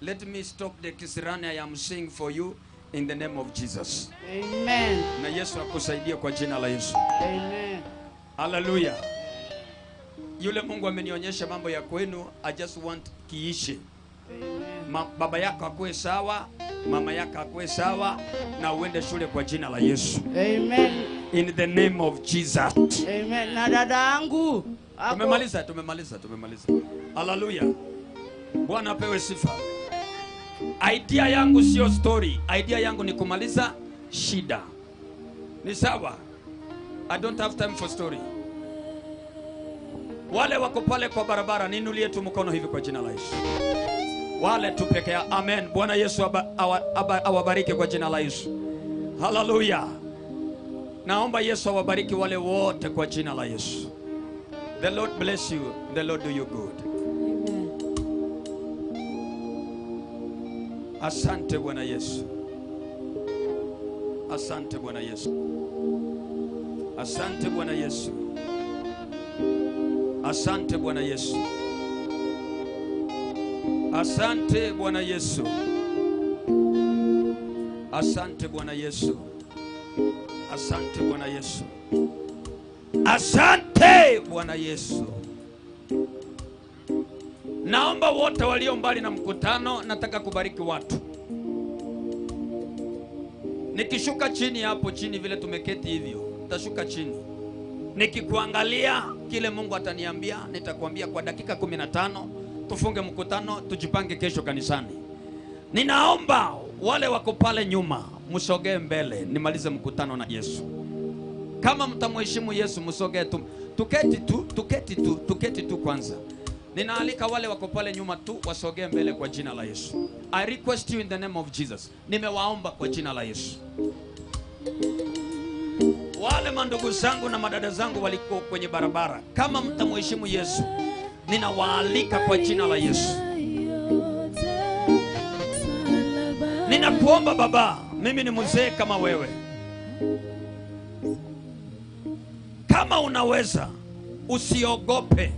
Let me stop the kisirani I am seeing for you in the name of Jesus. Amen. Na Yesu akusaidie kwa jina la Yesu. Amen. Hallelujah. Yule Mungu amenionyesha mambo ya kwenu, I just want kiishe. Amen. Baba yako akuwe sawa, mama yako akuwe sawa, na uende shule kwa jina la Yesu. Amen. In the name of Jesus. Amen. Na dada yangu Tumemaliza, tumemaliza, tumemaliza. Hallelujah. Bwana apewe sifa. Idea yangu sio story. Idea yangu ni kumaliza shida. Ni sawa? I don't have time for story. Wale wako pale kwa barabara, niinulie tu mkono hivi kwa jina la Yesu. Wale tu peke yao. Amen. Bwana Yesu awabariki kwa jina la Yesu. Hallelujah. Naomba Yesu awabariki wale wote kwa jina la Yesu. The Lord bless you. The Lord do you good. Asante Bwana Yesu. Asante Bwana Yesu. Asante Bwana Yesu. Asante Bwana Yesu. Asante Bwana Yesu. Asante Bwana Yesu. Asante Bwana Yesu. Asante Bwana Yesu. Naomba wote walio mbali na mkutano, nataka kubariki watu. Nikishuka chini hapo chini vile tumeketi hivyo, nitashuka chini. Nikikuangalia kile Mungu ataniambia, nitakwambia kwa dakika 15, tufunge mkutano, tujipange kesho kanisani. Ninaomba wale wako pale nyuma, msogee mbele, nimalize mkutano na Yesu. Kama mtamheshimu Yesu, msogee tu. Tuketi tu, tuketi tu, tuketi tu kwanza. Ninaalika wale wako pale nyuma tu wasogee mbele kwa jina la Yesu. I request you in the name of Jesus. Nimewaomba kwa jina la Yesu. Wale mandugu zangu na madada zangu waliko kwenye barabara, kama mtamheshimu Yesu, ninawaalika kwa jina la Yesu. Ninakuomba baba, mimi ni mzee kama wewe. Kama unaweza, usiogope.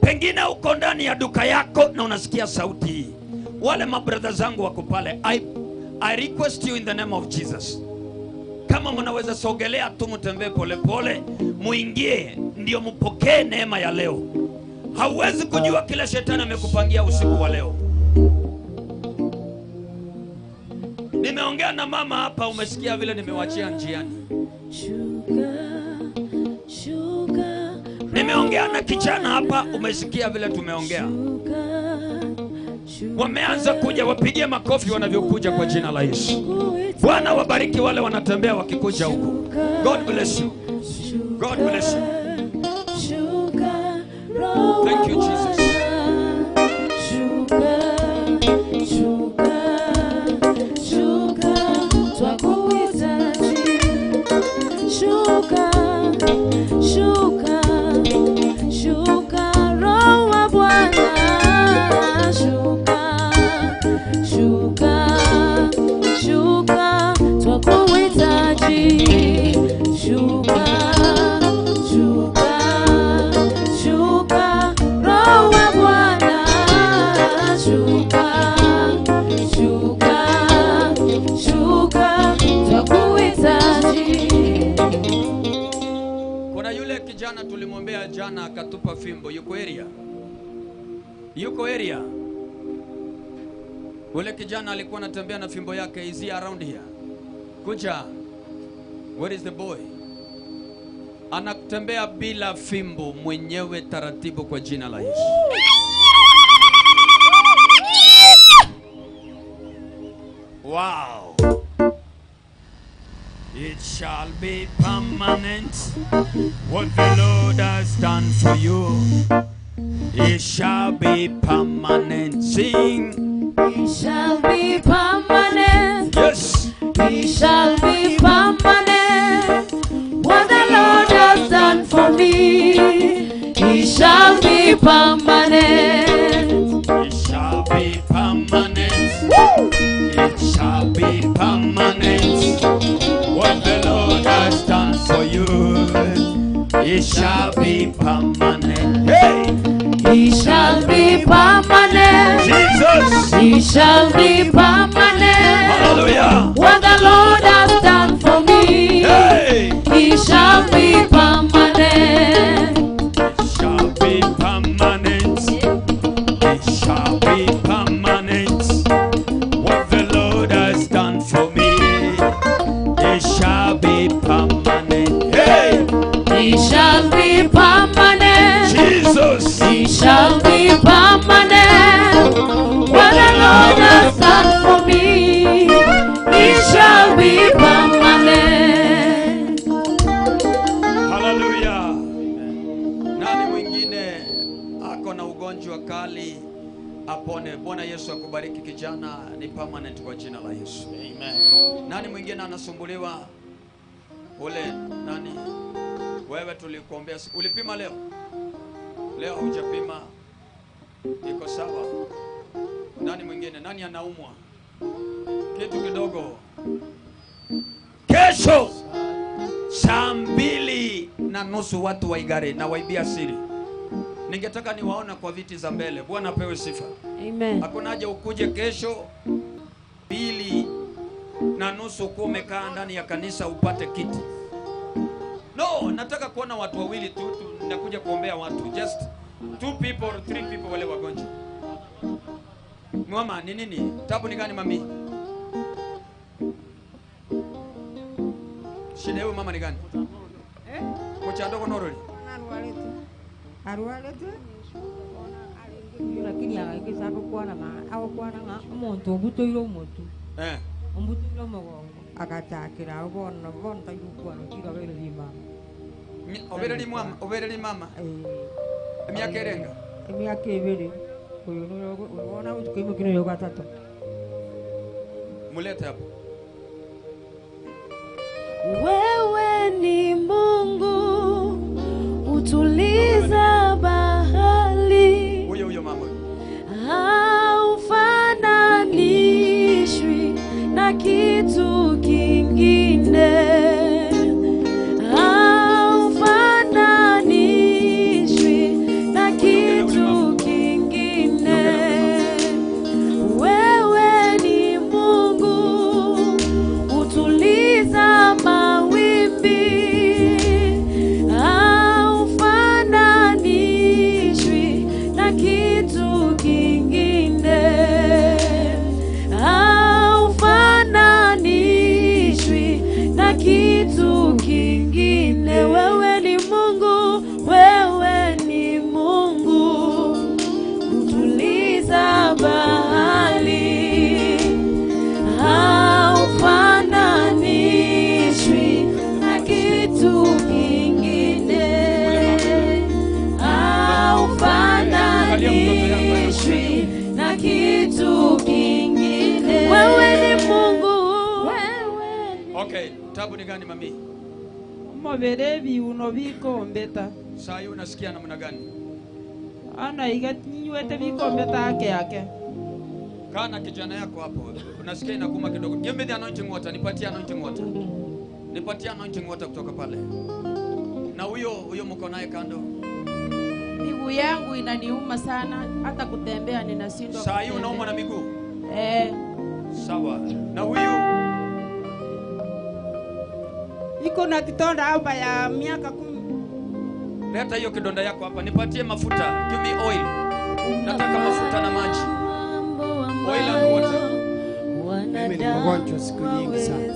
Pengine uko ndani ya duka yako na unasikia sauti hii. Wale mabrother zangu wako pale, I request you in the name of Jesus. Kama mnaweza sogelea tu, mtembee pole pole, muingie ndio mpokee neema ya leo. Hauwezi kujua kila shetani amekupangia usiku wa leo. Nimeongea na mama hapa, umesikia vile nimewachia njiani. Nimeongea na kijana hapa, umesikia vile tumeongea. Wameanza kuja, wapigie makofi wanavyokuja kwa jina la Yesu. Bwana wabariki wale wanatembea wakikuja huko. God bless you. God bless you. Thank you, Jesus. Shuka, shuka, shuka, Roho wa Bwana, shuka, shuka, shuka, twakuhitaji. Shuka, shuka, shuka, Roho wa Bwana, shuka, shuka, shuka, twakuhitaji. Kuna yule kijana tulimwombea jana akatupa fimbo, yuko area. Yuko area. Yule kijana alikuwa anatembea na fimbo yake, is he around here? Kuja. Where is the boy? Anatembea bila fimbo mwenyewe taratibu kwa jina la Yesu. Wow. It shall be permanent what the Lord has done for you. It shall be permanent. Sing. It shall be permanent. Yes. It shall be permanent. What the Lord has done for me, it shall be permanent. It shall be permanent. Woo! It shall be permanent. What the Lord has done for you, it shall be permanent. Hey! It shall be permanent. Jesus! It shall be permanent. Hallelujah! What the Lord has done for me, hey! It shall be permanent. It shall be permanent. It shall be permanent. What the Lord has done for me, it shall be permanent. Hey! It shall be permanent. Jesus! It shall be permanent. What the Lord has done for me, it shall be permanent. Hallelujah. Nani mwingine ako na ugonjwa kali apone? Bwana Yesu akubariki kijana, ni permanent kwa jina la Yesu. Amen. Nani mwingine anasumbuliwa? Ule nani? Wewe tulikuombea, ulipima leo? Leo hujapima. Iko sawa. Nani mwingine? Nani anaumwa? Kitu kidogo. Kesho saa 2:30 watu wa Igare na waibia siri. Ningetaka niwaona kwa viti za mbele. Bwana apewe sifa. Amen. Hakuna haja ukuje kesho 2:30 uko umekaa ndani ya kanisa upate kiti. No, nataka kuona watu wawili tu, nakuja kuombea watu. Just 2 people or 3 people wale wagonjwa. Mama, ni nini? Tabu ni gani mami? Shida yao mama ni gani? Eh? Kocha ndogo noroli. Arwalete. Lakini akaikisa kuona ma au kuona omuntu obutoire omuntu. Eh. Obutoire omugongo akatakira obona bonta yukwana kira bere limama. Obere limama, obere limama. Eh. Emyaka erenga. Emyaka ebere. Oyo no ubona utukimukino yogatatu. Mulete hapo. Wewe ni Mungu utuliza bahari. Huyo huyo mama. Haufananishwi na kitu kingine. Haufananishwi na kitu kingine. Wewe ni Mungu utuliza mawimbi. Haufananishwi Okay, tabu ni gani mami? Mobere biuno bikombeta. Saa hii unasikia namna gani? Ana iganywete bikombeta yake yake. Kana kijana yako hapo, unasikia inakuma kidogo. Give me the anointing water, nipatie anointing water. Nipatie anointing water kutoka pale. Na huyo mko naye kando. Miguu yangu inaniuma sana, hata kutembea ninashindwa. Saa hii unauma na miguu? Eh. Sawa. Na huyu iko na kidonda hapa ya miaka 10. Leta hiyo kidonda yako hapa, nipatie mafuta. Give me oil. Nataka mafuta na maji. Oil and water. Mimi ni mgonjwa siku nyingi sana.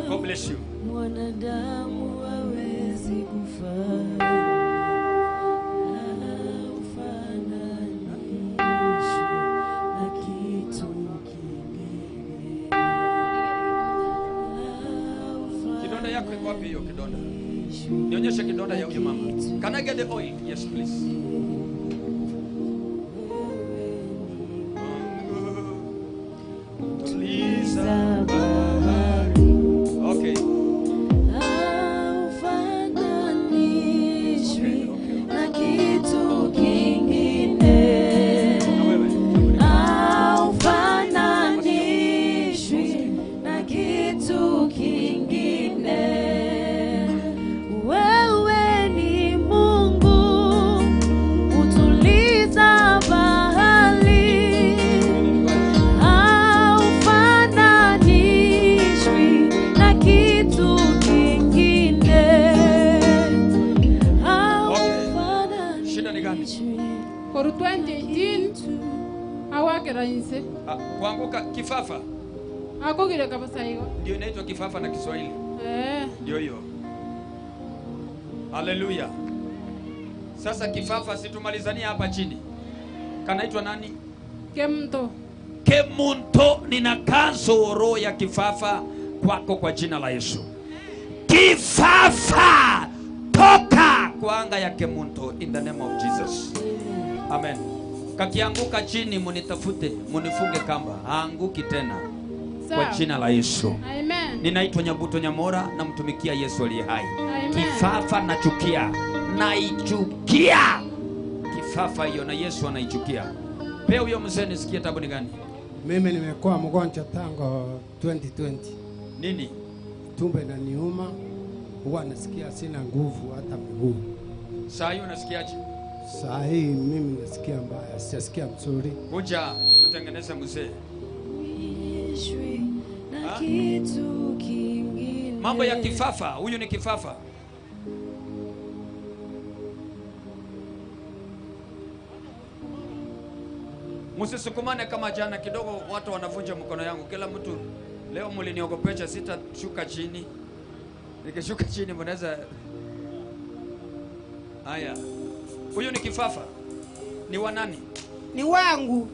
God bless you. Mwanadamu hawezi kufanya. Na kitu kingine. Kidonda yako iko wapi hiyo kidonda? Nionyeshe kidonda ya huyo mama. Can I get the oil? Yes, please. Tuliza bahari. Okay. Haufananishwi na kitu kingine. Haufananishwi na kitu kingine. Wewe ni Mungu utuliza bahari. Haufananishwi na kitu kingine. Shida ni gani? For 2018 awakera inse. Kuanguka kifafa. Akogire kabisa hiyo. Ndio inaitwa kifafa na Kiswahili. Eh. Ndio hiyo. Haleluya. Sasa kifafa situmalizania hapa chini. Kanaitwa nani? Kemunto. Kemunto, nina kanso roho ya kifafa kwako kwa jina la Yesu. Kifafa toka kwa anga ya Kemunto in the name of Jesus. Amen. Kakianguka chini munitafute, munifunge kamba, haanguki tena. Kwa jina la Yesu. Amen. Ninaitwa Nyabuto Nyamora, namtumikia Yesu aliye hai. Amen. Kifafa nachukia, naichukia kifafa hiyo, na Yesu anaichukia. Pea huyo mzee nisikie tabu ni gani? Mimi nimekuwa mgonjwa tangu 2020. Nini? Tumbo inaniuma, huwa nasikia sina nguvu hata miguu. Saa hii unasikiaje? Saa hii mimi nasikia mbaya, sijasikia mzuri. Kuja tutengeneze mzee. Na kitu kingine. Mambo ya kifafa, huyu ni kifafa. Msisukumane kama jana kidogo, watu wanavunja mkono yangu. Kila mtu leo mliniogopesha, sitashuka chini. Nikishuka chini mnaweza. Haya. Huyu ni kifafa. Ni wa nani? Ni wangu.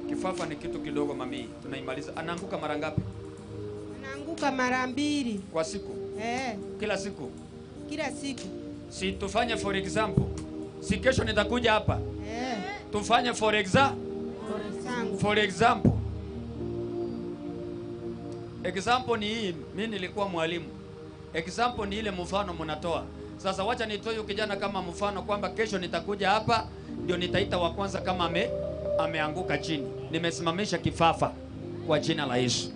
Kifafa ni kitu kidogo mami, tunaimaliza. Anaanguka mara ngapi? Anaanguka mara 2 kwa siku. Eh. Kila siku. Kila siku. Si tufanye for example. Si kesho nitakuja hapa. Eh. Tufanye for example. For example. Example ni hii, mimi nilikuwa mwalimu. Example ni ile mfano mnatoa. Sasa wacha nitoe huyu kijana kama mfano kwamba kesho nitakuja hapa ndio nitaita wa kwanza kama ameanguka chini. Nimesimamisha kifafa kwa jina la Yesu.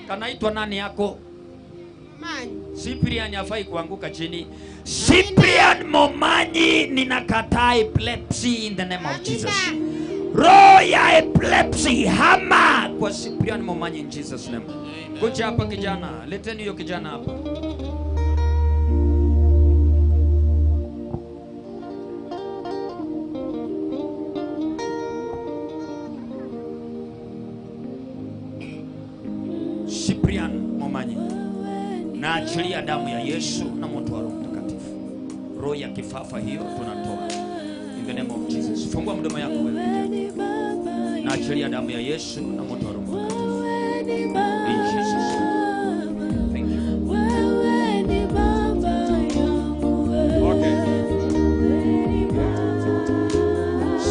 Kanaitwa nani yako? Momanyi. Cyprian hafai kuanguka chini. Cyprian Momanyi, ninakataa epilepsy in the name of Jesus. Roho ya epilepsy hama kwa Cyprian Momanyi in Jesus name. Kuja hapa kijana, leteni hiyo kijana hapa. Cyprian Momanyi, naachilia damu ya Yesu na moto wa Roho Mtakatifu. Roho ya kifafa hiyo tunatoa in the name of Jesus. Fungua mdomo yako wewe. Naachilia damu ya Yesu na moto wa Roho Mtakatifu in Jesus name. Thank you. Okay.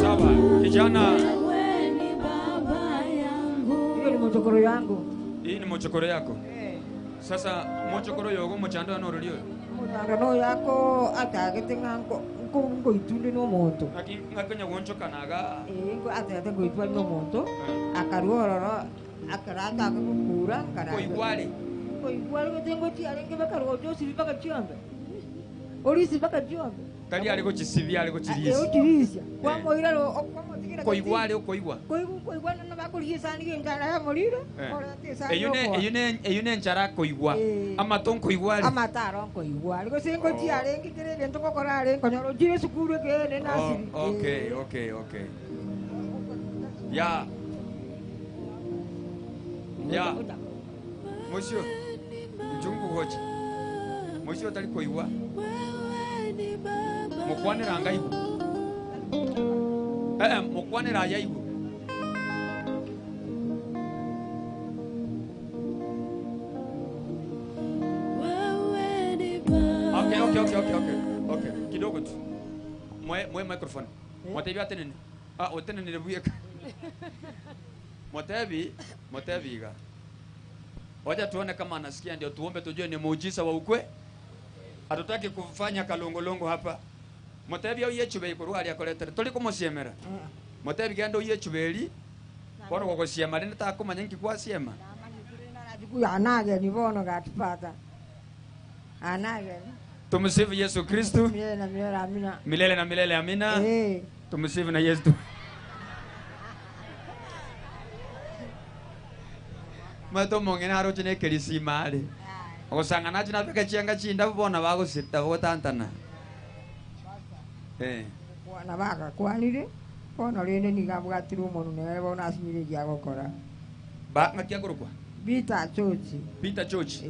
Sawa, kijana. Inaonekana Wewe ni baba yangu. Hiyo ni mochokoro yangu. Hii ni mochokoro yako. Sasa mochokoro yogo mochando anorolio. Mochando no yako atagete nganko ngo itunde no moto. Ngaki ngakenya gonchoka naga. Ngo atagete ngo itwa no moto. Akaruororo akarata akakura karata. Koigwale. Koigwale gotengo ti arenge bakarojo sibaka chiombe. Olisi baka chiombe. Kali aliko chisibia aliko chirisi. Chirisi. Kwa moira ro okwa Koigwale okoigwa. Koigwa no bakurigisa ni njara ya moriro. Eyune eyune njara koigwa. Amato koigwa. Amataro koigwa. Aliko singo ti arenge kire gento kokora arenge konyoro jire sukuru ke ne nasiri. Okay, okay, okay. Ya. Ya. Mosio. Njungu hoji. Mosio tali koigwa. Mukwanira ngaigu. Mukwanira yaigu. Okay, okay, okay, okay, okay. Okay, kidogo tu. Mwe microphone. Mwatebi atenene. Ah, otenene buyeka. Mwatebi iga. Wacha tuone kama anasikia ndio tuombe tujue ni muujiza wa ukwe. Hatutaki kufanya kalongolongo hapa. Mutebi au yechube ikoru ali akoletere tuli kumusiemera. Mutebi gendo yechubeli bono gogosiema rinde takumanya nki kwasiema. Anage ni bono gatipata. Anage. Tumsifu Yesu Kristo. Milele na milele amina. Milele na milele amina. Tumsifu na Yesu. Mato mongena aroche ne kerisima ale. Ogosangana china peka chianga chinda bona bagosita bogotantana. Kwana baka kwanire bono rende nigabwatire omonto nere bono asinyire giagokora. Ba ngakia korokwa? Peter Church. Peter Church.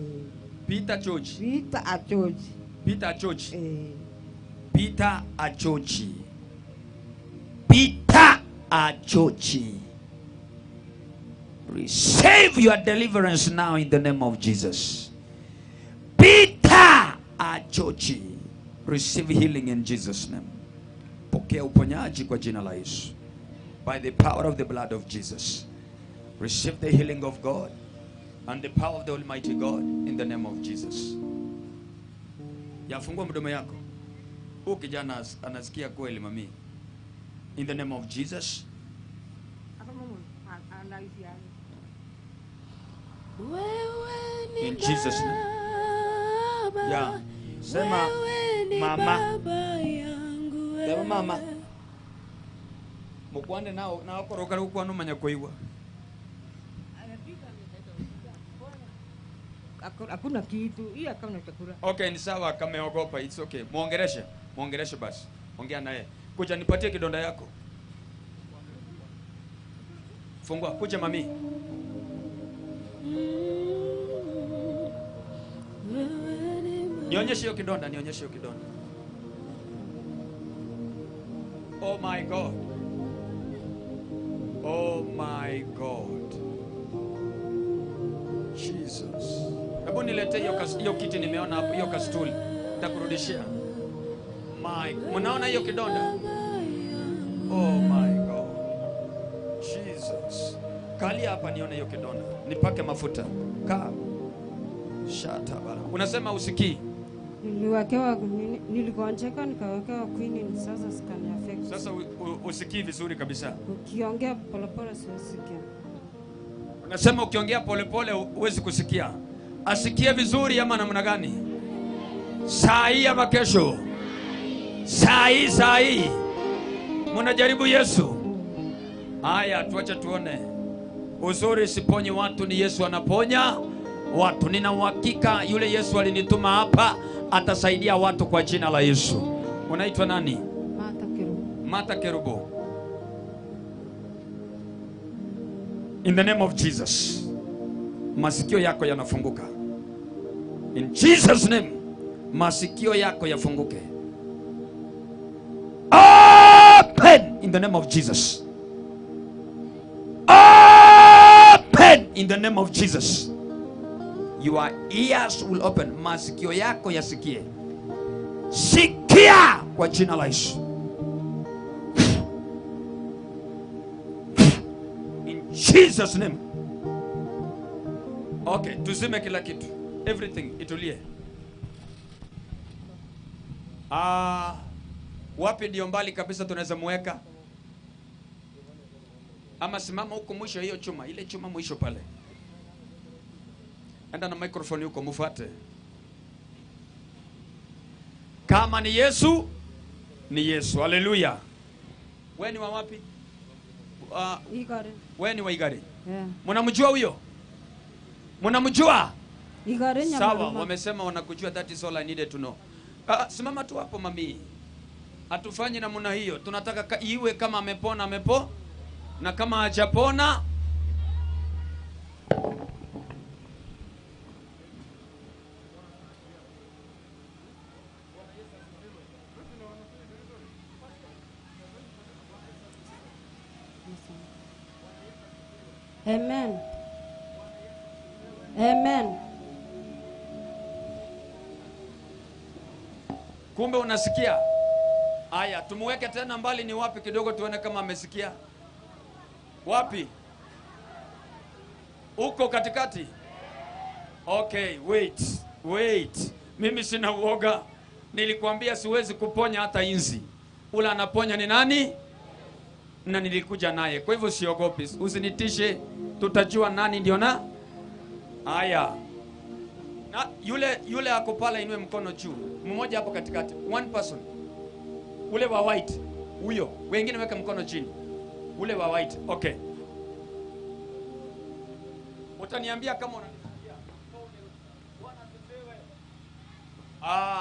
Peter Church. Peter Church. Peter Church. Peter Achochi. Peter Achochi. Receive your deliverance now in the name of Jesus. Peter Achochi. Receive healing in Jesus' name. Pokea uponyaji kwa jina la Yesu. By the power of the blood of Jesus. Receive the healing of God and the power of the Almighty God in the name of Jesus. Yafungua mdomo yako. Huyu kijana anasikia kweli mami. In the name of Jesus. In Jesus' name. Yeah. Sema mama. Sema mama. Mukwande nao nao koroka ukwa numanya koigwa. Hakuna kitu. Hii hakuna chakula. Okay, ni sawa kameogopa. It's okay. Muongereshe. Muongereshe basi. Ongea naye. Kuja nipatie kidonda yako. Fungua. Kuja mami. Nionyeshe hiyo kidonda, nionyeshe hiyo kidonda. Oh my God. Oh my God. Jesus. Hebu niletee hiyo kiti nimeona hapo, hiyo kastuli. Nitakurudishia. My, mnaona hiyo kidonda? Oh my God. Jesus. Kali hapa nione hiyo kidonda. Nipake mafuta. Ka. Shata bala. Unasema usikii? Niliwekewa, niligonjeka nikawekewa quinine, sasa sikani affect. Sasa usikii vizuri kabisa. Ukiongea polepole sisikii. Unasema ukiongea polepole huwezi kusikia. Asikie vizuri ama namna gani? Saa hii ama kesho? Saa hii, saa hii. Mnajaribu Yesu. Haya, tuache tuone. Uzuri siponyi watu, ni Yesu anaponya watu. Nina uhakika yule Yesu alinituma hapa atasaidia watu kwa jina la Yesu. Unaitwa nani? Martha Kerubo. Martha Kerubo. In the name of Jesus. Masikio yako yanafunguka. In Jesus name. Masikio yako yafunguke. Open in the name of Jesus. Open in the name of Jesus. Your ears will open. Masikio yako yasikie. Sikia kwa jina la Yesu. Jesus name. Okay, tuzime kila kitu. Everything itulie. Wapi ndio mbali kabisa tunaweza muweka? Ama simama huko mwisho, hiyo chuma, ile chuma mwisho pale. Enda na microphone huko mfuate. Kama ni Yesu, ni Yesu. Haleluya. Wewe ni wa wapi? Igare. Wewe ni wa Igare. Yeah. Mnamjua huyo? Mnamjua? Igare Nyamaruma. Sawa, wamesema wanakujua, that is all I needed to know. Simama tu hapo mami. Hatufanye namna hiyo. Tunataka iwe kama amepona amepo, na kama hajapona. Amen. Amen. Kumbe unasikia? Aya, tumuweke tena mbali ni wapi kidogo tuone kama amesikia. Wapi? Uko katikati? Okay, wait. Wait. Mimi sina uoga. Nilikwambia siwezi kuponya hata inzi. Ula anaponya ni nani? Na nilikuja naye. Kwa hivyo siogopi. Usinitishe, tutajua nani ndio na. Aya. Na yule ako pale inue mkono juu. Mmoja hapo katikati. One person. Ule wa white. Huyo. Wengine weka mkono chini. Ule wa white. Okay. Utaniambia kama unanisikia.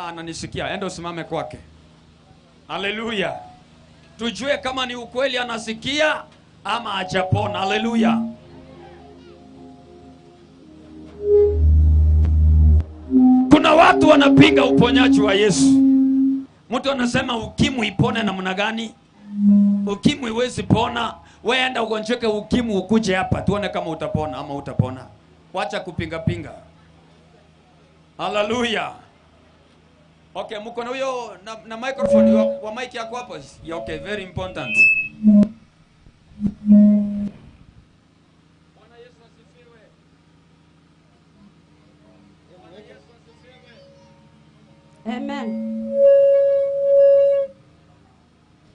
Ananisikia. Enda usimame kwake. Haleluya. Tujue kama ni ukweli anasikia ama hajapona. Haleluya. Kuna watu wanapinga uponyaji wa Yesu. Mtu anasema ukimwi ipone namna gani? Ukimwi huwezi pona. Wewe enda ugonjeke ukimwi ukuje hapa tuone kama utapona ama utapona. Wacha kupinga pinga. Haleluya. Okay, mko na huyo na microphone wa mic yako hapo. Yeah, okay, very important. Bwana Yesu asifiwe. Bwana Yesu asifiwe. Amen.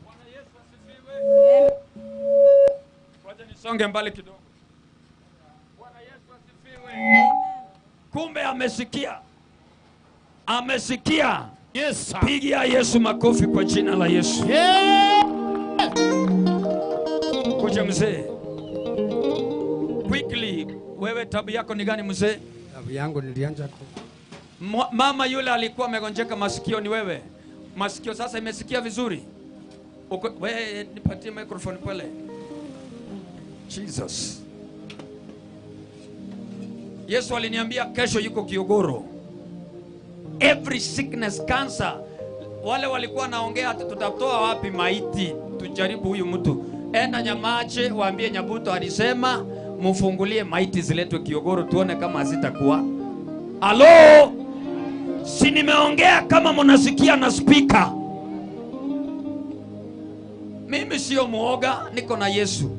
Bwana Yesu asifiwe. Wacha nisonge mbali kidogo. Bwana Yesu asifiwe. Kumbe amesikia. Amesikia. Yes. Pigia Yesu makofi kwa jina la Yesu. Yeah. Kuja mzee. Quickly, wewe tabu yako ni gani mzee? Tabu yangu nilianza ku mama yule alikuwa amegonjeka masikio, ni wewe. Masikio sasa imesikia vizuri. Wewe nipatie microphone pale. Jesus. Yesu aliniambia kesho yuko Kiogoro. Every sickness, cancer. Wale walikuwa naongea tutatoa wapi maiti tujaribu huyu mtu. Enda Nyamache waambie Nyabuto alisema mfungulie maiti ziletwe Kiogoro tuone kama hazitakuwa. Alo, si nimeongea kama mnasikia na speaker. Mimi sio muoga, niko na Yesu.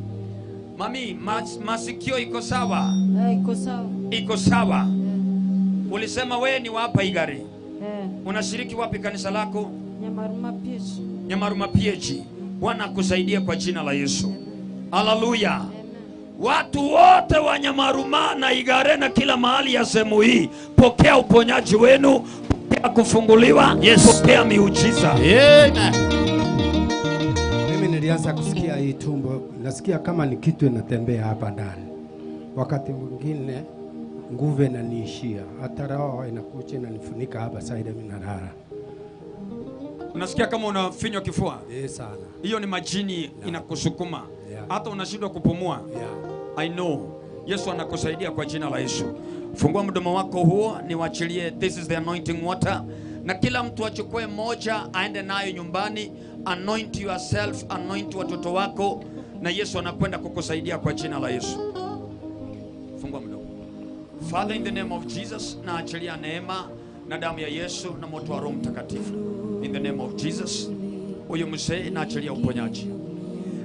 Mami, masikio iko sawa? Iko sawa. Iko sawa. Ulisema wewe ni wa hapa Igare. Unashiriki wapi kanisa lako? Nyamaruma PH. Nyamaruma PH. Bwana akusaidie kwa jina la Yesu. Haleluya. Watu wote wa Nyamaruma na Igare na kila mahali ya sehemu hii, pokea uponyaji wenu, pokea kufunguliwa, yes. Pokea miujiza. Amen. Mimi nilianza kusikia hii tumbo, nasikia kama ni kitu inatembea hapa ndani. Wakati mwingine nguvu inaniishia, hata roho inakuja inanifunika hapa side mimi nalala. Unasikia kama unafinywa kifua? Eh, sana. Hiyo ni majini inakusukuma. Yeah. Hata unashindwa kupumua. Yeah. I know. Yesu anakusaidia kwa jina la Yesu. Fungua mdomo wako huo, niwachilie. This is the anointing water. Na kila mtu achukue moja aende nayo nyumbani. Anoint yourself, anoint watoto wako, na Yesu anakwenda kukusaidia kwa jina la Yesu. Fungua mdomo. Father, in the name of Jesus, na achilia neema na damu ya Yesu na moto wa Roho Mtakatifu. In the name of Jesus, huyu mzee na achilia uponyaji.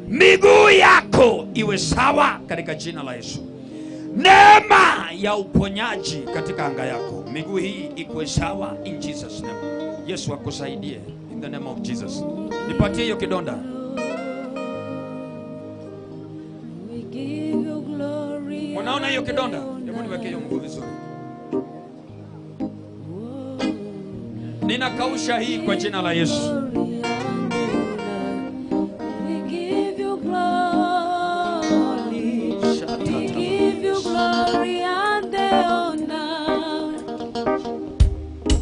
Miguu yako iwe sawa katika jina la Yesu. Neema ya uponyaji katika anga yako, miguu hii ikuwe sawa in Jesus name. Yesu akusaidie in the name of Jesus. Nipatie hiyo kidonda. Unaona hiyo kidonda? Hebu niweke hiyo mguu vizuri. Ninakausha hii kwa jina la Yesu.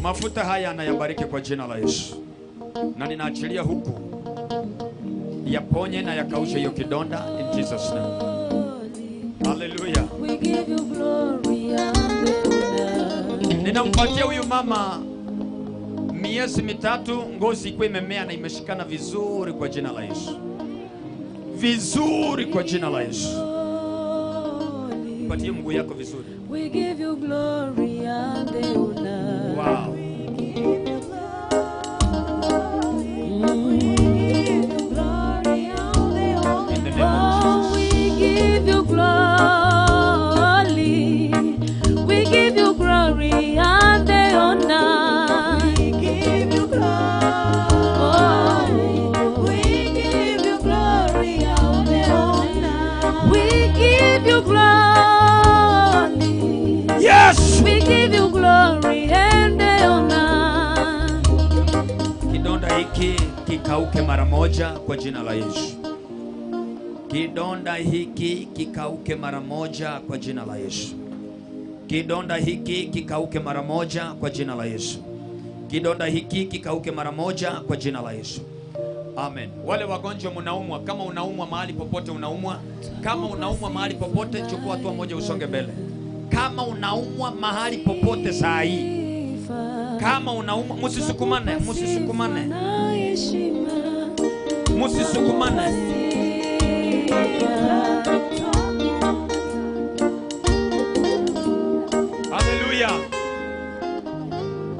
Mafuta haya anayabariki kwa jina la Yesu. Na ninaachilia huku yaponye na yakaushe hiyo kidonda in Jesus name. Hallelujah. Ninampatia huyu mama miezi 3, ngozi ikuwe imemea na imeshikana vizuri kwa jina la Yesu. Vizuri kwa jina la Yesu. Patie mguu yako vizuri. We give you glory and the honor. Wow. In the name of Jesus. We give you glory. We give you glory and the honor. We give you glory. We give you glory and the honor. We give you glory. Yes. We give you glory and the honor. Kidonda hiki kikauke mara moja kwa jina la Yesu. Kidonda hiki kikauke mara moja kwa jina la Yesu. Kidonda hiki kikauke mara moja kwa jina la Yesu. Kidonda hiki kikauke mara moja kwa jina la Yesu. Amen. Wale wagonjwa mnaumwa, kama unaumwa mahali popote unaumwa, kama unaumwa mahali popote chukua hatua moja usonge mbele. Kama unaumwa mahali popote saa hii, kama unaumwa, msisukumane, msisukumane. Msisukumane. Haleluya.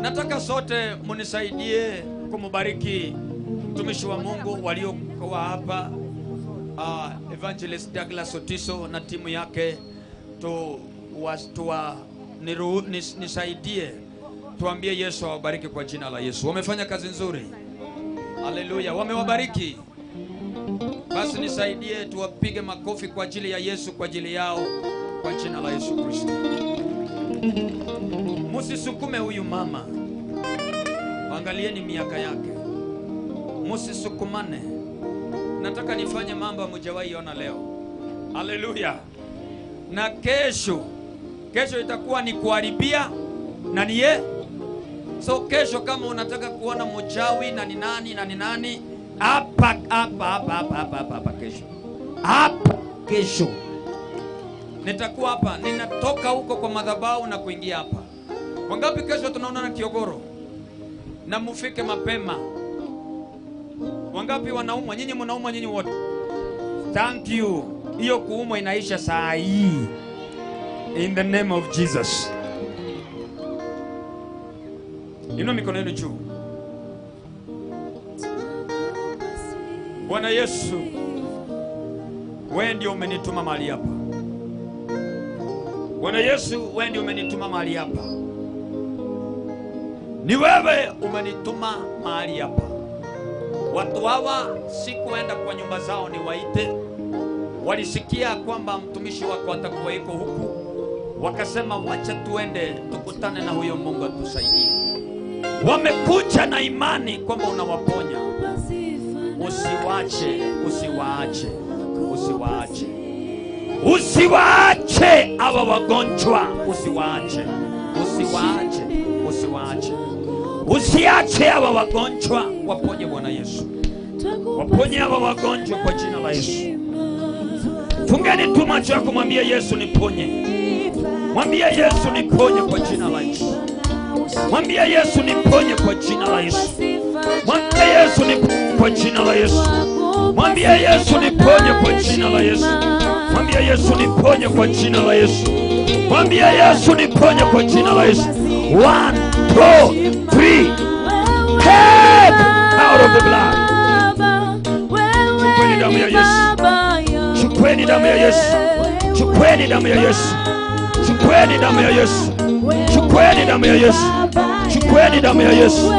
Nataka sote munisaidie kumubariki mtumishi wa Mungu waliokuwa hapa, Evangelist Douglas Otiso na timu yake. Nisaidie tuambie Yesu awabariki kwa jina la Yesu. Wamefanya kazi nzuri. Haleluya, wamewabariki. Basi nisaidie tuwapige makofi kwa ajili ya Yesu, kwa ajili yao, kwa jina la Yesu Kristo. Musisukume huyu mama. Angalieni miaka yake. Musisukumane. Nataka nifanye mambo hamjawahi ona leo. Haleluya. Na kesho, kesho itakuwa ni kuharibia na niye. So kesho kama unataka kuona mchawi na ni nani na ni nani, hapa hapa hapa hapa hapa hapa kesho. Hapa kesho nitakuwa hapa, ninatoka huko kwa madhabahu na kuingia hapa. Wangapi kesho tunaonana Kiogoro? Na mufike mapema. Wangapi wanaumwa? Nyinyi mnaumwa nyinyi wote. Thank you. Hiyo kuumwa inaisha saa hii. In the name of Jesus. Inua mikono yenu juu. Bwana Yesu, wewe ndio umenituma mahali hapa. Bwana Yesu, wewe ndio umenituma mahali hapa. Ni wewe umenituma mahali hapa. Watu hawa sikuenda kwa nyumba zao niwaite. Walisikia kwamba mtumishi wako atakuwa yuko huku, wakasema wacha tuende tukutane na huyo Mungu atusaidie. Wamekuja na imani kwamba unawaponya. Usiwache, usiwaache, usiwaache. Usiwaache hawa wagonjwa, usiwaache, usiwaache, usiwaache. Usiache hawa wagonjwa, waponye Bwana Yesu. Waponye hawa wagonjwa kwa jina la Yesu. Fungeni tu macho yako, mwambie Yesu niponye. Mwambie Yesu niponye kwa jina la Yesu. Mwambie Yesu niponye kwa jina la Yesu. Mwambie Yesu niponye kwa jina la Yesu. Mwambie Yesu niponye kwa jina la Yesu. Mwambie Yesu niponye kwa jina la Yesu. Mwambie Yesu niponye kwa jina la Yesu. 1 2 3. Help out of the blood. Chukweni damu ya Yesu. Chukueni damu ya Yesu. Chukueni damu ya Yesu. Chukueni damu ya Yesu. Chukueni damu ya Yesu. Chukueni damu ya Yesu.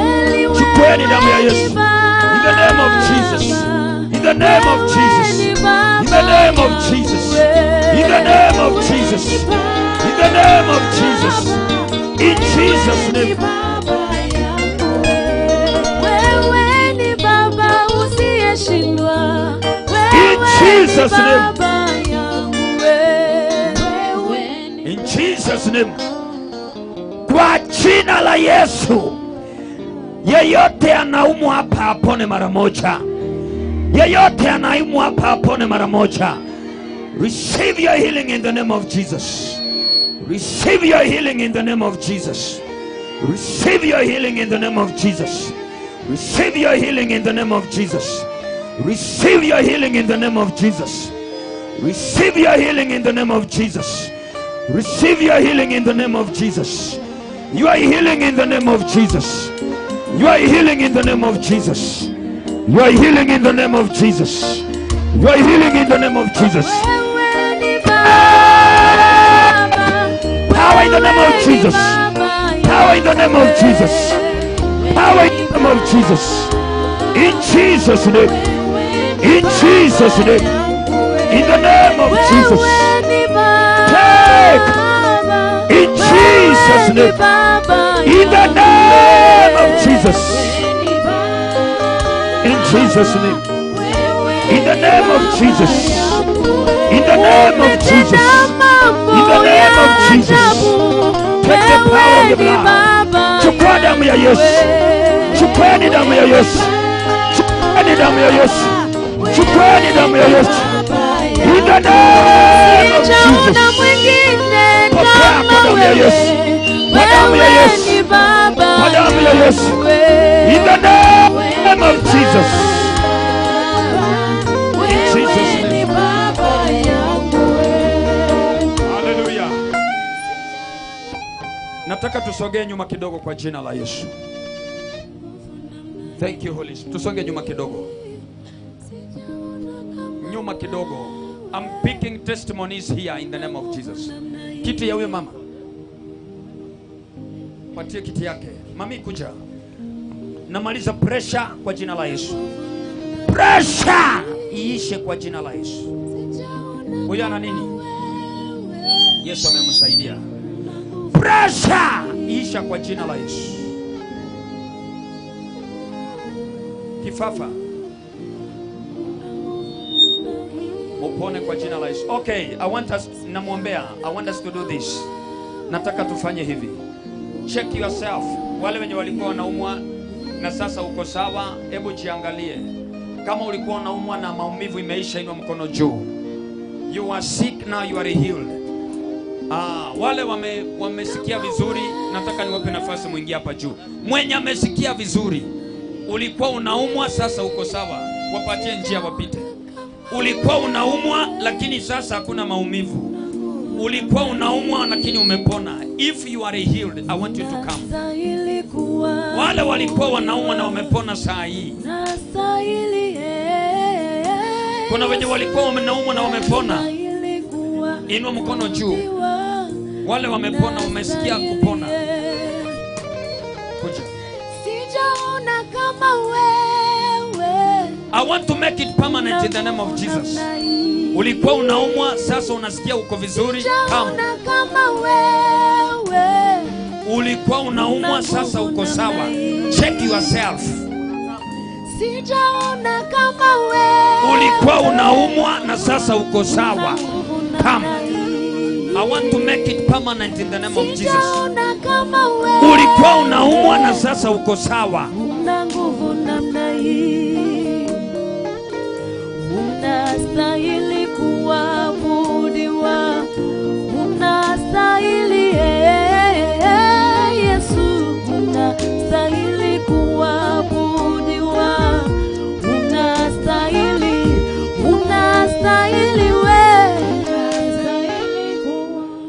Chukueni damu ya Yesu. In the name of Jesus. In the name of Jesus. In the name of Jesus. In the name of Jesus. In the name of Jesus. In Jesus' name. In Jesus' name. In Jesus' name. Kwa jina la Yesu. Yeyote anaumwa hapa apone mara moja. Yeyote anaumwa hapa apone mara moja. Receive your healing in the name of Jesus. Receive your healing in the name of Jesus. Receive your healing in the name of Jesus. Receive your healing in the name of Jesus. Receive your healing in the name of Jesus. Receive your healing in the name of Jesus. Receive your healing in the name of Jesus. You are healing in the name of Jesus. You are healing in the name of Jesus. You are healing in the name of Jesus. You are healing in the name of Jesus. Power in the name of Jesus. Power in the name of Jesus. Power in the name of Jesus. In Jesus' name. In Jesus' name. In the name of Jesus. Take. In Jesus' name. In the name of Jesus. In Jesus' name. In the name of Jesus. In the name of Jesus. In the name of Jesus. Take the power of the blood. Chukua damu ya Yesu. Chukueni damu ya Yesu. Chukueni damu ya Yesu. Chukueni damu ya Yesu. In the name of Jesus. Pokea kwa damu ya Yesu. Kwa damu ya Yesu. Kwa damu ya Yesu. In the name of Jesus. In Jesus' name. Hallelujah. Nataka tusogee nyuma kidogo kwa jina la Yesu. Thank you Holy Spirit. Tusonge nyuma kidogo. Nyuma kidogo. I'm picking testimonies here in the name of Jesus. Kiti ya huyo mama. Patie kiti yake. Mami kuja. Namaliza pressure kwa jina la Yesu. Pressure iishe kwa jina la Yesu. Huyo ana nini? Yesu amemsaidia. Pressure iisha kwa jina la Yesu. Kifafa upone kwa jina la Yesu. Okay, I want us, namuombea. I want us to do this. Nataka tufanye hivi. Check yourself. Wale wenye walikuwa wanaumwa na sasa uko sawa, hebu jiangalie. Kama ulikuwa unaumwa na maumivu imeisha, inua mkono juu. You are sick now, you are healed. Wale wamesikia vizuri, nataka niwape nafasi mwingie hapa juu. Mwenye amesikia vizuri, ulikuwa unaumwa sasa uko sawa, wapatie njia wapite. Ulikuwa unaumwa lakini sasa hakuna maumivu. Ulikuwa unaumwa lakini umepona. If you are healed, I want you to come. Wale walikuwa wanaumwa na wamepona saa hii. Kuna wenye walikuwa wanaumwa na wamepona. Inua mkono juu. Wale wamepona, wamesikia kupona. Kuja. Sijaona kama wewe. I want to make it permanent in the name of Jesus. Ulikuwa unaumwa, sasa unasikia uko vizuri. Come. Kama wewe. Ulikuwa unaumwa, sasa uko sawa. Check yourself. Sijaona kama wewe. Ulikuwa unaumwa na sasa uko sawa. Come. I want to make it permanent in the name of Jesus. Ulikuwa unaumwa na sasa uko sawa. Una nguvu namna hii. Unastahili kuabudiwa. Unastahili Yesu. Unastahili kuabudiwa. Unastahili, unastahili wewe.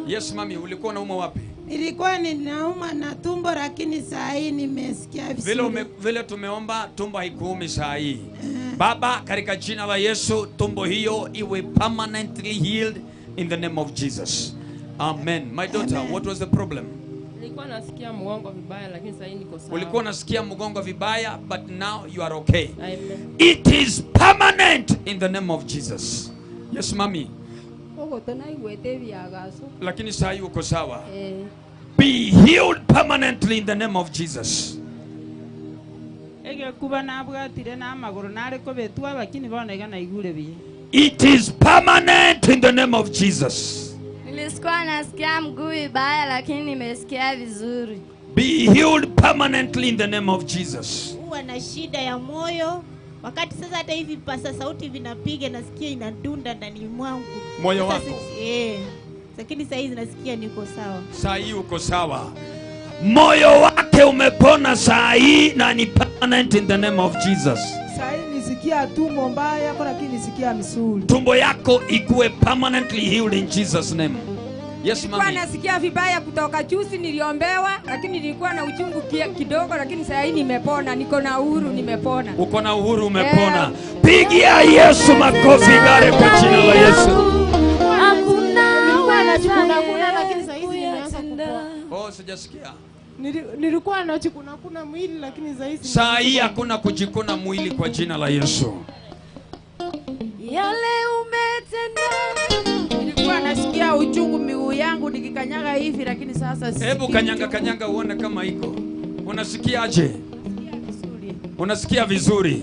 Yes mami, ulikuwa unauma wapi? Nilikuwa ninauma na tumbo lakini saa hii nimesikia vizuri. Vile tumeomba tumbo haikuumi saa hii. Baba, katika jina la Yesu, tumbo hiyo iwe permanently healed in the name of Jesus. Amen. My daughter, what was the problem? Nilikuwa nasikia mgongo vibaya lakini sasa niko sawa. Ulikuwa unasikia mgongo vibaya, but now you are okay. Amen. It is permanent in the name of Jesus. Yes, mami. Lakini saa hii uko sawa. Be healed permanently in the name of Jesus. It is permanent in the name of Jesus. Nilikuwa nasikia mguu vibaya lakini nimesikia vizuri. Be healed permanently in the name of Jesus. Huwa na shida ya moyo. Wakati sasa hata hivi pasa sauti vinapiga nasikia inadunda ndani mwangu. Moyo wako. Lakini saa hizi nasikia niko sawa. Saa hii uko sawa. Moyo wake umepona saa hii na ni permanent in the name of Jesus. Saa hii nisikia tumbo mbaya lakini nisikia misuli. Tumbo yako ikuwe permanently healed in Jesus name. Yes, mami. Nilikuwa nasikia vibaya kutoka juzi, niliombewa lakini nilikuwa na uchungu kidogo, lakini saa hii nimepona, niko na uhuru, nimepona. Uko na uhuru, umepona. Pigia Yesu makofi gare kwa jina la Yesu. Hakuna najikuna lakini saa hizi nimeanza kupoa. Oh, sijasikia. Nilikuwa najikuna kuna mwili lakini saa hizi. Saa hii hakuna kujikuna mwili kwa jina la Yesu. Yale umetenda. Nilikuwa nasikia uchungu miguu yangu nikikanyaga hivi lakini sasa sikii. Hebu kanyanga kanyanga uone kama iko. Unasikia aje? Unasikia vizuri.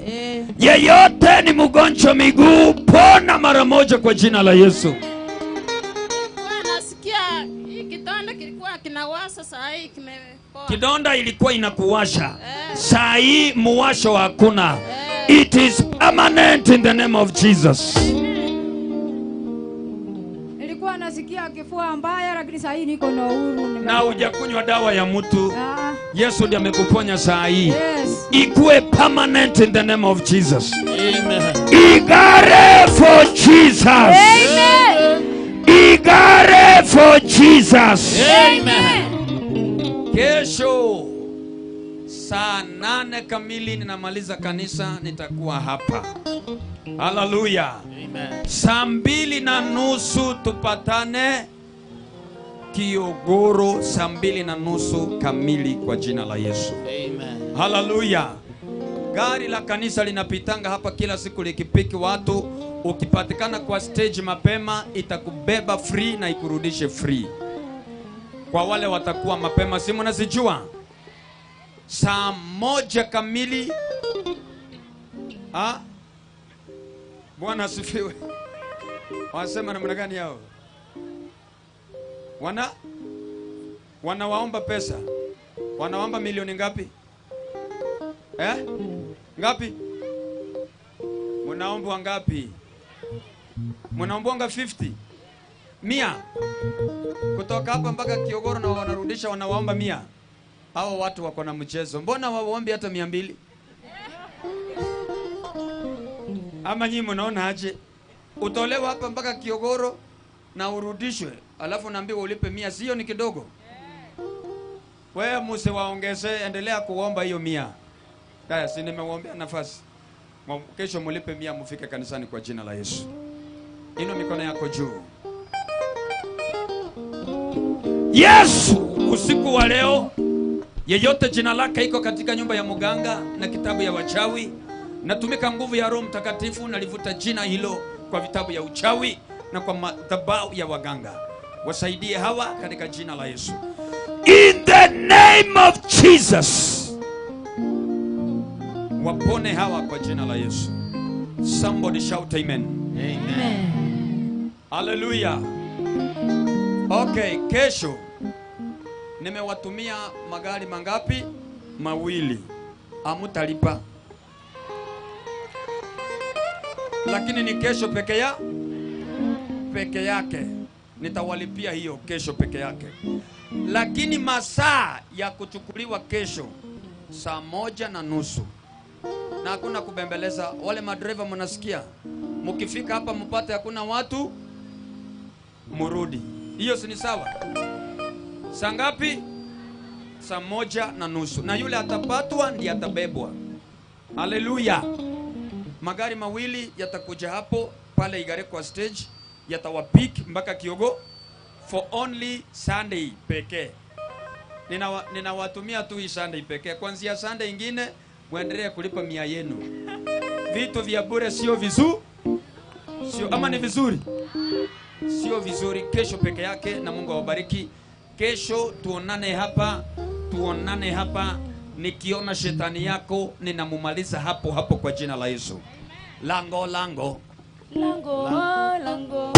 Yeyote ni mgonjwa miguu, pona mara moja kwa jina la Yesu. Nasikia hii kidonda kilikuwa kinawasha, saa hii kimepoa. Kidonda ilikuwa inakuwasha. Saa hii muwasho hakuna. It is permanent in the name of Jesus. Nilikuwa nasikia kifua mbaya lakini saa hii niko na uhuru. Na hujakunywa dawa ya mtu. Yesu ndiye amekuponya saa hii. Yes. Ikuwe permanent in the name of Jesus. Amen. Igare for Jesus. Amen. Igare for Jesus. Amen. Kesho saa 8 kamili ninamaliza kanisa, nitakuwa hapa. Hallelujah. Amen. Saa 2:30 tupatane Kiogoro, saa 2:30 kamili kwa jina la Yesu. Amen. Hallelujah. Gari la kanisa linapitanga hapa kila siku likipiki watu. Ukipatikana kwa stage mapema itakubeba free na ikurudishe free. Kwa wale watakuwa mapema, si mnazijua? Saa 1 kamili. Ah? Bwana asifiwe. Wanasema namna gani hao? Wanawaomba pesa. Wanaomba milioni ngapi? Ngapi? Mnaombwa ngapi? Mnaombwa 50? 100. Kutoka hapa mpaka Kiogoro na wanarudisha wanawaomba 100. Hao watu wako na mchezo. Mbona waombi hata 200? Ama nyinyi mnaona aje? Utolewa hapa mpaka Kiogoro na urudishwe, alafu naambiwa ulipe 100, sio ni kidogo? Wewe msiwaongeze, endelea kuomba hiyo 100. Haya, si nimewaombea nafasi. Kesho mlipe 100 mfike kanisani kwa jina la Yesu. Inua mikono yako juu. Yesu, usiku wa leo, yeyote jina lake iko katika nyumba ya muganga na kitabu ya wachawi, natumika nguvu ya Roho Mtakatifu, nalivuta jina hilo kwa vitabu ya uchawi na kwa madhabahu ya waganga. Wasaidie hawa katika jina la Yesu. In the name of Jesus. Wapone hawa kwa jina la Yesu. Somebody shout amen. Amen. Hallelujah. Okay, kesho nimewatumia magari mangapi? 2. Hamtalipa. Lakini ni kesho peke yake. Nitawalipia hiyo kesho peke yake. Lakini masaa ya kuchukuliwa kesho saa 1:30. Na hakuna kubembeleza. Wale madriver mnasikia, mkifika hapa mpate hakuna watu, murudi. Hiyo si ni sawa? Saa ngapi? Saa 1:30. Na yule atapatwa ndiye atabebwa. Haleluya. Magari mawili yatakuja hapo pale Igare kwa stage, yatawapick mpaka Kiogo for only Sunday pekee. Ninawatumia tu hii Sunday pekee. Kuanzia Sunday ingine muendelee kulipa 100 yenu. Vitu vya bure sio vizuri. Sio ama ni vizuri? Sio vizuri. Kesho peke yake, na Mungu awabariki. Kesho tuonane hapa, tuonane hapa. Nikiona shetani yako ninamumaliza hapo hapo kwa jina la Yesu. Lango lango. Lango lango.